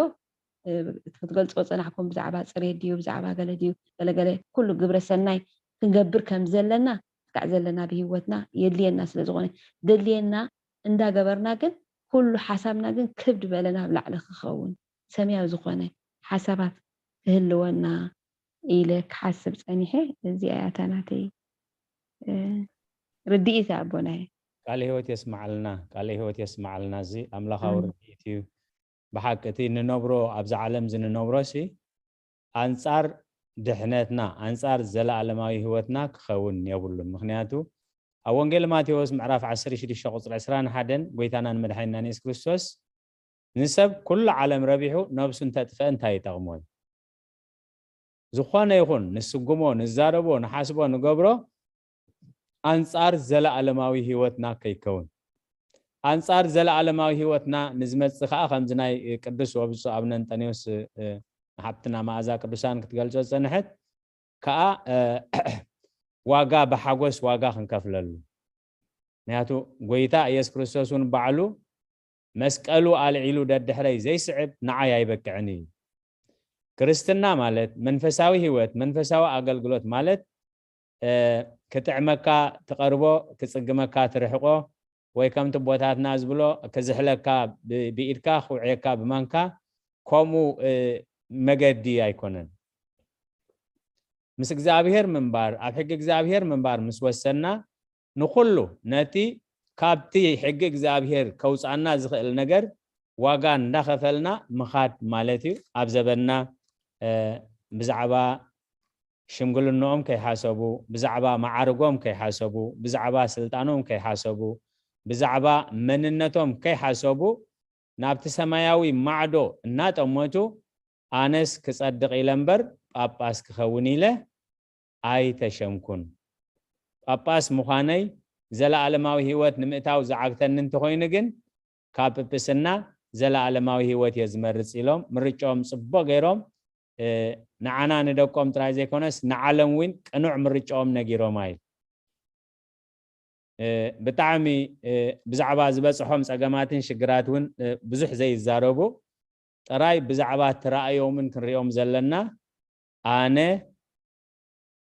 እ፣ ክትገልጾ ጸናሕኩም ብዛዕባ ጽሬት ድዩ፣ ብዛዕባ ገለ ድዩ፣ ገለ ገለ ኩሉ ግብረ ሰናይ ክንገብር ከም ዘለና፣ ክትካዕ ዘለና ብህይወትና የድልየና ስለ ዝኾነ፣ ደድልየና እንዳገበርና ግን ኩሉ ሓሳብና ግን ክብ ዝበለ ናብ ላዕሊ ክኸውን፣ ሰማያዊ ዝኾነ ሓሳባት ክህልወና ኢለ ክሓስብ ጸኒሐ። እዚኣ እያ እታ ናተይ፣ እ፣ ርድኢት ኣቦናየ። ቃለ ህይወት የስምዓልና፣ ቃለ ህይወት የስምዓልና። እዚ ኣምላኻዊ እም። ርድኢት እዩ። ብሓቂ እቲ እንነብሮ፣ ኣብዛ ዓለም እዚ እንነብሮ ሲ ኣንጻር ድሕነትና፣ ኣንጻር ዘለኣለማዊ ህይወትና ክኸውን የብሉን። ምኽንያቱ ኣብ ወንጌል ማቴዎስ ምዕራፍ ዓሰርተ ሽዱሽተ ቁጽሪ ዕስራን ሓደን ጎይታናን መድሓኒናን የሱስ ክርስቶስ ንሰብ ኩሉ ዓለም ረቢሑ ነብሱ እንተጥፍአ እንታይ ይጠቕሞ እዩ? ዝኾነ ይኹን ንስጉሞ፣ ንዛረቦ፣ ንሓስቦ፣ ንገብሮ ኣንጻር ዘለኣለማዊ ህይወትና ከይከውን። ኣንጻር ዘለኣለማዊ ህይወትና ንዝመጽእ ከኣ ከምዚ ናይ ቅዱስ ወብፁዕ ኣቡነ እንጠንዮስ፣ እ፣ ንሓብትና መኣዛ ቅዱሳን ክትገልጾ ዝጸንሐት ከኣ፣ እ፣ ዋጋ ብሓጎስ ዋጋ ክንከፍለሉ። ምኽንያቱ ጎይታ ኢየሱስ ክርስቶስ እውን ባዕሉ መስቀሉ ኣልዒሉ ደድሕረይ ዘይስዕብ ንዓይ ኣይበቅዕን እዩ። ክርስትና ማለት መንፈሳዊ ህይወት፣ መንፈሳዊ ኣገልግሎት ማለት፣ እ፣ ክጥዕመካ ትቐርቦ፣ ክጽግመካ ትርሕቆ፣ ወይ ከምቲ ኣቦታትና ዝብሎ ክዝሕለካ ብ-፣ ብኢድካ፣ ክውዕየካ ብማንካ፣ ከምኡ፣ እ፣ መገዲ ኣይኮነን። ምስ እግዚኣብሔር ምንባር፣ ኣብ ሕጊ እግዚኣብሔር ምንባር ምስ ወሰንና፣ ንኹሉ ነቲ ካብቲ ሕጊ እግዚኣብሔር ከውጽኣና ዝኽእል ነገር ዋጋ እንዳኸፈልና ምኻድ ማለት እዩ። ኣብ ዘበንና፣ እ፣ ብዛዕባ ሽምግልንኦም ከይሓሰቡ፣ ብዛዕባ መዓርጎም ከይሓሰቡ፣ ብዛዕባ ስልጣኖም ከይሓሰቡ፣ ብዛዕባ መንነቶም ከይሓሰቡ፣ ናብቲ ሰማያዊ ማዕዶ እናጠመቱ፣ ኣነስ ክጸድቕ ኢለ እምበር ጳጳስ ክኸውን ኢለ ኣይተሸምኩን። ጳጳስ ምዃነይ ዘለኣለማዊ ህይወት ንምእታው ዝዓግተኒ እንተኾይኑ ግን፣ ካብ ጵጵስና ዘለኣለማዊ ህይወት እየ ዝመርጽ ኢሎም ምርጫኦም ጽቡቕ ገይሮም፣ እ፣ ንዓና ንደቆም ጥራይ ዘይኮነስ ንዓለም እውን ቅኑዕ ምርጫኦም ነጊሮማ እዩ። እ፣ ብጣዕሚ፣ እ፣ ብዛዕባ ዝበጽሖም ጸገማትን ሽግራት እውን፣ እ፣ ብዙሕ ዘይዛረቡ፣ ጥራይ ብዛዕባ እቲ ራእዮምን ክንሪኦም ዘለና፣ ኣነ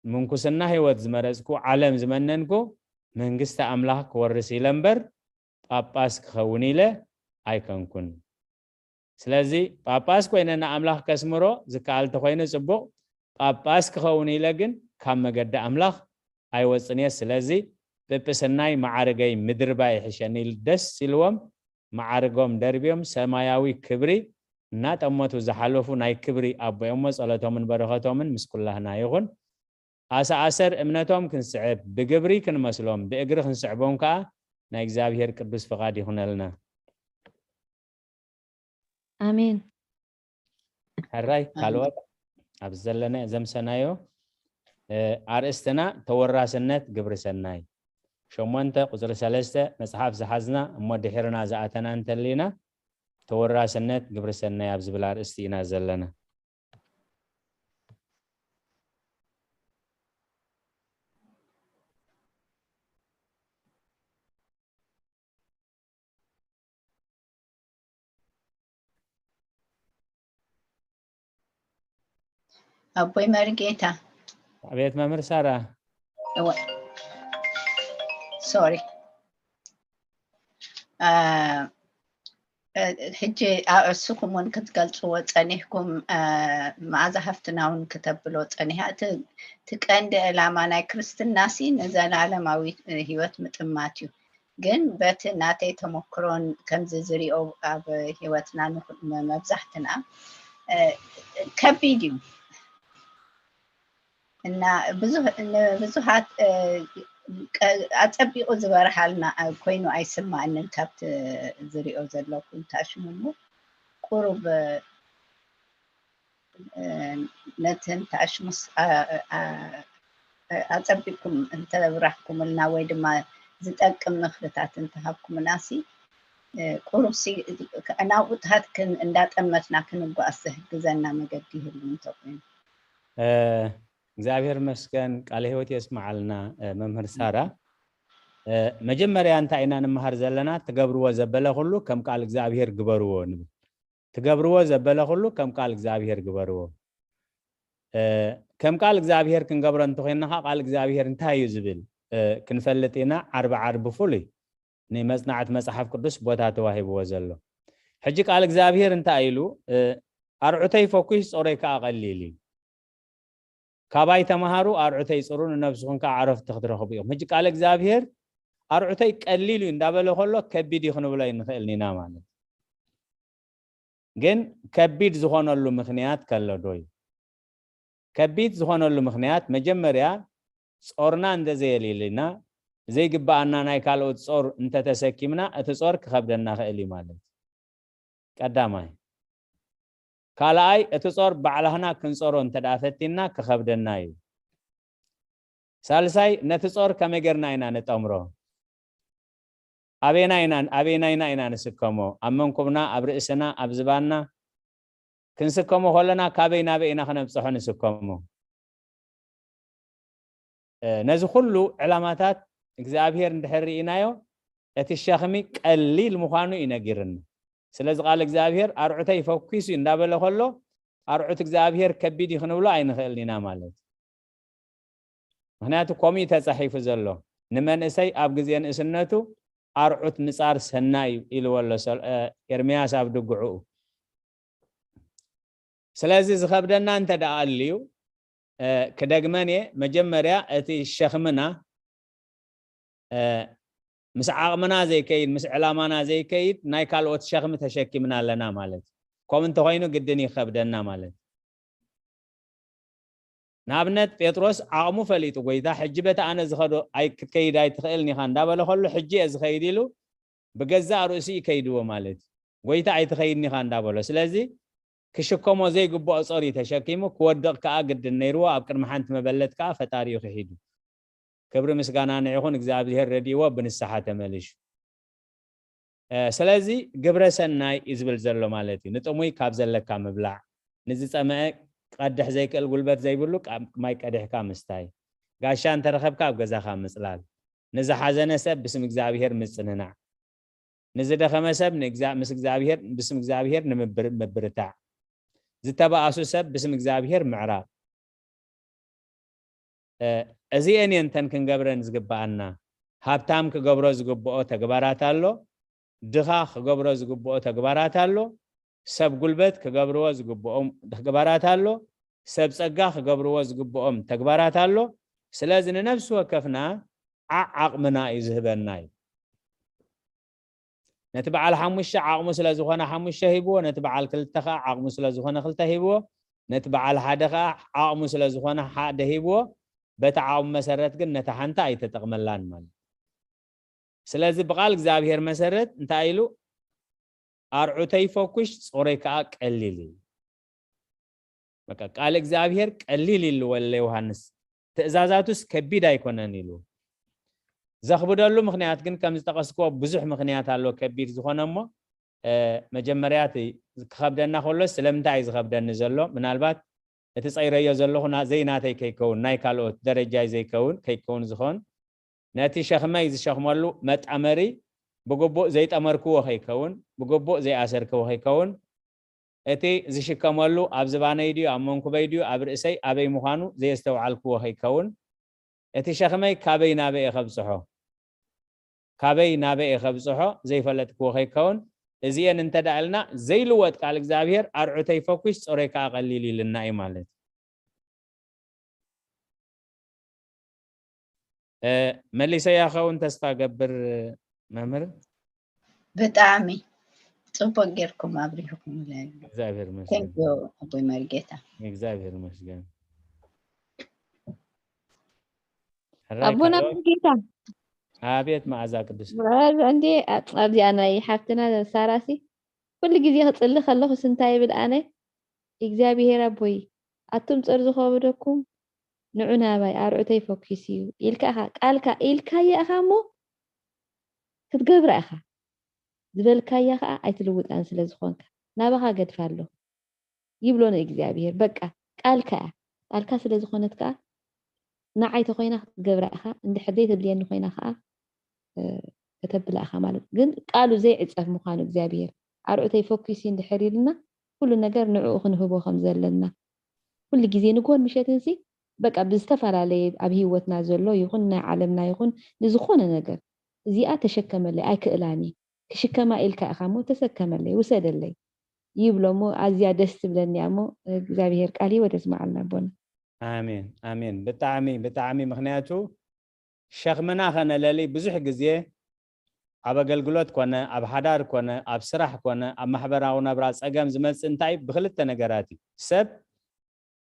ምንኩስና ህይወት ዝመረጽኩ፣ ዓለም ዝመነንኩ፣ መንግስቲ ኣምላኽ ክወርስ ኢለ እምበር ጳጳስ ክኸውን ኢለ ኣይኮንኩን። ስለዚ ጳጳስ ኮይነ ንኣምላኽ ከስምሮ ዝከኣል እንተኾይኑ ጽቡቕ፣ ጳጳስ ክኸውን ኢለ ግን ካብ መገዲ ኣምላኽ ኣይወጽን እየ። ስለዚ ጵጵስናይ መዓርገይ ምድርባይ ይሕሸኒ ኢል-፣ ደስ ኢልዎም መዓርጎም ደርብዮም ሰማያዊ ክብሪ እናጠመቱ ዝሓለፉ ናይ ክብሪ ኣቦ እዮም እሞ ጸሎቶምን በረኸቶምን ምስ ኩላህና ይኹን። ኣሰኣሰር እምነቶም ክንስዕብ፣ ብግብሪ ክንመስሎም፣ ብእግሪ ክንስዕቦም ከኣ ናይ እግዚኣብሔር ቅዱስ ፍቓድ ይኹነልና። ኣሜን። ሕራይ ኣሜን። ካልኦት ኣብ ዘለና ዘምሰናዮ፣ እ፣ ኣርእስትና ተወራስነት ግብሪ ሰናይ። ሸሞንተ ቁጽሪ ሰለስተ መጽሓፍ ዝሓዝና እሞ ድሒርና ዝኣተና እንተሊና፣ ተወራስነት ግብሪ ሰናይ ኣብ ዝብል ኣርእስቲ ኢና ዘለና። ኣቦይ መርጌታ። ኣቤት መምህር ሳራ። እወ። ሶሪ። አ፣ እ፣ ሕጂ ኣ-፣ እስኹም እውን ክትገልጽዎ ጸኒሕኩም፣ አ፣ መኣዛ ሃፍትና እውን ክተብሎ ጸኒሓ። እቲ፣ እቲ ቀንዲ ዕላማ ናይ ክርስትናሲ ንዘላለማዊ ህይወት ምጥማት እዩ። ግን በቲ ናተይ ተመክሮን ከምዚ ዝሪኦ ኣብ ህይወትና ንኹ-፣ መ-፣ መብዛሕትና ከቢድ እዩ እና ብዙሃት ኣፀቢቑ ዝበርሃልና ኮይኑ ኣይስማዕንን። ካብቲ ዝሪኦ ዘለኩ እንታሽሙ እሞ ቁሩብ ነቲ እንታሽሙስ ኣፀቢቕኩም እንተብራህኩምልና ወይ ድማ ዝጠቅም ምኽርታት እንተሃብኩምናሲ ቁሩብሲ ናብኡታት እንዳጠመትና ክንጓስ ዝሕግዘና መገዲ ይህሉ እንተኮይኑ። እግዚኣብሔር መስገን ቃለ ህይወት የስምዓልና። መምህር ሳራ፣ መጀመርያ እንታይ ኢና ንምሃር ዘለና? ትገብርዎ ዘበለ ኩሉ ከም ቃል እግዚኣብሔር ግበርዎ ንብል። ትገብርዎ ዘበለ ኩሉ ከም ቃል እግዚኣብሔር ግበርዎ። ከም ቃል እግዚኣብሔር ክንገብሮ እንተኮይንና ከዓ ቃል እግዚኣብሔር እንታይ እዩ ዝብል ክንፈልጥ ኢና። ዓርቢ ዓርቢ ፍሉይ ንመጽናዕቲ መጽሓፍ ቅዱስ ቦታ ተዋሂብዎ ዘሎ። ሕጂ ቃል እግዚኣብሔር እንታይ ኢሉ? ኣርዑተይ ፈኩሽ ጾረይ ከዓ ቀሊል እዩ። ካባይ ተምሃሩ ኣርዑተይ ጽሩ ንነብስኹም ከዓ ዕረፍቲ ክትረኽቡ ኢኹም። ሕጂ ቃል እግዚኣብሔር ኣርዑተይ ቀሊል እዩ እንዳበለ ከሎ ከቢድ እዩ ክንብሎ ኣይንኽእልን ኢና ማለት። ግን ከቢድ ዝኾነሉ ምኽንያት ከሎ ዶ እዩ? ከቢድ ዝኾነሉ ምኽንያት መጀመርያ ጾርና እንተዘየልይልና ዘይግብኣና ናይ ካልኦት ጾር እንተተሰኪምና እቲ ጾር ክኸብደና ክእል እዩ ማለት እዩ። ቀዳማይ። ካልኣይ እቲ ጾር ባዕላህና ክንጾሮ እንተ ደኣ ፈቲንና ክኸብደና እዩ። ሳልሳይ ነቲ ጾር ከመይ ጌርና ኢና ንጠምሮ? ኣበይና ኢና ኣበይናይና ኢና ንስከሞ? ኣብ መንኩብና፣ ኣብ ርእስና፣ ኣብ ዝባንና ክንስከሞ ከለና ካበይ ናበይ ኢና ክነብጽሖ ንስከሞ? ነዚ ኩሉ ዕላማታት እግዚኣብሔር እንድሕር ርኢናዮ እቲ ሸኽሚ ቀሊል ምዃኑ እዩ ነጊርና። ስለዚ ቃል እግዚኣብሔር ኣርዑተይ ፈኪሱ እዩ እንዳበለ ከሎ ኣርዑት እግዚኣብሔር ከቢድ እዩ ክንብሎ ኣይንኽእልን ኢና ማለት እዩ። ምክንያቱ ከምኡ እዩ ተጻሒፉ ዘሎ። ንመንእሰይ ኣብ ግዜ ንእስነቱ ኣርዑት ምጻር ሰናይ እዩ ኢልዎ ኣሎ ኤርምያስ ኣብ ድግዕኡ። ስለዚ ዝኸብደና እንተ ደኣ ኣልዩ ክደግመን እየ። መጀመርያ እቲ ሸኽምና ምስ ዓቕምና ዘይከይድ ምስ ዕላማና ዘይከይድ ናይ ካልኦት ሸኽሚ ተሸኪምና ኣለና ማለት እዩ። ከምኡ እንተኮይኑ ግድን ይኸብደና ማለት እዩ። ንኣብነት ጴጥሮስ ዓቕሙ ፈሊጡ ጎይታ ሕጂ በቲ ኣነ ዝኸዶ ክትከይድ ኣይትኽእልን ኢኻ እንዳበለ ከሎ ሕጂ እየ ዝኸይድ ኢሉ ብገዛእ ርእሱ እዩ ከይድዎ ማለት እዩ። ጎይታ ኣይትኸይድን ኢኻ እንዳበሎ ስለዚ ክሽከሞ ዘይግብኦ ጾር እዩ ተሸኪሙ ክወድቕ ከዓ ግድን ነይርዎ ኣብ ቅድሚ ሓንቲ መበለት ከዓ ፈጣሪኡ ክሒዱ። ክብሪ ምስጋና ንዒኹን እግዚኣብሔር ረድእዎ ብንስሓ ተመሊሹ። ስለዚ ግብረ ሰናይ እዩ ዝብል ዘሎ ማለት እዩ። ንጥሙይ ካብ ዘለካ ምብላዕ፣ ንዝፀመአ ቀድሕ ዘይክእል ጉልበት ዘይብሉ ማይ ቀዲሕካ ምስታይ፣ ጋሻ እንተረኸብካ ኣብ ገዛኻ ምፅላል፣ ንዝሓዘነ ሰብ ብስም እግዚኣብሔር ምፅንናዕ፣ ንዝደኸመ ሰብ ምስ እግዚኣብሔር ብስም እግዚኣብሔር ንምብርታዕ፣ ዝተባኣሱ ሰብ ብስም እግዚኣብሔር ምዕራቕ። እዚኤን እየን እተን ክንገብረን ዝግብኣና። ሃብታም ክገብሮ ዝግብኦ ተግባራት ኣሎ፣ ድኻ ክገብሮ ዝግብኦ ተግባራት ኣሎ፣ ሰብ ጉልበት ክገብርዎ ዝግብኦም ተግባራት ኣሎ፣ ሰብ ጸጋ ክገብርዎ ዝግብኦም ተግባራት ኣሎ። ስለዚ ንነፍሲ ወከፍና ዓዓቕምና እዩ ዝህበና እዩ። ነቲ በዓል ሓሙሽተ ዓቕሙ ስለ ዝኾነ ሓሙሽተ ሂብዎ፣ ነቲ በዓል ክልተ ኸዓ ዓቕሙ ስለ ዝኾነ ክልተ ሂብዎ፣ ነቲ በዓል ሓደ ኸዓ ዓቕሙ ስለ ዝኾነ ሓደ ሂብዎ፣ በቲ ዓቕሙ መሰረት ግን ነታ ሓንቲ ኣይተጠቕመላን ማለት። ስለዚ ብቓል እግዚኣብሔር መሰረት እንታይ ኢሉ? ኣርዑተይ ፈኩሽ ጾረይ ከኣ ቀሊል እዩ። በቃ ቃል እግዚኣብሔር ቀሊል ኢልዎ ለዮሃንስ ትእዛዛቱስ ከቢድ ኣይኮነን ኢሉ። ዘኽብደሉ ምኽንያት ግን ከም ዝጠቐስክዎ ብዙሕ ምኽንያት ኣሎ ከቢድ ዝኾነ እሞ መጀመርያ እቲ ክኸብደና ከሎ ስለምንታይ እዩ ዝኸብደኒ ዘሎ ምናልባት እቲ ጸይረዮ ዘለኹ ዘይናተይ ከይከውን ናይ ካልኦት ደረጃይ ዘይከውን ከይከውን ዝኾን ነቲ ሸኽመይ ዝሸኽመሉ መጣመሪ ብግቡእ ዘይጠመርክዎ ከይከውን ብግቡእ ዘይኣሰርክዎ ከይከውን እቲ ዝሽከመሉ ኣብ ዝባነይ ድዩ ኣብ መንኩበይ ድዩ ኣብ ርእሰይ ኣበይ ምዃኑ ዘየስተውዓልክዎ ከይከውን እቲ ሸኽመይ ካበይ ናበይ እየ ከብጽሖ ካበይ ናበይ እየ ከብጽሖ ዘይፈለጥክዎ ከይከውን እዚኤን እንተ ደኣ ኢልና ዘይልወጥ ቃል እግዚኣብሔር ኣርዑተይ ፈኩሽ ጾረይ ከኣ ቀሊል ኢልና እዩ ማለት መሊሰያ ኸውን ተስፋ ገብር መምህር ብጣዕሚ ጽቡቅ ጌርኩም ኣብሪህኩም። እግዚኣብሔር ይመስገን። Thank you ኣቦይ መርጌታ። እግዚኣብሔር ይመስገን። ኣቦና መርጌታ። ኣብየት መዓዛ ቅዱስ። እንዴ ኣብዚኣ ናይ ሓፍትና ሳራሲ ኩሉ ግዜ ክጽሊ ከለኹ ስንታይ ይብል ኣነ እግዚኣብሔር ኣቦይ ኣቱም ጸር ዝኸበደኩም ንዑ ናባይ ኣርዑተይ ፈኪሱ እዩ ኢልካ ኢኻ ቃልካ ኢልካያ ኢኻ እሞ ክትገብራ ኢኻ ዝበልካያ ከዓ ኣይትልውጣን ስለ ዝኾንካ ናባኻ ገድፋ ኣለኹ ይብሎ ንእግዚኣብሔር በቃ ቃልካ እያ ቃልካ ስለ ዝኾነት ከዓ ንዓይ ተኾይና ክትገብራ ኢኻ እንድሕር ዘይተድልየኒ ኮይና ከዓ ከተብላ ኢኻ ማለት ግን ቃሉ ዘይዕፀፍ ምዃኑ እግዚኣብሔር ኣርዑተይ ፈኪሱ እንድሕር ኢልና ኩሉ ነገር ንዕኡ ክንህቦ ከም ዘለና ኩሉ ግዜ ንጎን ምሸትን ሲ በቃ ብዝተፈላለየ ኣብ ህይወትና ዘሎ ይኹን ናይ ዓለምና ይኹን ንዝኾነ ነገር እዚኣ ተሸከመለይ ኣይክእላን እየ ክሽከማ ኢልካ ኢኻ እሞ ተሰከመለይ ውሰደለይ ይብሎ እሞ ኣዝያ ደስ ትብለኒ እያ እሞ እግዚኣብሔር ቃል ህይወት የስማዓልና ኣቦና። ኣሜን ኣሜን። ብጣዕሚ ብጣዕሚ ምክንያቱ ሸክምና ከነለሊ ብዙሕ ግዜ ኣብ ኣገልግሎት ኮነ ኣብ ሓዳር ኮነ ኣብ ስራሕ ኮነ ኣብ ማሕበራዊ ናብራ ፀገም ዝመፅእ እንታይ ብክልተ ነገራት እዩ። ሰብ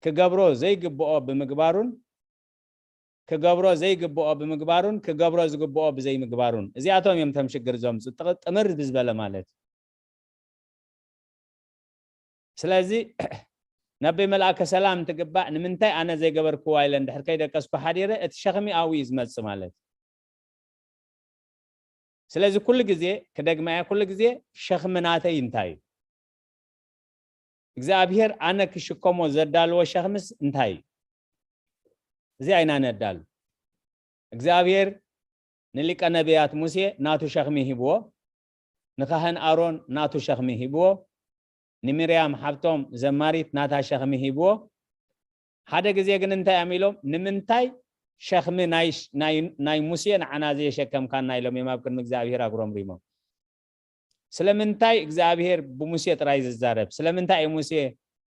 ክገብሮ ዘይግብኦ ብምግባሩን ክገብሮ ዘይግብኦ ብምግባሩን ክገብሮ ዝግብኦ ብዘይምግባሩን እዚኣቶም እዮም ተም ሽግር ዘምፁ ጥምር ብዝበለ ማለት ስለዚ ነቢ መልኣከ ሰላም ትግባእ ንምንታይ ኣነ ዘይገበርክዋ ኢለ እንድሕር ከይደቀስኩ ሓዲረ እቲ ሸኽሚ ኣብኡ እዩ ዝመፅእ ማለት ስለዚ ኩሉ ግዜ ክደግማ እያ ኩሉ ግዜ ሸኽሚ ናተይ እንታይ እዩ እግዚኣብሔር ኣነ ክሽከሞ ዘዳልዎ ሸኽምስ እንታይ እዩ እዚኣ ኢና ነዳሉ እግዚኣብሔር ንሊቀ ነቢያት ሙሴ ናቱ ሸኽሚ ሂብዎ ንካህን ኣሮን ናቱ ሸኽሚ ሂብዎ ንሚርያም ሓብቶም ዘማሪት ናታ ሸኽሚ ሂብዎ ሓደ ግዜ ግን እንታይ እዮም ኢሎም ንምንታይ ሸኽሚ ናይ ሙሴ ንዓና ዘየሸከምካና ኢሎም እዮም ኣብ ቅድሚ እግዚኣብሔር ኣጉረምሪሞም ስለምንታይ እግዚኣብሔር ብሙሴ ጥራይ ዝዛረብ ስለምንታይ እዩ ሙሴ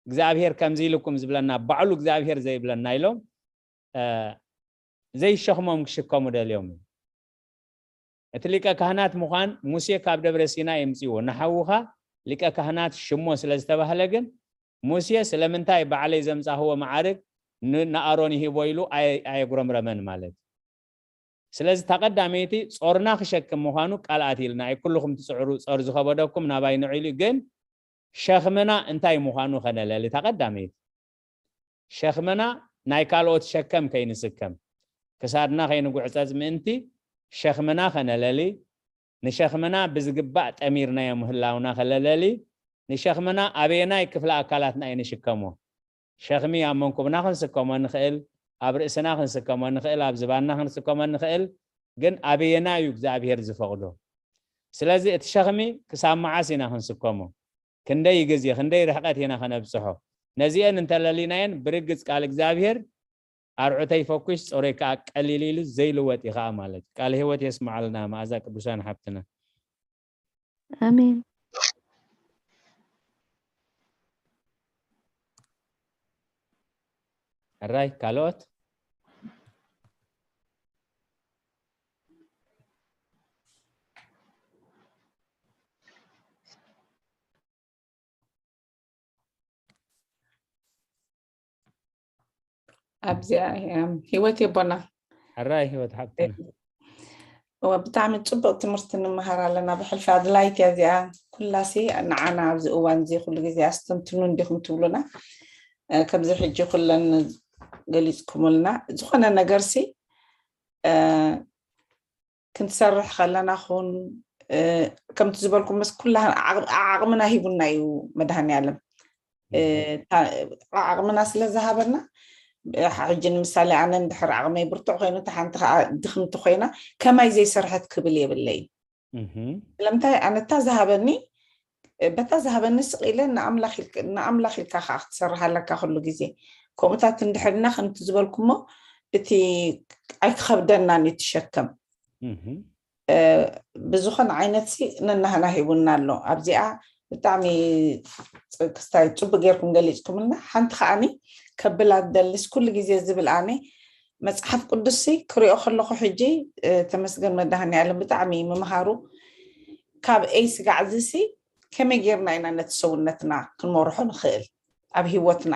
እግዚኣብሔር ከምዚ ኢልኩም ዝብለና ባዕሉ እግዚኣብሔር ዘይብለና ኢሎም ዘይሸኽሞም ክሽከሙ ደልዮም እዩ እቲ ሊቀ ካህናት ምዃን ሙሴ ካብ ደብረ ሲና የምፅዎ ንሓውኻ ሊቀ ካህናት ሽሞ ስለ ዝተባህለ ግን ሙሴ ስለምንታይ ባዕለይ ዘምፃህዎ መዓርግ ንኣሮን ይሂቦ ኢሉ ኣየጉረምረመን ማለት ስለዚ እታ ቀዳመይቲ ጾርና ክሸክም ምዃኑ ቃል ኣትይልና እዩ ኩልኹም ትፅዕሩ ጾር ዝኸበደኩም ናባይ ንዑ ኢሉ ግን ሸኽምና እንታይ ምዃኑ ኸነለሊ እታ ቀዳመይቲ ሸኽምና ናይ ካልኦት ሸከም ከይንስከም ክሳድና ከይንጉዕፀፅ ምእንቲ ሸኽምና ኸነለሊ ንሸኽምና ብዝግባእ ጠሚርናዮ ምህላውና ኸለለሊ ንሸኽምና ኣበየናይ ክፍለ ኣካላትና እዩ ንሽከሞ ሸኽሚ ኣብ መንኩብና ክንስከሞ ንኽእል ኣብ ርእስና ክንስከሞ ንኽእል ኣብ ዝባንና ክንስከሞ ንኽእል ግን ኣበየና እዩ እግዚኣብሔር ዝፈቕዶ ስለዚ እቲ ሸኽሚ ክሳብ መዓስ ኢና ክንስከሞ ክንደይ ግዜ ክንደይ ርሕቀት ኢና ከነብፅሖ ነዚአን እንተለሊናየን ብርግፅ ቃል እግዚኣብሔር ኣርዑተይ ፈኩሽ ጾረይ ከዓ ቀሊል ኢሉ ዘይልወጥ እዩ ከዓ ማለት እዩ ቃል ህይወት የስማዓልና መኣዛ ቅዱሳን ሓብትና ኣሜን ሕራይ ካልኦት ኣብዚኣ ህይወት የቦና ሕራይ ህይወት ሓብትና እወ ብጣዕሚ ፅቡቅ ትምህርቲ ንምሃር ኣለና ብሕልፊ ኣድላይት እያ እዚኣ ኩላሲ ንዓና ኣብዚ እዋን እዚ ኩሉ ግዜ ኣስተንትኑ እንዲኹም ትብሉና ከምዚ ሕጂ ኩለን ገሊፅኩምልና ዝኾነ ነገር ሲ ክንሰርሕ ከለና ኹን ከምቲ ዝበልኩም ምስ ኩላ ዓቕምና ሂቡና እዩ መድሃኒ ኣለም ዓቕምና ስለ ዝሃበና ሕጂ ንምሳሌ ኣነ እንድሕር ዓቕመይ ብርቱዕ ኮይኑ እታ ሓንቲ ከዓ ድኽምቲ ኮይና ከማይ ዘይሰርሐት ክብል የብለይ ስለምንታይ ኣነ እታ ዝሃበኒ በታ ዝሃበኒ ስቕ ኢለ ንኣምላኽ ኢልካ ከዓ ክትሰርሕ ኣለካ ኩሉ ግዜ ከምኡታት እንድሕርና ከምቲ ዝበልኩሞ እቲ ኣይክኸብደናን እዩ ትሸከም ብዝኾነ ዓይነት ሲ ነናህና ሂቡና ኣሎ ኣብዚኣ ብጣዕሚ ክስታይ ፅቡቅ ጌርኩም ገሊፅኩምልና ሓንቲ ከዓኒ ከብላ ደልስ ኩሉ ግዜ ዝብል ኣነ መፅሓፍ ቅዱስ ሲ ክሪኦ ከለኩ ሕጂ ተመስገን መድሃኒ ኣለም ብጣዕሚ ምምሃሩ ካብ ኤይ ስጋዕ ዝሲ ከመይ ጌርና ኢና ነቲ ሰውነትና ክንመርሖ ንኽእል? ኣብ ህይወትና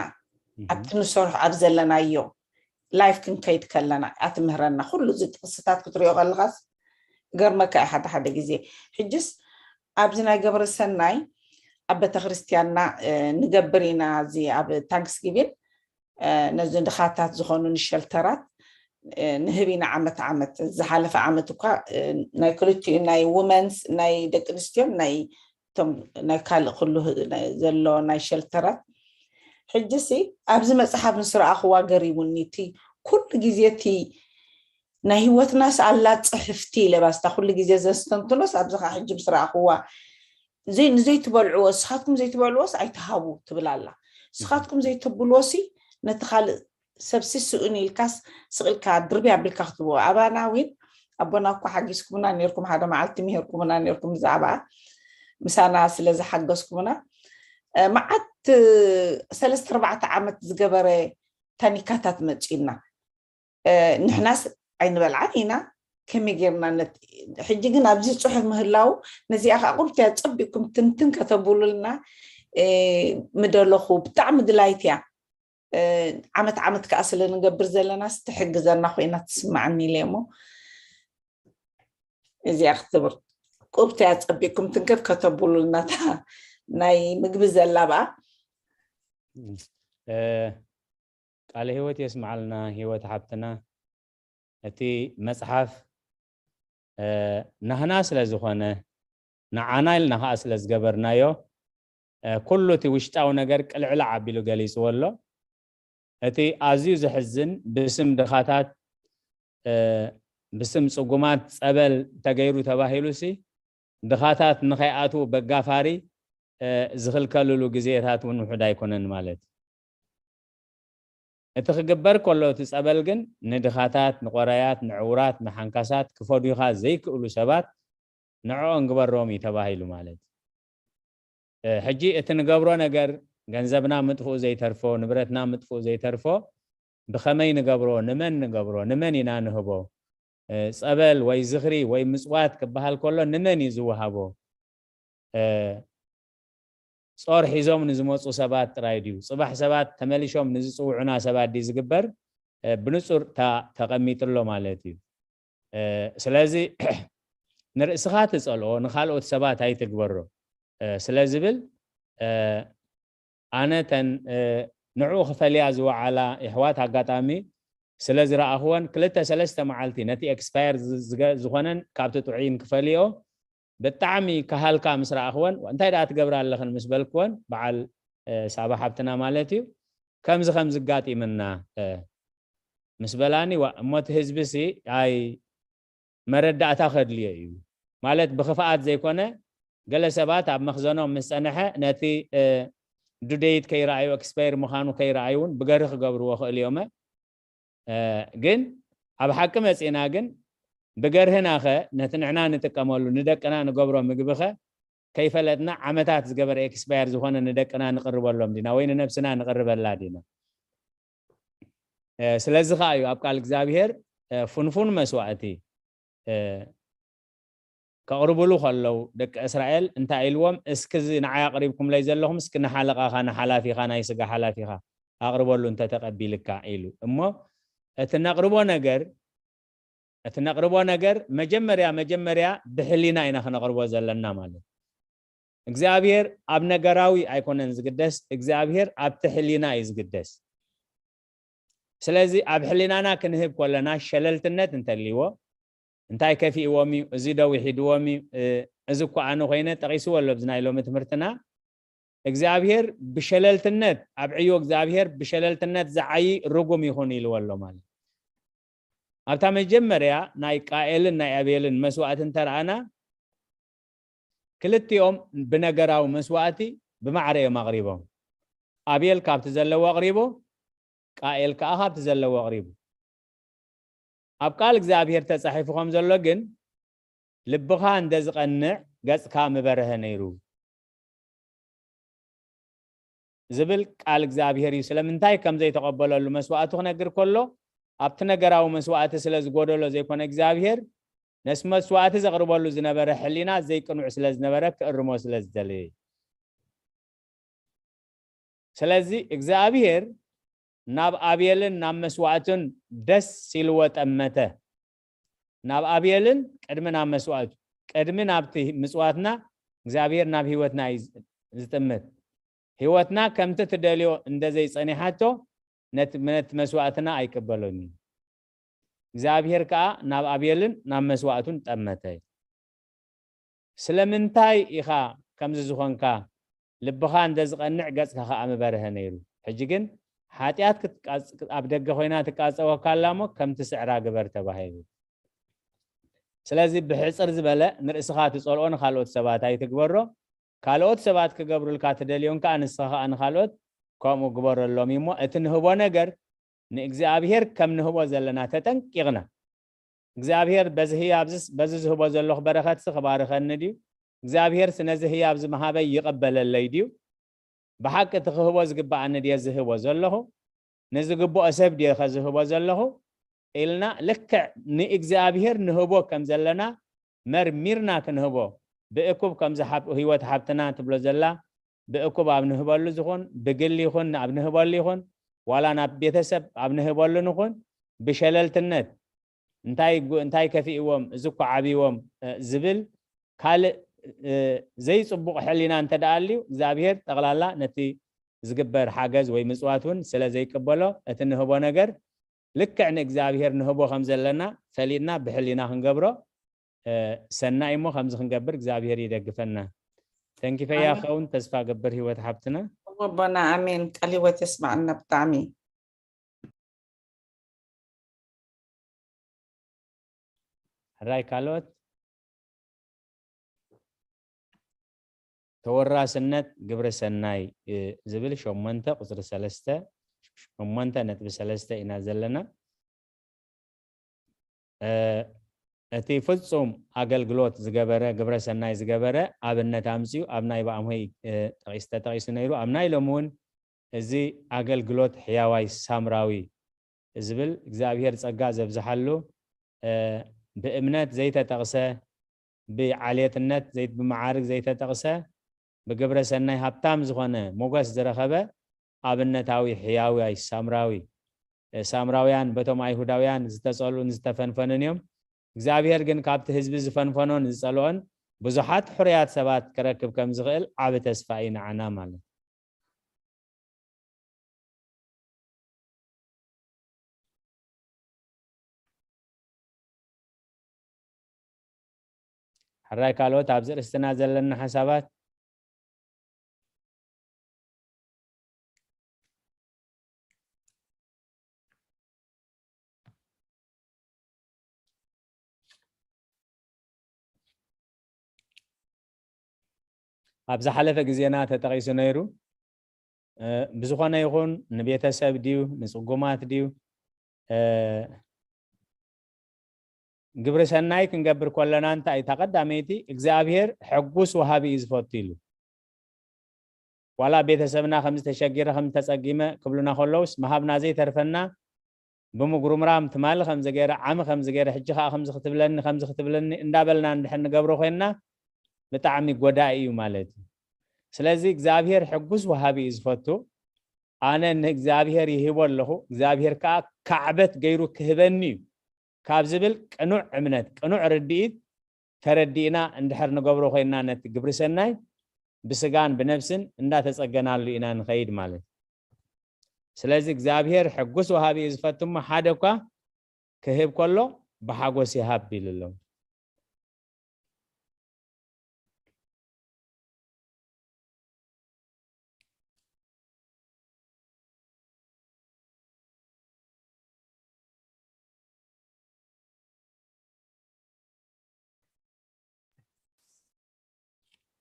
ኣብቲ ንሰርሖ ኣብ ዘለናዮ ላይፍ ክንከይድ ከለና ኣትምህረና። ኩሉ እዚ ጥቕስታት ክትሪኦ ከለኻስ ገርመካ እዩ ሓደ ሓደ ግዜ። ሕጅስ ኣብዚ ናይ ገብረ ሰናይ ኣብ ቤተክርስትያንና ንገብር ኢና፣ እዚ ኣብ ታንክስጊቪን ነዚ ድኻታት ዝኾኑ ንሸልተራት ንህብ ኢና ዓመት ዓመት። ዝሓለፈ ዓመት እኳ ናይ ክልቲኡ ናይ ውመንስ ናይ ደቂ ኣንስትዮን ናይ እቶም ናይ ካልእ ኩሉ ዘሎ ናይ ሸልተራት። ሕጂ ሲ ኣብዚ መፅሓፍ ምስ ረኣኽዋ ገሪሙኒ፣ እቲ ኩሉ ግዜ እቲ ናይ ህይወትናስ ኣላ ፅሕፍቲ ኢለ ባስታ ኩሉ ግዜ ዘስተንትኖስ፣ ኣብዚ ከዓ ሕጂ ምስ ረኣኽዋ ንዘይትበልዕዎ፣ ንስኻትኩም ዘይትበልዕዎስ ኣይትሃቡ ትብል ኣላ። ንስኻትኩም ዘይትብልዎ ሲ ነቲ ካልእ ሰብሲ ስእኑ ኢልካስ ስቕ ኢልካ ድርቢ ኣቢልካ ክትብዎ። ኣባና እውን ኣቦና እኳ ሓጊዝኩምና ነርኩም፣ ሓደ መዓልቲ ምሄርኩምና ነርኩም ብዛዕባ ምሳና ስለ ዝሓገዝኩምና። መዓት ሰለስተ ኣርባዕተ ዓመት ዝገበረ ታኒካታት መፂኡና። ንሕናስ ኣይንበልዓን ኢና። ከመይ ጌርና ነት ሕጂ ግን ኣብዚ ፅሑፍ ምህላው ነዚኣ ከዓ ቁርብቲ እያ። ፀቢቅኩም ትንትን ከተብሉልና ምደለኹ። ብጣዕሚ ድላይት እያ። ዓመት ዓመት ከዓ ስለ ንገብር ዘለና ስትሕግዘና ኮይና ትስማዓኒ ኢለ እሞ እዚኣ ክትብር ቁርብቲ እያ። ፀቢቅኩም ትንከፍ ከተብሉልና እታ ናይ ምግቢ ዘላ ብኣ ቃለ ህይወት የስምዓልና ህይወት ሓብትና። እቲ መፅሓፍ ናህና ስለ ዝኾነ ንዓና ኢልና ከዓ ስለ ዝገበርናዮ ኩሉ እቲ ውሽጣዊ ነገር ቅልዕላዕ ኣቢሉ ገሊፅዎ ኣሎ። እቲ ኣዝዩ ዘሕዝን ብስም ድኻታት ብስም ፅጉማት ፀበል ተገይሩ ተባሂሉ ሲ ድኻታት ንኸይኣትዉ በጋፋሪ ዝኽልከልሉ ግዜታት እውን ውሑድ ኣይኮነን ማለት እዩ። እቲ ክግበር ከሎ እቲ ፀበል ግን ንድኻታት፣ ንቆራያት፣ ንዕውራት፣ ንሓንካሳት፣ ክፈድዩኻ ዘይክእሉ ሰባት ንዕኦም ግበሮም እዩ ተባሂሉ ማለት እዩ። ሕጂ እቲ ንገብሮ ነገር ገንዘብና ምጥፍኡ ዘይተርፎ፣ ንብረትና ምጥፍኡ ዘይተርፎ ብኸመይ ንገብሮ፣ ንመን ንገብሮ፣ ንመን ኢና ንህቦ? ፀበል ወይ ዝኽሪ ወይ ምፅዋት ክበሃል ከሎ ንመን እዩ ዝወሃቦ? ጾር ሒዞም ንዝመፁ ሰባት ጥራይ ድዩ? ፅባሕ ሰባት ተመሊሾም ንዝፅውዑና ሰባት ድዩ ዝግበር? ብንፁር ተቐሚጥሎ ማለት እዩ። ስለዚ ንርእስኻ ትፀልኦ ንካልኦት ሰባት ኣይትግበሮ ስለ ዝብል ኣነ ተን ንዕኡ ክፈልያ ዝወዓላ የሕዋት ኣጋጣሚ ስለ ዝረኣኽወን ክልተ ሰለስተ መዓልቲ ነቲ ኤክስፓየር ዝኾነን ካብቲ ጥዑይን ክፈልዮ ብጣዕሚ ካሃልካ ምስ ረኣኽወን እንታይ ደኣ ትገብራ ኣለኽን ምስ በልክወን በዓል ሳባ ሓብትና ማለት እዩ ከምዚ ከምዚ ጋጢምና ምስ በላኒ እሞ እቲ ህዝቢ ሲ ኣይ መረዳእታ ከድልዮ እዩ ማለት ብክፍኣት ዘይኮነ ገለ ሰባት ኣብ መኽዘኖም ምስ ጸንሐ ነቲ ዱደይት ከይረኣዩ ኤክስፓየር ምዃኑ ከይረኣዩ እውን ብገርህ ክገብርዎ ክእል እዮመ ግን ኣብ ሓቂ መጺእና ግን ብገርህናኸ ነቲ ንሕና ንጥቀመሉ ንደቅና ንገብሮ ምግብኸ ከይፈለጥና ዓመታት ዝገበረ ኤክስፓየር ዝኾነ ንደቅና ንቕርበሎም ዲና ወይ ንነብስና ንቕርበላ ዲና ስለዚ ከዓ እዩ ኣብ ቃል እግዚኣብሄር ፍንፉን መስዋእቲ ከቕርብሉ ከለዉ ደቂ እስራኤል እንታይ ኢልዎም እስኪ እዚ ንዓይ ኣቕሪብኩምለይ ዘለኹም እስኪ ንሓለቓኻ ንሓላፊኻ ናይ ስጋ ሓላፊኻ ኣቕርበሉ እንተተቐቢልካ ኢሉ እሞ እቲ ነቕርቦ ነገር እቲ ነቕርቦ ነገር መጀመርያ መጀመርያ ብሕሊና ኢና ክነቕርቦ ዘለና ማለት እግዚኣብሔር ኣብ ነገራዊ ኣይኮነን ዝግደስ እግዚኣብሔር ኣብቲ ሕሊና እዩ ዝግደስ ስለዚ ኣብ ሕሊናና ክንህብ ከለና ሸለልትነት እንተልይዎ እንታይ ከፊእዎም እዩ እዚ ደው ይሒድዎም እዩ እዚ እኮ ኣነ ኮይነ ጠቂስዎ ኣሎ ብዚ ናይ ሎሚ ትምህርትና እግዚኣብሔር ብሸለልትነት ኣብ ዕዮ እግዚኣብሔር ብሸለልትነት ዝዓይ ርጉም ይኹን ኢልዎ ኣሎ ማለት ኣብታ መጀመርያ ናይ ቃኤልን ናይ ኣቤልን መስዋእቲ እንተረኣና ክልቲኦም ብነገራዊ መስዋእቲ ብማዕረ እዮም ኣቕሪቦም ኣቤል ካብቲ ዘለዎ ኣቕሪቡ ቃኤል ከዓ ካብቲ ዘለዎ ኣቕሪቡ ኣብ ቃል እግዚኣብሔር ተፃሒፉ ከም ዘሎ ግን ልብኻ እንደ ዝቐንዕ ገፅካ ምበረሀ ነይሩ ዝብል ቃል እግዚኣብሔር እዩ ስለምንታይ ከም ዘይተቐበለሉ መስዋእቱ ክነግር ከሎ ኣብቲ ነገራዊ መስዋእቲ ስለ ዝጎደሎ ዘይኮነ እግዚኣብሔር ነቲ መስዋእቲ ዘቕርበሉ ዝነበረ ሕሊና ዘይቅኑዕ ስለ ዝነበረ ክእርሞ ስለ ዝደለየ እዩ ስለዚ እግዚኣብሔር ናብ ኣቤልን ናብ መስዋዕቱን ደስ ኢልዎ ጠመተ። ናብ ኣቤልን ቅድሚ ናብ መስዋዕቱ፣ ቅድሚ ናብቲ ምጽዋትና እግዚኣብሔር ናብ ህይወትና እዩ ዝጥምት። ህይወትና ከምቲ ትደልዮ እንደ ዘይጸኒሓቶ ነቲ ነቲ መስዋዕትና ኣይቅበሎን እዩ። እግዚኣብሔር ከኣ ናብ ኣቤልን ናብ መስዋዕቱን ጠመተ። ስለምንታይ ኢኻ ከምዚ ዝኾንካ? ልብኻ እንተ ዝቐንዕ ገጽካ ከኣ ምበርሀ ነይሩ። ሕጂ ግን ሓጢኣት ክትቃጽ-፣ ኣብ ደገ ኮይና ትቃጸወካ ኣላ እሞ ከምቲ ስዕራ ግበር ተባሂሉ። ስለዚ ብሕጽር ዝበለ ንርእስኻ ትጸልኦ ንኻልኦት ሰባት ኣይትግበሮ። ካልኦት ሰባት ክገብሩልካ ትደልዮን ከኣ ንስኻ ከኣ ንኻልኦት ከምኡ ግበረሎም እዩ እሞ እቲ ንህቦ ነገር ንእግዚኣብሔር ከም ንህቦ ዘለና ተጠንቂቕና እግዚኣብሔር በዚ ህያብዝስ በዚ ዝህቦ ዘለኹ በረኸትሲ ክባርኸኒ ድዩ እግዚኣብሔር ስነዚ ህያብ ዝመሃበይ ይቐበለለይ ድዩ ብሓቂ እቲ ክህቦ ዝግብኣኒ ድየ ዝህቦ ዘለኹ ንዝግብኦ ሰብ ድየ ከዝህቦ ዘለኹ ኢልና ልክዕ ንእግዚኣብሔር ንህቦ ከም ዘለና መርሚርና ክንህቦ ብእኩብ ከምዚ ህይወት ሓብትና ትብሎ ዘላ ብእኩብ ኣብ ንህበሉ ዝኹን ብግሊ ይኹን ኣብ ንህበሉ ይኹን ዋላ ናብ ቤተሰብ ኣብ ንህበሉ ንኹን ብሸለልትነት እንታይ እንታይ ከፊእዎም እዚ እኮ ዓብዎም ዝብል ካልእ ዘይፅቡቕ ሕሊና እንተ ደኣ ኣልዩ እግዚኣብሔር ጠቕላላ ነቲ ዝግበር ሓገዝ ወይ ምፅዋት እውን ስለ ዘይቅበሎ እቲ ንህቦ ነገር ልክዕ ንእግዚኣብሔር ንህቦ ከም ዘለና ፈሊጥና ብሕሊና ክንገብሮ ሰናይ እሞ ከምዚ ክንገብር እግዚኣብሔር ይደግፈና። ተንኪፈያ ኸውን ተስፋ ገብር ህይወት ሓብትና። ኣቦና ኣሜን። ቃል ህይወት የስማዕና ብጣዕሚ። ሕራይ ካልኦት ተወራስነት ግብረ ሰናይ ዝብል ሸሞንተ ቁፅሪ ሰለስተ ሸሞንተ ነጥቢ ሰለስተ ኢና ዘለና። እቲ ፍጹም ኣገልግሎት ዝገበረ ግብረ ሰናይ ዝገበረ ኣብነት ኣምፅኡ ኣብ ናይ ብኣምሆይ ጠቂስ ተጠቂሱ ነይሩ ኣብ ናይ ሎም እውን እዚ ኣገልግሎት ሕያዋይ ሳምራዊ ዝብል እግዚኣብሔር ጸጋ ዘብዝሓሉ ብእምነት ዘይተጠቕሰ ብዓሌትነት ብመዓርግ ዘይተጠቕሰ ብግብረ ሰናይ ሃብታም ዝኾነ ሞገስ ዝረኸበ ኣብነታዊ ሕያዋይ ሳምራዊ ሳምራውያን በቶም ኣይሁዳውያን ዝተጸልኡን ዝተፈንፈኑን እዮም እግዚኣብሔር ግን ካብቲ ህዝቢ ዝፈንፈኖን ዝጸልኦን ብዙሓት ሕሩያት ሰባት ክረክብ ከም ዝኽእል ዓቢ ተስፋ እዩ ንዓና ማለት ሕራይ ካልኦት ኣብዚ ርእስትና ዘለና ሓሳባት ኣብ ዝሓለፈ ግዜና ተጠቒሱ ነይሩ። ብዝኾነ ይኹን ንቤተሰብ ድዩ ንፅጉማት ድዩ ግብሪ ሰናይ ክንገብር ከለና እንታይ እታ ቀዳመይቲ እግዚኣብሔር ሕጉስ ወሃቢ እዩ ዝፈቱ ኢሉ ዋላ ቤተሰብና ከምዚ ተሸጊረ ከም ተጸጊመ ክብሉና ከለውስ ምሃብና ዘይተርፈና ብምጉርምራም ትማሊ ከምዚ ገይረ ዓሚ ከምዚ ገይረ ሕጂ ከዓ ከምዚ ክትብለኒ ከምዚ ክትብለኒ እንዳበልና እንድሕር ንገብሮ ኮይንና ብጣዕሚ ጎዳኢ እዩ ማለት እዩ ስለዚ እግዚኣብሔር ሕጉስ ወሃቢ እዩ ዝፈቱ ኣነ ንእግዚኣብሔር ይህቦ ኣለኹ እግዚኣብሔር ከዓ ካዕበት ገይሩ ክህበኒ እዩ ካብ ዝብል ቅኑዕ እምነት ቅኑዕ ርድኢት ተረዲእና እንድሕር ንገብሮ ኮይንና ነቲ ግብሪ ሰናይ ብስጋን ብነብስን እንዳተጸገናሉ ኢና ንኸይድ ማለት ስለዚ እግዚኣብሔር ሕጉስ ወሃቢ እዩ ዝፈትሞ ሓደ እኳ ክህብ ከሎ ብሓጎስ ይሃብ ኢሉ ኣሎ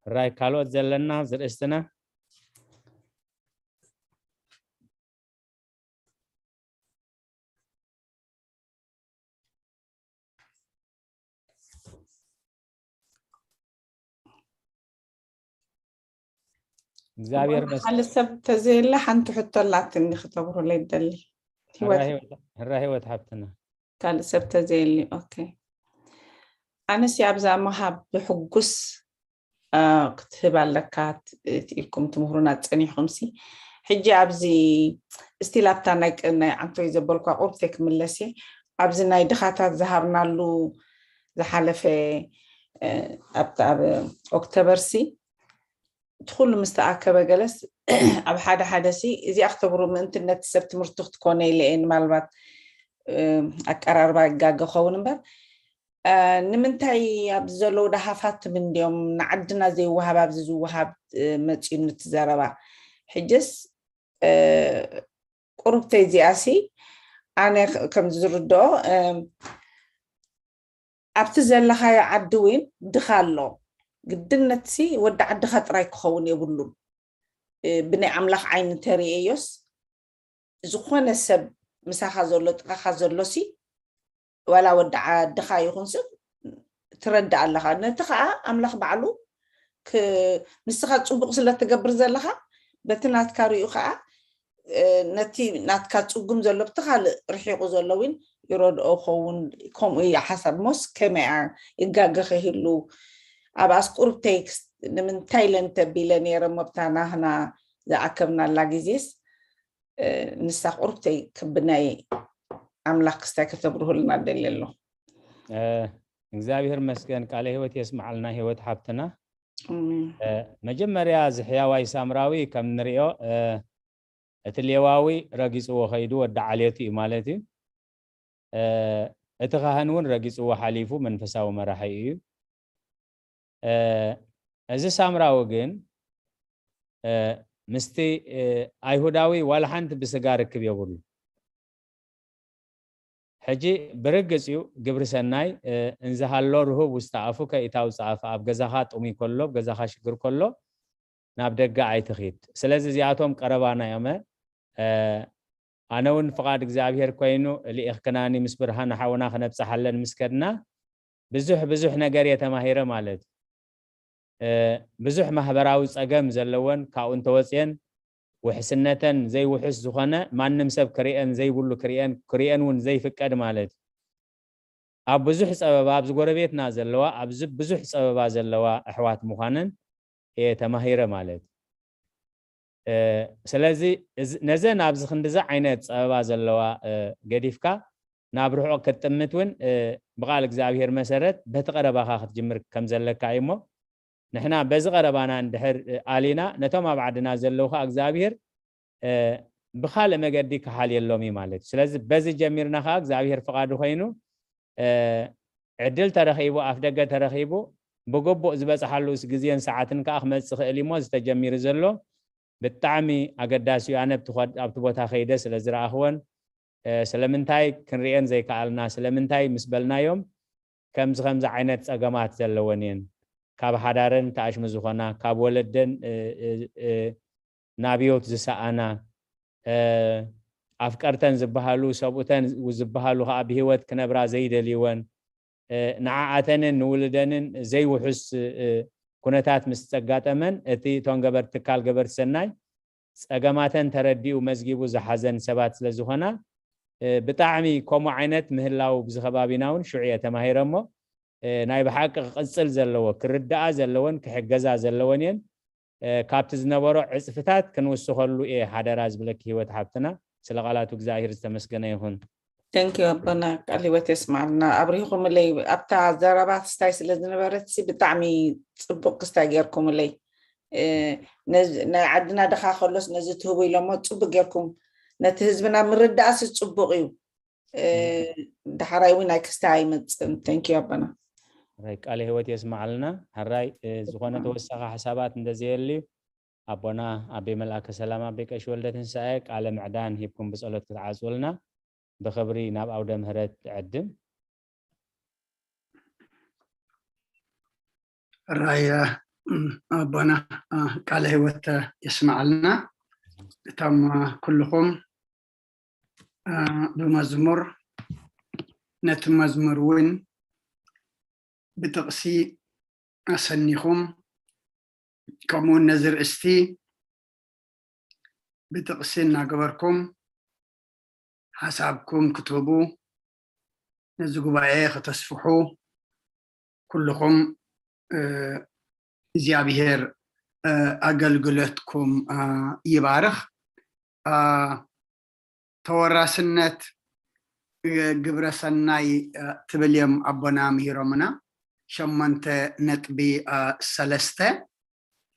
ራይ ካልኦት ዘለና ዝርእስትና እግዚኣብሔር መስ- ካልእ ሰብ ተዘየለ ሓንቲ ሕቶ ኣላትኒ ክተብሩለይ ይደሊ። ህራ ህይወት፣ ህራ ህይወት ሓብትና። ካልእ ሰብ ተዘየሊ፣ ኦኬ። ኣነሲ ኣብዛ ምሃብ ብሕጉስ፣ አ፣ ክትህብ ኣለካ ት-፣ ኢልኩም ትምህሩና ጸኒሕኩም ሲ፣ ሕጂ ኣብዚ ስቲል ኣብታ ናይ ቅ- ናይ ዓንቶይ ዘበልኳ ቁርብተይ ክምለስ እየ። ኣብዚ ናይ ድኻታት ዝሃብናሉ ዝሓለፈ ኣብቲ ኣብ ኦክቶበር ሲ እቲ ኩሉ ምስ ተኣከበ ገለስ ኣብ ሓደ ሓደ ሲ እዚኣ ክተብሩ ምእንትነት ሰብ ትምህርቲ ክትኮነ ኢለ እየ። ምናልባት ኣቀራርባ ይጋገ ኸውን እምበር ንምንታይ ኣብዚ ዘለዉ ደሃፋትም እንዲዮም ንዓድና ዘይወሃብ ኣብዚ ዝወሃብ መፅዩ ንትዘረባ ሕጅስ ቁርብተይ እዚኣ ሲ ኣነ ከም ዝርድኦ ኣብቲ ዘለኻዮ ዓዲ እውን ድኻ ኣሎ። ግድነት ሲ ወዲ ዓድኻ ጥራይ ክኸውን የብሉን። ብናይ ኣምላኽ ዓይኒ እንተርእየዮስ ዝኾነ ሰብ ምሳኻ ዘሎ ጥቓኻ ዘሎ ሲ ዋላ ወዲ ዓድኻ ይኹን ሰብ ትረድእ ኣለኻ። ነቲ ከዓ ኣምላኽ ባዕሉ ንስኻ ፅቡቅ ስለ ትገብር ዘለኻ በቲ ናትካ ሪኡ ከዓ ነቲ ናትካ ፅጉም ዘሎ ብቲ ካልእ ርሒቁ ዘሎ እውን ይረድኦ ኸውን። ከምኡ እዩ ሓሳብ ሞስ ከመይ ይጋገ ከይህሉ ኣብ ኣስቁርብ ቴክስት ንምንታይ ኢለ እንተቢለ ነይረ መብታ ናህና ዝኣከብናላ ግዜስ ንሳ ቁርብተይ ክብናይ ኣምላኽ ክስታይ ከተብርሁልና ደሊ ኣሎ። እግዚኣብሔር መስገን ቃለ ህይወት የስማዓልና ህይወት ሓብትና። መጀመርያ ዝሕያዋይ ሳምራዊ ከም ንሪኦ እቲ ሌዋዊ ረጊፅዎ ከይዱ ወዲ ዓሌቱ እዩ ማለት እዩ። እቲ ካህን እውን ረጊፅዎ ሓሊፉ መንፈሳዊ መራሒ እዩ። እዚ ሳምራዊ ግን ምስቲ ኣይሁዳዊ ዋላ ሓንቲ ብስጋ ርክብ የብሉ። ሕጂ ብርግፅ እዩ ግብሪ ሰናይ እንዝሃሎ ርሁብ ውስተ ኣፉከ ኢታውፅኣ ኣብ ገዛኻ ጥሙይ ከሎ ኣብ ገዛኻ ሽግር ከሎ ናብ ደገ ኣይትኺድ። ስለዚ እዚኣቶም ቀረባና እዮመ። ኣነ እውን ፍቓድ እግዚኣብሔር ኮይኑ ልኢኽክናኒ ምስ ብርሃን ሓውና ክነብፅሓለን ምስ ከድና ብዙሕ ብዙሕ ነገር እየ ተማሂረ ማለት ብዙሕ ማህበራዊ ፀገም ዘለወን ካብኡ እንተወፅየን ውሕስነተን ዘይውሕስ ዝኾነ ማንም ሰብ ክርአን ዘይብሉ ክርአን ክርአን እውን ዘይፍቀድ ማለት ኣብ ብዙሕ ፀበባ ኣብዚ ጎረቤትና ዘለዋ ኣብዚ ብዙሕ ፀበባ ዘለዋ ኣሕዋት ምዃነን እየ ተማሂረ ማለት ስለዚ ነዘን ኣብዚ ክንዲዚ ዓይነት ፀበባ ዘለዋ ገዲፍካ ናብ ርሑቕ ክትጥምት እውን ብቓል እግዚኣብሔር መሰረት በቲ ቀረባኻ ክትጅምር ከም ዘለካ እዩ እሞ ንሕና በዚ ቀረባና እንድሕር ኣሊና ነቶም ኣብ ዓድና ዘለዉ ከዓ እግዚኣብሔር ብካልእ መገዲ ክሓልየሎም እዩ ማለት እዩ ስለዚ በዚ ጀሚርና ከዓ እግዚኣብሔር ፍቓዱ ኮይኑ ዕድል ተረኺቡ ኣፍ ደገ ተረኺቡ ብግቡእ ዝበፅሓሉ ግዜን ሰዓትን ከዓ ክመፅእ ክእል እሞ ዝተጀሚሩ ዘሎ ብጣዕሚ ኣገዳሲ እዩ ኣነ ኣብቲ ቦታ ከይደ ስለ ዝረኣኽወን ስለምንታይ ክንርኤን ዘይከኣልና ስለምንታይ ምስ በልናዮም ከምዚ ከምዚ ዓይነት ፀገማት ዘለወን እየን ካብ ሓዳረን ተኣሽሙ ዝኾና ካብ ወለደን ናብዮት ዝሰኣና ኣፍቀርተን ዝበሃሉ ሰብኡተን ዝበሃሉ ከዓ ብሂወት ክነብራ ዘይደልይወን ንዓኣተንን ንውልደንን ዘይውሑስ ኩነታት ምስ ዘጋጠመን እቲ እቶም ገበርቲ ትካል ገበርቲ ሰናይ ፀገማተን ተረዲኡ መዝጊቡ ዝሓዘን ሰባት ስለ ዝኾና ብጣዕሚ ከምኡ ዓይነት ምህላው ብዚ ከባቢና እውን ሽዑ እየ ተማሂረ እሞ ናይ ብሓቂ ክቕፅል ዘለዎ ክርድኣ ዘለወን ክሕገዛ ዘለወን እየን ካብቲ ዝነበሮ ዕፅፍታት ክንውስኸሉ እየ ሓደራ ዝብለኪ ህይወት ሓብትና ስለ ቃላቱ እግዚኣብሔር ዝተመስገነ ይኹን Thank you ኣቦና ቃል ህይወት የስማዕልና ኣብሪኹምለይ ኣብታ ዘረባ ክስታይ ስለ ዝነበረት ሲ ብጣዕሚ ፅቡቅ ክስታይ ገይርኩምለይ ናይ ዓድና ድኻ ከሎስ ነዚ ትህቡ ኢሎሞ ፅቡቅ ገይርኩም ነቲ ህዝብና ምርዳእሲ ፅቡቅ እዩ ዳሕራይ እውን ናይ ክስታይ ኣይመፅን Thank you ኣቦና ቃለ ህይወት የስማዓልና ሕራይ ዝኾነ ተወሳኺ ሓሳባት እንደዘየልዩ ኣቦና ኣቤ መልኣከ ሰላም ኣቤ ቀሺ ወልደ ትንሳኤ ቃለ ምዕዳን ሂብኩም ብጸሎት ክትዓጽውልና ብኽብሪ ናብ ኣውደ ምህረት ዕድም ራያ ኣቦና ቃለ ህይወት የስማዓልና እቶም ኩልኹም ብመዝሙር ነቲ መዝሙር እውን ብጥቕሲ ኣሰኒኹም ከምኡውን ነዚ ርእስቲ ብጥቕሲ እናገበርኩም ሓሳብኩም ክትህቡ ነዚ ጉባኤ ከተስፍሑ ኩልኹም እግዚኣብሔር ኣገልግሎትኩም ይባርኽ። አ፣ ተወራስነት፣ እ፣ ግብረ ሰናይ፣ እ፣ ትብል እዮም ኣቦና ምሂሮምና። ሸሞንተ ነጥቢ፣ እ፣ ሰለስተ፣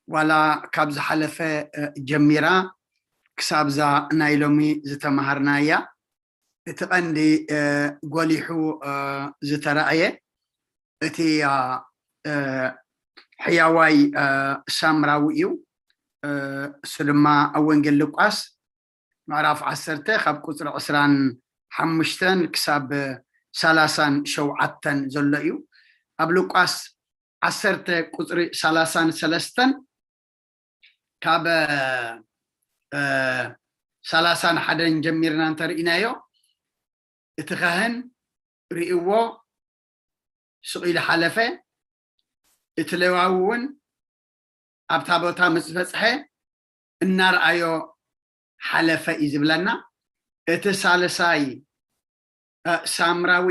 ዋላ ካብ ዝሓለፈ፣ እ፣ ጀሚራ ክሳብዛ ናይ ሎሚ ዝተማሃርናያ፣ እቲ ቀንዲ፣ እ፣ ጎሊሑ፣ እ፣ ዝተራእየ እቲ፣ እ፣ እ፣ ሕያዋይ፣ እ፣ ሳምራዊ እዩ። እ፣ እሱ ድማ ኣብ ወንጌል ሉቃስ ምዕራፍ ዓሰርተ ካብ ቁጽሪ ዕስራን ሓሙሽተን ክሳብ ሰላሳን ሸውዓተን ዘሎ እዩ። ኣብ ሉቃስ ዓሰርተ ቁጽሪ ሰላሳን ሰለስተን ካብ፣ እ፣ ሰላሳን ሓደን ጀሚርና እንተርኢናዮ፣ እቲ ካህን ርእይዎ ስቕ ኢሉ ሓለፈ። እቲ ሌዋዊ እውን ኣብታ ቦታ ምስ በጽሐ እናርኣዮ ሓለፈ እዩ ዝብለና። እቲ ሳልሳይ፣ እ፣ ሳምራዊ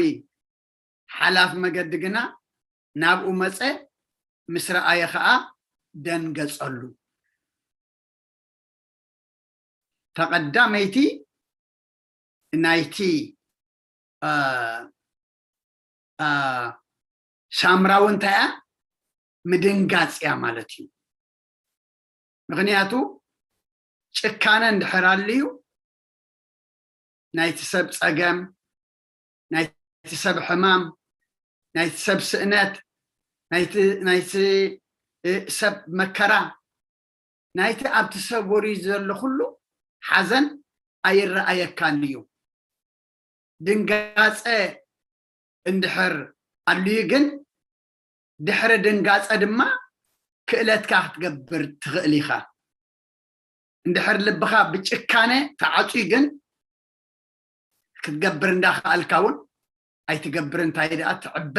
ሓላፍ መገዲ ግና ናብኡ መጸ፣ ምስ ረኣየ ኸኣ ደንገጸሉ። ተቐዳመይቲ ናይቲ፣ እ፣ እ፣ ሳምራዊ እንታይ እያ? ምድንጋጽ እያ ማለት እዩ። ምኽንያቱ ጭካነ እንድሕር ኣልዩ፣ ናይቲ ሰብ ጸገም፣ ናይቲ ሰብ ሕማም፣ ናይቲ ሰብ ስእነት፣ ናይቲ፣ ናይቲ፣ እ፣ ሰብ መከራ፣ ናይቲ ኣብቲ ሰብ ወሪዱ ዘሎ ኩሉ ሓዘን ኣይረኣየካን እዩ። ድንጋጸ እንድሕር ኣልዩ ግን፣ ድሕሪ ድንጋጸ ድማ ክእለትካ ክትገብር ትኽእል ኢኻ። እንድሕር ልብኻ ብጭካነ ተዓጽዩ ግን፣ ክትገብር እንዳኸኣልካ እውን ኣይትገብር። እንታይ ደኣ ትዕበ፣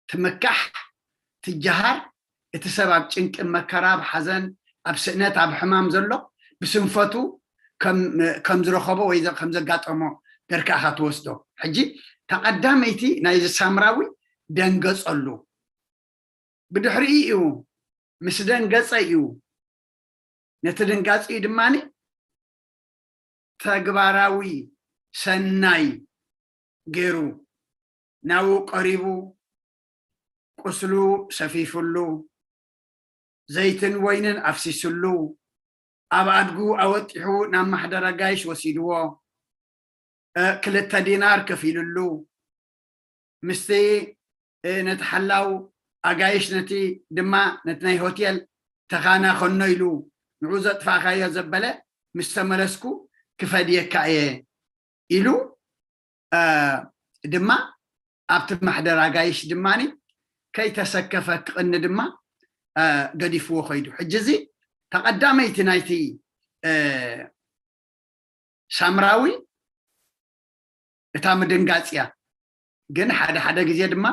ትምካሕ፣ ትጀሃር። እቲ ሰብ ኣብ ጭንቂ፣ መከራ፣ ኣብ ሓዘን፣ ኣብ ስእነት፣ ኣብ ሕማም ዘሎ ብስንፈቱ ከም፣ ከም ዝረኸቦ ወይ ዘ-፣ ከም ዘጋጠሞ ገርካ ኢኻ ትወስዶ። ሕጂ እታ ቀዳመይቲ ናይዚ ሳምራዊ ደንገጸሉ። ብድሕሪኡ እዩ፣ ምስ ደንገጸ እዩ፣ ነቲ ድንጋጺኡ ድማ ተግባራዊ ሰናይ ገይሩ፣ ናብኡ ቀሪቡ፣ ቁስሉ ሰፊፉሉ፣ ዘይትን ወይንን ኣፍሲሱሉ፣ ኣብ ኣድጉ ኣወጢሑ ናብ ማሕደር ኣጋይሽ ወሲድዎ፣ እ፣ ክልተ ዲናር ከፊሉሉ፣ ምስቲ፣ እ፣ ነቲ ሓላው ኣጋይሽ፣ ነቲ ድማ ነቲ ናይ ሆቴል ተኻና ኸኖ ኢሉ፣ ንዑ ዘጥፋእካዮ ዘበለ፣ ምስ ተመለስኩ ክፈድየካ እየ ኢሉ፣ እ፣ ድማ ኣብቲ ማሕደር ኣጋይሽ ድማ ከይተሰከፈ ክቕኒ ድማ፣ እ፣ ገዲፍዎ ኸይዱ። ሕጂ እዚ ተቐዳመይቲ ናይቲ፣ እ፣ ሳምራዊ እታ ምድንጋጽ እያ። ግን ሓደ ሓደ ግዜ ድማ፣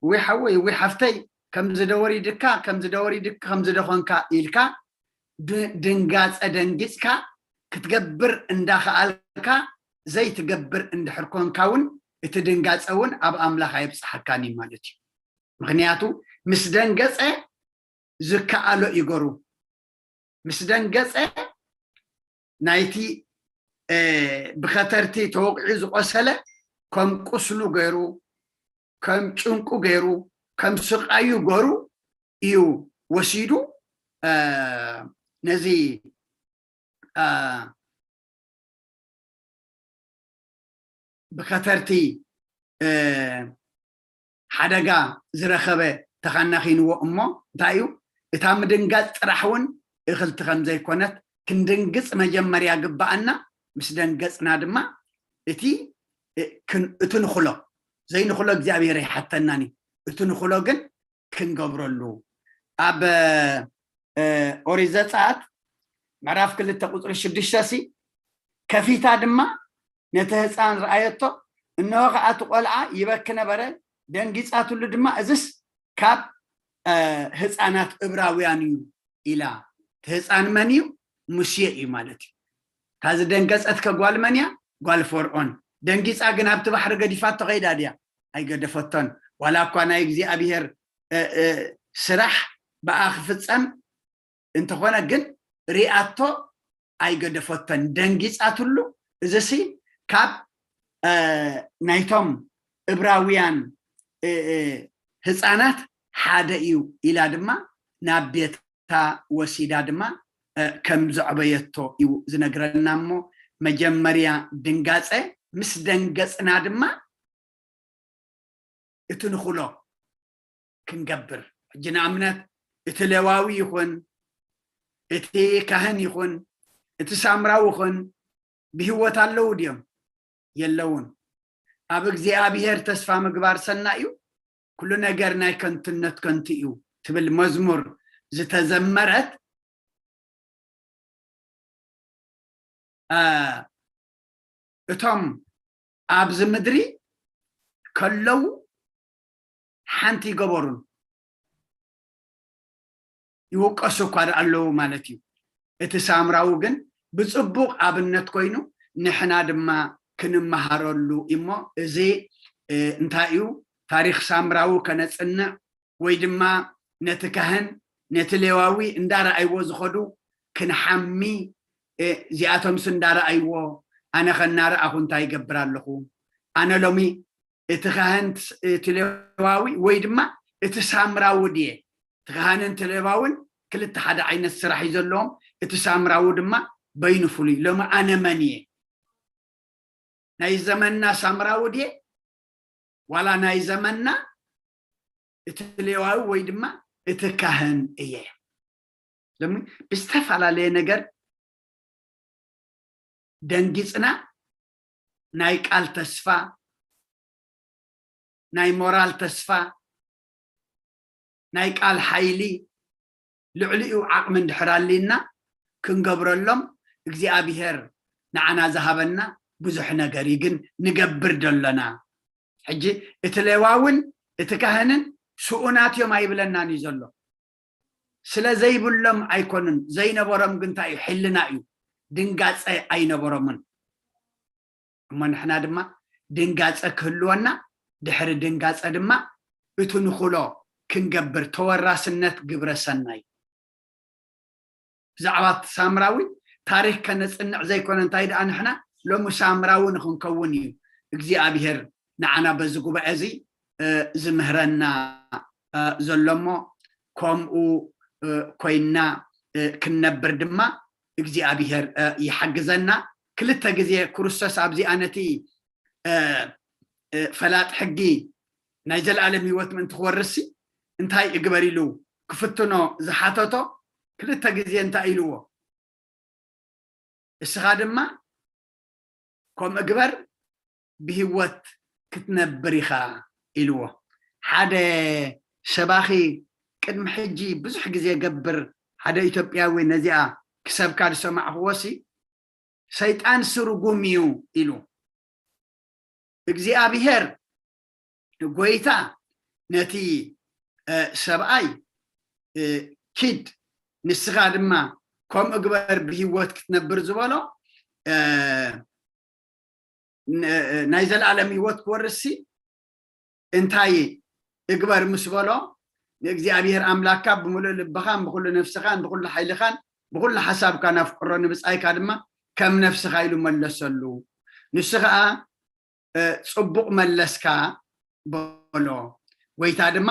"ወይ ሓወይ፣ ወይ ሓፍተይ፣ ከምዚ ዶ ወሪድካ፣ ከምዚ ዶ ወሪድካ፣ ከምዚ ዶ ኾንካ?" ኢልካ ድ-፣ ድንጋጸ ደንጊጽካ ክትገብር እንዳኸኣልካ ዘይትገብር እንድሕር ኮንካ እውን፣ እቲ ድንጋጸ እውን ኣብ ኣምላኽ ኣየብጽሓካን እዩ ማለት እዩ። ምኽንያቱ ምስ ደንገጸ ዝከኣሎ እዩ ገሩ። ምስ ደንገጸ ናይቲ፣ እ፣ ብኸተርቲ ተወቂዑ ዝቆሰለ ከም ቁስሉ ገይሩ፣ ከም ጭንቁ ገይሩ፣ ከም ስቃዩ ገሩ እዩ ወሲዱ፣ እ፣ ነዚ፣ እ፣ ብኸተርቲ፣ እ፣ ሓደጋ ዝረኸበ ተኻናኺንዎ። እሞ እንታይ እዩ? እታ ምድንጋጽ ጥራሕ እውን እኽልቲ ከም ዘይኮነት ክንድንግጽ መጀመርያ ግባኣና። ምስ ደንገጽና ድማ እቲ፣ እ፣ ክን-፣ እቲ ንኽሎ፣ ዘይንኽሎ እግዚኣብሔር ኣይሓተናን እዩ። እቲ ንኽሎ ግን ክንገብረሉ። ኣብ፣ እ፣ ኦሪት ዘጸኣት ምዕራፍ ክልተ ቁጽሪ ሽዱሽተ ሲ፣ ከፊታ ድማ ነቲ ህጻን ረኣየቶ፣ እንሆ ከኣ እቲ ቆልዓ ይበኪ ነበረ፣ ደንጊጻትሉ ድማ፣ "እዝስ ካብ፣ እ፣ ህጻናት እብራውያን እዩ" ኢላ። እቲ ህጻን መን እዩ? ሙሴ እዩ ማለት እዩ። እታ ዝደንገጸት ከ ጓል መን እያ? ጓል ፈርዖን። ደንጊጻ ግን ኣብቲ ባሕሪ ገዲፋቶ ኸይዳ ድያ? ኣይገደፈቶን። ዋላ እኳ ናይ እግዚኣብሔር፣ እ፣ እ፣ ስራሕ ብኣ ክፍጸም እንተኾነ፣ ግን ሪኣቶ ኣይገደፈቶን፣ ደንጊጻትሉ። እዚሲ ካብ ናይቶም እብራውያን ህፃናት ሓደ እዩ ኢላ ድማ ናብ ቤታ ወሲዳ ድማ ከም ዘዕበየቶ እዩ ዝነግረና። እሞ መጀመርያ ድንጋፀ፣ ምስ ደንገፅና ድማ እቲ ንኹሎ ክንገብር። ሕጂ ንኣብነት እቲ ሌዋዊ ይኹን እቲ ካህን ይኹን እቲ ሳምራዊ ይኹን ብህይወት ኣለዉ ድዮም? የለውን። ኣብ እግዚኣብሔር ተስፋ ምግባር ሰናይ እዩ፣ ኩሉ ነገር ናይ ከንቱነት ከንቱ እዩ ትብል መዝሙር ዝተዘመረት እቶም ኣብዚ ምድሪ ከለዉ ሓንቲ ይገበሩን ይውቀሱ እኳ ኣለዉ ማለት እዩ። እቲ ሳምራዊ ግን ብፅቡቕ ኣብነት ኮይኑ ንሕና ድማ ክንመሃረሉ እሞ እዚ እንታይ እዩ? ታሪክ ሳምራዊ ከነፅንዕ ወይ ድማ ነቲ ካህን ነቲ ሌዋዊ እንዳረኣይዎ ዝኸዱ ክንሓሚ እዚኣቶምስ እንዳረኣይዎ ኣነ ከናረኣኹ እንታይ ይገብር ኣለኹ? ኣነ ሎሚ እቲ ካህን እቲ ሌዋዊ ወይ ድማ እቲ ሳምራዊ ድየ? እቲ ካህንን እቲ ሌዋውን ክልተ ሓደ ዓይነት ስራሕ እዩ ዘለዎም። እቲ ሳምራዊ ድማ በይኑ ፍሉይ። ሎሚ ኣነ መን እየ? ናይ ዘመንና ሳምራዊ ድየ ዋላ ናይ ዘመንና እቲ ሌዋዊ ወይ ድማ እቲ ካህን እየ? ሎሚ ብዝተፈላለየ ነገር ደንጊፅና ናይ ቃል ተስፋ፣ ናይ ሞራል ተስፋ፣ ናይ ቃል ሓይሊ ልዕሊኡ ዓቕሚ እንድሕር ኣሊና ክንገብረሎም እግዚኣብሔር ንዓና ዝሃበና ብዙሕ ነገር እዩ። ግን ንገብር ደሎና? ሕጂ እቲ ሌዋውን እቲ ካህንን ስኡናት እዮም ኣይብለናን እዩ ዘሎ። ስለ ዘይብሎም ኣይኮኑን፣ ዘይነበሮም ግን እንታይ እዩ? ሕልና እዩ። ድንጋፀ ኣይነበሮምን። እሞ ንሕና ድማ ድንጋፀ ክህልወና፣ ድሕሪ ድንጋፀ ድማ እቲ ንኽሎ ክንገብር ተወራስነት ግብረ ሰናይ። ብዛዕባ እቲ ሳምራዊ ታሪክ ከነፅንዕ ዘይኮነ እንታይ ደኣ ንሕና ሎሚ ሳምራዊ ንክንከውን እዩ እግዚኣብሔር ንዓና በዚ ጉባኤ እዚ ዝምህረና ዘሎ እሞ ከምኡ ኮይንና ክንነብር ድማ እግዚኣብሔር ይሓግዘና። ክልተ ግዜ ክርስቶስ ኣብዚኣ ነቲ ፈላጥ ሕጊ ናይ ዘለኣለም ህይወት ምእንቲ ክወርስሲ እንታይ እግበር ኢሉ ክፍትኖ ዝሓተቶ ክልተ ግዜ እንታይ ኢልዎ? እስኻ ድማ ከምኡ ግበር ብህይወት ክትነብር ኢኻ ኢልዎ። ሓደ ሰባኺ ቅድሚ ሕጂ ብዙሕ ግዜ ገብር ሓደ ኢትዮጵያዊ ነዚኣ ክሰብካ ዝሰማዕክዎ ሲ ሰይጣን ስርጉም እዩ ኢሉ። እግዚኣብሔር ጎይታ ነቲ ሰብኣይ ኪድ ንስኻ ድማ ከምኡ ግበር ብህይወት ክትነብር ዝበሎ ናይ ዘለኣለም ህይወት ክወርስሲ እንታይ እግበር ምስ በሎ ንእግዚኣብሔር ኣምላክካ ብምሉእ ልብኻን ብኩሉ ነፍስኻን ብኩሉ ሓይልኻን ብኩሉ ሓሳብካ ናፍቅሮ ንብፃይካ ድማ ከም ነፍስኻ ኢሉ መለሰሉ። ንሱ ከዓ ፅቡቅ መለስካ በሎ። ጎይታ ድማ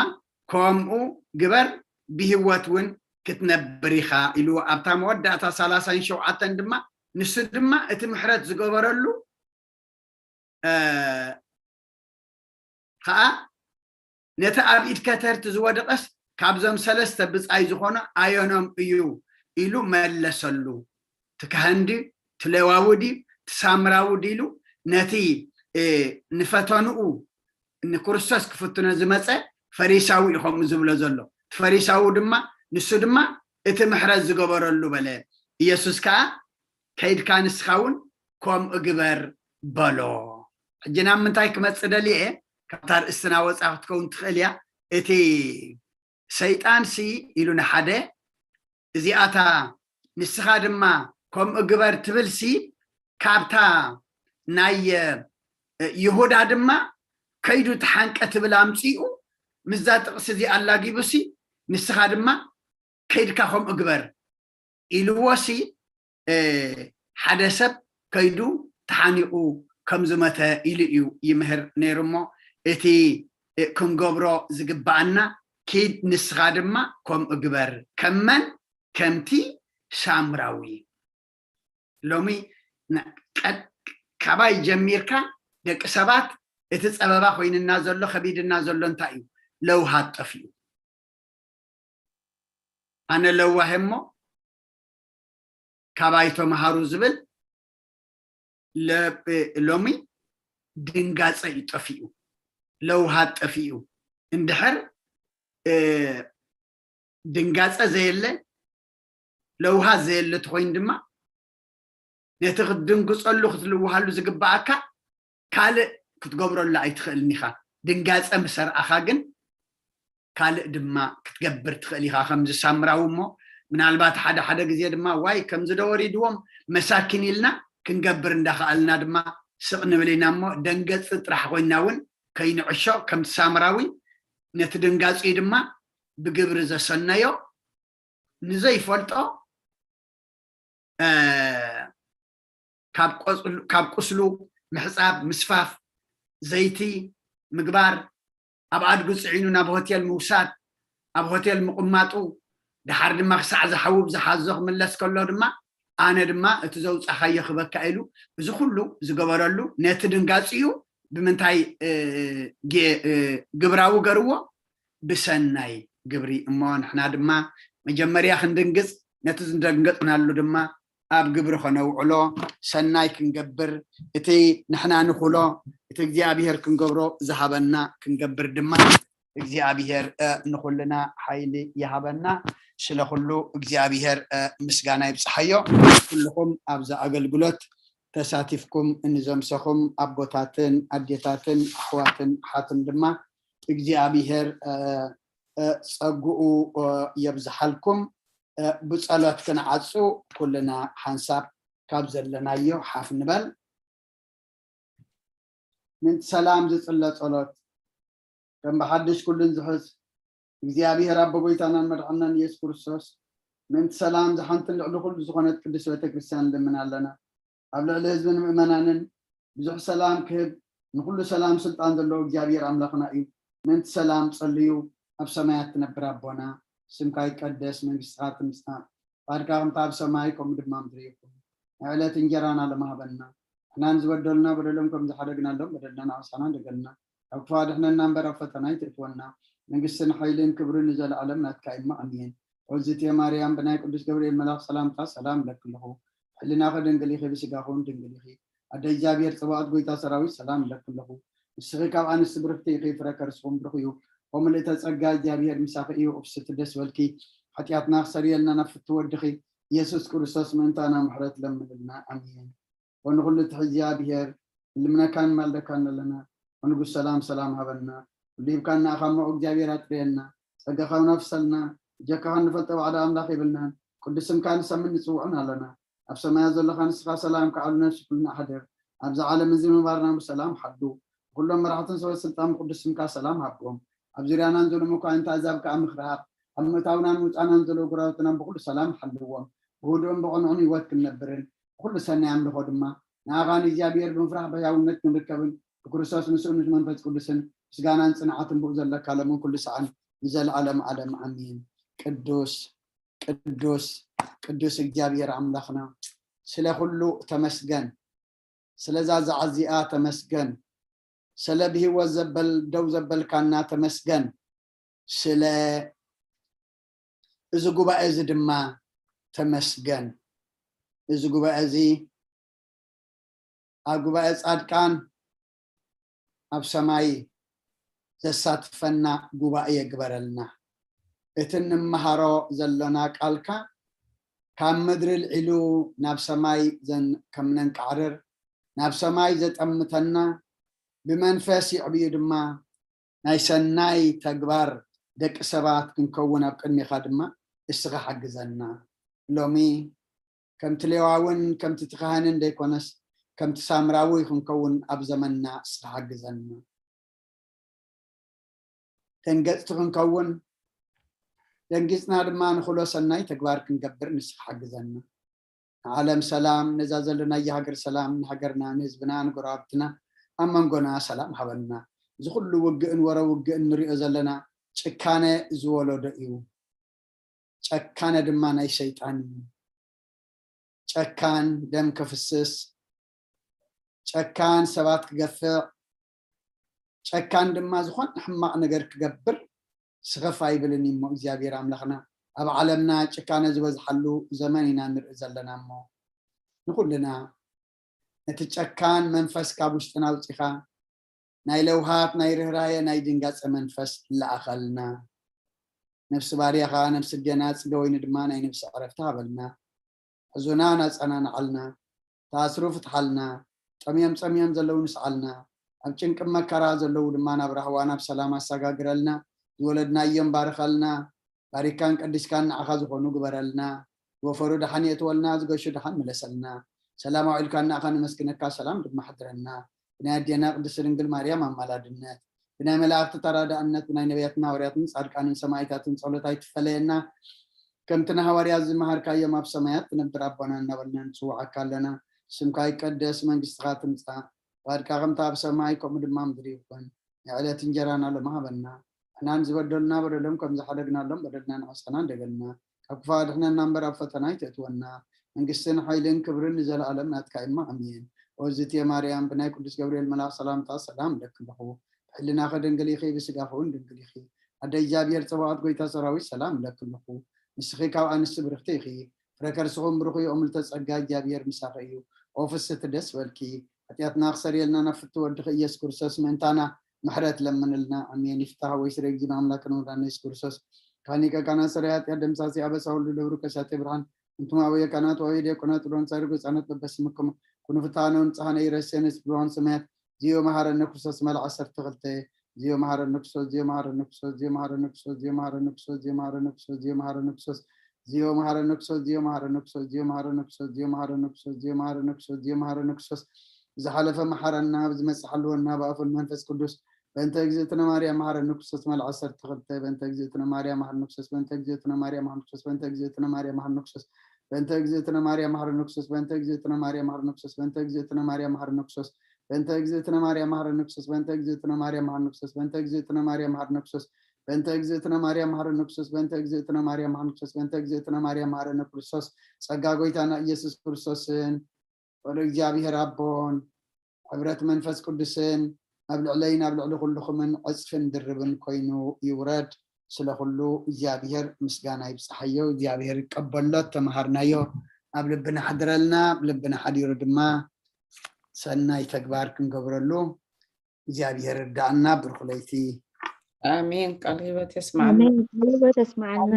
ከምኡ ግበር ብህይወት እውን ክትነብር ኢኻ ኢሉ ኣብታ መወዳእታ ሰላሳን ሸውዓተን ድማ ንሱ ድማ እቲ ምሕረት ዝገበረሉ ከዓ ነቲ ኣብ ኢድ ከተርቲ ዝወደቐስ ካብዞም ሰለስተ ብፃይ ዝኾነ ኣየኖም እዩ ኢሉ መለሰሉ። እቲ ካህን ድዩ እቲ ሌዋዊ ድዩ እቲ ሳምራዊ ድዩ ኢሉ ነቲ ንፈተንኡ ንክርስቶስ ክፍትኖ ዝመፀ ፈሪሳዊ እዩ ከምኡ ዝብሎ ዘሎ። እቲ ፈሪሳዊ ድማ ንሱ ድማ እቲ ምሕረት ዝገበረሉ በለ። ኢየሱስ ከዓ ከይድካ ንስኻ እውን ከምኡ ግበር በሎ። ሕጂ ናብ ምንታይ ክመፅእ ደልየ እየ? ካብታ ርእስትና ወፃ ክትከውን ትኽእል እያ። እቲ ሰይጣን ሲ ኢሉ ንሓደ እዚኣታ ንስኻ ድማ ከምኡ ግበር ትብል ሲ ካብታ ናይ ይሁዳ ድማ ከይዱ ተሓንቀ ትብል ኣምፂኡ ምስዛ ጥቕሲ እዚ ኣላጊቡ ሲ ንስኻ ድማ ከይድካ ከምኡ ግበር ኢልዎ ሲ ሓደ ሰብ ከይዱ ተሓኒቑ ከም ዝመተ ኢሉ እዩ ይምህር ነይሩ። እሞ እቲ ክንገብሮ ዝግባኣና፣ ኪድ ንስኻ ድማ ከምኡ ግበር። ከመን? ከምቲ ሳምራዊ። ሎሚ ካባይ ጀሚርካ ደቂ ሰባት እቲ ፀበባ ኮይንና ዘሎ፣ ከቢድና ዘሎ እንታይ እዩ? ለውሃት ጠፊኡ። ኣነ ለዋህ እሞ ካባይ ተምሃሩ ዝብል ሎሚ ድንጋፀ እዩ ጠፊኡ፣ ለውሃት ጠፊኡ። እንድሕር ድንጋፀ ዘየለ፣ ለውሃት ዘየለ ትኮይን ድማ ነቲ ክትድንግፀሉ ክትልውሃሉ ዝግባኣካ ካልእ ክትገብረሉ ኣይትኽእልን ኢኻ። ድንጋፀ ምሰርኣኻ ግን ካልእ ድማ ክትገብር ትኽእል ኢኻ። ከምዚ ሳምራዊ እሞ ምናልባት ሓደ ሓደ ግዜ ድማ ዋይ ከምዚ ዶ ወሪድዎም መሳኪን ኢልና ክንገብር እንዳኸኣልና ድማ ስቕ ንብል ኢና። እሞ ደንገፂ ጥራሕ ኮይና እውን ከይንዕሾ ከምቲ ሳምራዊ ነቲ ድንጋፂ ድማ ብግብሪ ዘሰነዮ ንዘይፈልጦ ካብ ቁስሉ ምሕፃብ፣ ምስፋፍ፣ ዘይቲ ምግባር፣ ኣብ ኣድጉ ፅዒኑ ናብ ሆቴል ምውሳድ፣ ኣብ ሆቴል ምቕማጡ፣ ድሓር ድማ ክሳዕ ዝሓውብ ዝሓዞ ክምለስ ከሎ ድማ ኣነ ድማ እቲ ዘውፃኻዮ ክበካ ኢሉ እዚ ኩሉ ዝገበረሉ ነቲ ድንጋፂኡ ብምንታይ ግብራዊ ገርዎ? ብሰናይ ግብሪ። እሞ ንሕና ድማ መጀመርያ ክንድንግፅ፣ ነቲ ዝደንገፅናሉ ድማ ኣብ ግብሪ ከነውዕሎ፣ ሰናይ ክንገብር፣ እቲ ንሕና ንኹሎ፣ እቲ እግዚኣብሔር ክንገብሮ ዝሃበና ክንገብር ድማ እግዚኣብሔር ንኩልና ሓይሊ ይሃበና። ስለ ኩሉ እግዚኣብሔር ምስጋና ይብፅሓዮ። ኩልኹም ኣብዚ ኣገልግሎት ተሳቲፍኩም እንዘምሰኹም ኣቦታትን ኣዴታትን ኣሕዋትን ሓትን ድማ እግዚኣብሔር ጸግኡ የብዝሓልኩም። ብጸሎት ክንዓጹ ኩልና ሓንሳብ ካብ ዘለናዮ ሓፍ ንበል። ምንቲ ሰላም ዝጽለ ጸሎት ከም ብሓድሽ ኩሉን ዝሕዝ እግዚኣብሔር ኣቦ ጎይታናን መድሓናን ኢየሱስ ክርስቶስ ምንቲ ሰላም ዝሓንትን ልዕሊ ኩሉ ዝኾነት ቅድስት ቤተክርስትያን ንልምን ኣለና። ኣብ ልዕሊ ህዝብን ምእመናንን ብዙሕ ሰላም ክህብ ንኩሉ ሰላም ስልጣን ዘለዎ እግዚኣብሔር ኣምላኽና እዩ። ምንቲ ሰላም ጸልዩ። ኣብ ሰማያት ትነብር ኣቦና፣ ስምካ ይቀደስ፣ መንግስትኻ ትምጻእ፣ ፍቓድካ ከምታ ኣብ ሰማይ ከምኡ ድማ ምድሪ ይኹን። ናይ ዕለት እንጀራና ሎሚ ሃበና። ንሕና ንዝበደሉና በደሎም ከም ዝሓደግናሎም በደልና ንዓሳና እንደገልና። ካብ ክፉእ ኣድሕነና እምበር ኣብ ፈተና ኣይትእትወና። መንግስትን ሓይልን ክብርን ንዘለኣለም ናትካ እዩ። ኣሜን። ኦዝቴ ማርያም ብናይ ቅዱስ ገብርኤል መልኣኽ ሰላምታ ሰላም እለኪ ኣለኹ። ሕልናኺ ድንግል ኢኺ፣ ብስጋኹ እውን ድንግል ኢኺ። ኣደ እግዚኣብሔር ጸባኦት ጎይታ ሰራዊት ሰላም እለኪ ኣለኹ። ንስኺ ካብ ኣንስቲ ብርኽቲ ኢኺ፣ ፍረ ከርስኹም ብሩኽ እዩ። ኦ ምልእተ ጸጋ እግዚኣብሔር ምሳኺ እዩ፣ እፍስቲ ደስ በልኪ። ሓጢኣትና ክሰርየልና ናብ ፍቱ ወድኺ ኢየሱስ ክርስቶስ ምእንታና ምሕረት ለምንልና። ኣሜን። ወንኹሉ እቲ እግዚኣብሔር ንልምነካን ማልደካን ኣለና። ወንጉስ ሰላም ሰላም ሃበና። ኩሉ ሂብካና ኣኻ እሞ እግዚኣብሔር ኣጥርየና። ጸጋኻ እውን ኣፍሰልና። ብጀካኻ እንፈልጦ ባዕዳ ኣምላኽ የብልናን። ቅዱስ ስምካ ንሰምን ንጽውዕን ኣለና። ኣብ ሰማያት ዘለኻ ንስኻ ሰላም ከዓሉ ነፍሲ ኩልና ኣሕድር። ኣብዚ ዓለም እዚ ምንባርና ብሰላም ሓሉ። ኩሎም መራሕትን ሰበ ስልጣን ብቅዱስ ስምካ ሰላም ሃቦም። ኣብ ዙርያናን ዘሎ መኳንንት ኣዛብ ከኣ ምኽሪ ሃብ። ኣብ ምእታውናን ምውጻናን ዘሎ ጉራውትና ብኩሉ ሰላም ሓልዎም። ብህዱእን ብቕኑዕን ህይወት ክንነብርን ብኩሉ ሰናይ ኣምልኾ ድማ ንኣኻ ንእግዚኣብሔር ብምፍራሕ ብሕያውነት ክንርከብን ብክርስቶስ ምስኡን ምስ መንፈስ ቅዱስን ምስጋናን ጽንዓትን ብኡ ዘለካ ለምን ኩሉ ሰዓን ንዘለኣለም ዓለም ኣሜን። ቅዱስ ቅዱስ ቅዱስ እግዚኣብሔር ኣምላኽና ስለ ኩሉ ተመስገን። ስለዛ ዝዓዚኣ ተመስገን። ስለ ብህይወት ዘበል ደው ዘበልካና ተመስገን። ስለ እዚ ጉባኤ እዚ ድማ ተመስገን። እዚ ጉባኤ እዚ ኣብ ጉባኤ ጻድቃን ኣብ ሰማይ ዘሳትፈና ጉባኤ ግበረልና። እቲ እንመሃሮ ዘሎና ቃልካ ካብ ምድሪ ልዒሉ ናብ ሰማይ ዘን- ከም ነንቃዕርር ናብ ሰማይ ዘጠምተና ብመንፈስ ይዕብዩ ድማ ናይ ሰናይ ተግባር ደቂ ሰባት ክንከውን ኣብ ቅድሚኻ ድማ እስኻ ሓግዘና። ሎሚ ከምቲ ሌዋውን ከምቲ እቲ ካህንን ዘይኮነስ ከምቲ ሳምራዊ ክንከውን ኣብ ዘመንና እስኻ ሓግዘና። ደንገጽቲ ክንከውን ደንጊጽና ድማ ንኹሎ ሰናይ ተግባር ክንገብር ንስኻ ሓግዘና። ንዓለም ሰላም፣ ነዛ ዘለናያ ሃገር ሰላም፣ ንሃገርና፣ ንህዝብና፣ ንጎረባብትና፣ ኣብ መንጎና ሰላም ሃበልና። እዚ ኩሉ ውግእን ወረ ውግእን ንሪኦ ዘለና ጭካነ ዝወለዶ እዩ። ጨካነ ድማ ናይ ሰይጣን እዩ። ጨካን ደም ከፍስስ፣ ጨካን ሰባት ክገፍዕ፣ ጨካን ድማ ዝኾነ ሕማቕ ነገር ክገብር ስኽፍ ኣይብልን እዩ እሞ እግዚኣብሔር ኣምላኽና። ኣብ ዓለምና ጭካነ ዝበዝሓሉ ዘመን ኢና ንርኢ ዘለና እሞ ንኹልና ነቲ ጨካን መንፈስ ካብ ውሽጥና ኣውፂኻ ናይ ለውሃት፣ ናይ ርህራሄ፣ ናይ ድንጋፀ መንፈስ ለኣኸልና። ነፍሲ ባርያኻ፣ ነፍሲ ኣዴና ፅገ ወይኒ ድማ ናይ ነፍሲ ዕረፍቲ ሃበልና። ሕዙናን ኣፀናንዓልና። ተኣስሩ ፍትሓልና። ጠምዮም ፀምዮም ዘለዉ ንስዓልና። ኣብ ጭንቂ መከራ ዘለዉ ድማ ናብ ራህዋ ናብ ሰላም ኣሰጋግረልና። ዝወለድናዮም ባርኸልና። ባሪካን ቀዲስካን ንዓኻ ዝኾኑ ግበረልና። ዝወፈሩ ደሓን የእትወልና፣ ዝገሹ ደሓን ምለሰልና። ሰላም ኣውዒልካ ንኣኻ ነመስግነካ፣ ሰላም ድማ ሕድረና። ብናይ ኣዴና ቅድስቲ ድንግል ማርያም ኣማላድነት፣ ብናይ መላእኽቲ ተራዳእነት፣ ብናይ ነቢያትን ሃዋርያትን ጻድቃንን ሰማዕታትን ጸሎት ኣይትፈለየና። ከምቲ ንሃዋርያት ዝመሃርካዮም ኣብ ሰማያት ትነብር ኣቦና እናበልና ንጽውዓካ ኣለና። ስምካ ይቀደስ፣ መንግስትኻ ትምጻእ፣ ፍቓድካ ከምታ ኣብ ሰማይ ከምኡ ድማ ምድሪ ይኹን። ናይ ዕለት እንጀራና ሎሚ ሃበና። ንሕናን ዝበደሉና በደሎም ከም ዝሓደግናሎም በደልና ንዓስና እንደገልና። ካብ ክፋ ድሕነና እምበር ኣብ ፈተና ኣይተእትወና። መንግስትን ሓይልን ክብርን ንዘለኣለም ናትካ እማ ኣሜን። ኦዝትየ ማርያም ብናይ ቅዱስ ገብርኤል መልኣኽ ሰላምታ ሰላም እለኪ ኣለኹ። ብሕልናኺ ድንግል ኢኺ፣ ብስጋኺ እውን ድንግል ኢኺ። ኣደ እግዚኣብሔር ጸባኦት ጎይታ ሰራዊት ሰላም እለኪ ኣለኹ። ንስኺ ካብ ኣንስቲ ብርኽቲ ኢኺ። ፍረ ከርስኹም ብሩኽ እዩ፣ እምልተ ጸጋ እግዚኣብሔር ምሳኺ እዩ። ኦ ፍስቲ ደስ በልኪ። ሓጢኣትና ክሰርየልና ናብ ፍቲ ወድኺ ኢየሱስ ክርስቶስ ምእንታና ምሕረት ለምንልና። ኣሜን። ይፍታህ ወይ ስረ እግዚእነ ኣምላክነ ወዳነ ኢየሱስ ክርስቶስ ካኒቀ ካና ሰረ ኃጢአት ደምሳሲ አበሳ ሁሉ ለብሩ ከሳቴ ብርሃን እንቱም አበየ ካናት ወይ ዲያቆናት ብሎን ሳይርጎ ህፃናት በበስምኩም ኩኑ ፍትሐነ ወንጽሐነ ይረሴነ ብርሃን ሰማያት ዚዮ መሐረነ ክርስቶስ መልዓ ሰርተ ክልተ ዚዮ መሐረነ ክርስቶስ ዚዮ መሐረነ ክርስቶስ ዚዮ መሐረነ ክርስቶስ ዚዮ መሐረነ ክርስቶስ ዚዮ መሐረነ ክርስቶስ ዚዮ መሐረነ ክርስቶስ ዚዮ መሐረነ ክርስቶስ ዚዮ መሐረነ ክርስቶስ ዚዮ መሐረነ ክርስቶስ ዚዮ መሐረነ ክርስቶስ ዚዮ መሐረነ ክርስቶስ ዝሓለፈ መሓረና፣ ብዝመጽእ ሓልወና፣ ብኣፉን መንፈስ ቅዱስ። በእንተ እግዝእትነ ማርያም መሓረነ ክርስቶስ መልዓ ዓሰርተ ክልተ በእንተ እግዝእትነ ማርያም መሓረነ ክርስቶስ በእንተ እግዝእትነ ማርያም መሓረነ ክርስቶስ በእንተ እግዝእትነ ማርያም መሓረነ ክርስቶስ በእንተ እግዝእትነ ማርያም መሓረነ ክርስቶስ በእንተ እግዝእትነ ማርያም መሓረነ ክርስቶስ በእንተ እግዝእትነ ማርያም መሓረነ ክርስቶስ በእንተ እግዝእትነ ማርያም መሓረነ ክርስቶስ በእንተ እግዝእትነ ማርያም መሓረነ ክርስቶስ በእንተ እግዝእትነ ማርያም መሓረነ ክርስቶስ በእንተ እግዝእትነ ማርያም መሓረነ ክርስቶስ በእንተ እግዝእትነ ማርያም መሓረነ ክርስቶስ በእንተ እግዝእትነ ማርያም መሓረነ ክርስቶስ ጸጋ ጎይታና ኢየሱስ ክርስቶስን ፍቕሪ እግዚኣብሔር ኣቦን ሕብረት መንፈስ ቅዱስን ኣብ ልዕለይን ኣብ ልዕሊ ኩልኹምን ዕፅፍን ድርብን ኮይኑ ይውረድ። ስለ ኩሉ እግዚኣብሔር ምስጋና ይብፅሓዮ። እግዚኣብሔር ይቀበሎ። ተምሃርናዮ ኣብ ልብና ሓድረልና። ኣብ ልብና ሓዲሩ ድማ ሰናይ ተግባር ክንገብረሉ እግዚኣብሔር እርዳእና። ብሩኽ ለይቲ። ኣሜን። ቃል ህይወት የስማዕና። ኣሜን። ቃል ህይወት የስማዕና።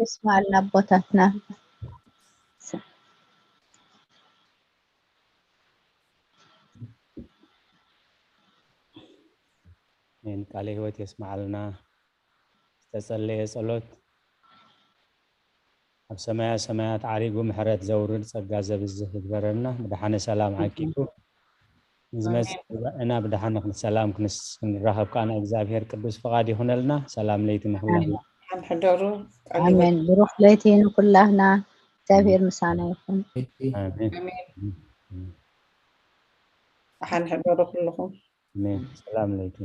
የስማዕልና ኣቦታትና። ኣሜን። ቃለ ህይወት የስማዕልና። ዝተጸለየ ጸሎት ኣብ ሰማያ ሰማያት ዓሪጉ ምሕረት ዘውርድ ጸጋ ዘብዝህ ይግበረልና። ብድሓነ ሰላም ዓቂቡ ንዝመጽእ ጉባኤና ብድሓነ ሰላም ክንስ- ክንራኸብ ከኣ ናይ እግዚኣብሔር ቅዱስ ፍቓድ ይኹነልና። ሰላም ለይቲ ንኹላትና። ሓን ሕደሩ። ቃል ኣሜን። ብሩኽ ለይቲ ንኩላህና። እግዚኣብሔር ምሳና ይኹን። ኣሜን። ኣሜን። ሓን ሕደሩ ኩልኹም። ኣሜን። ሰላም ለይቲ።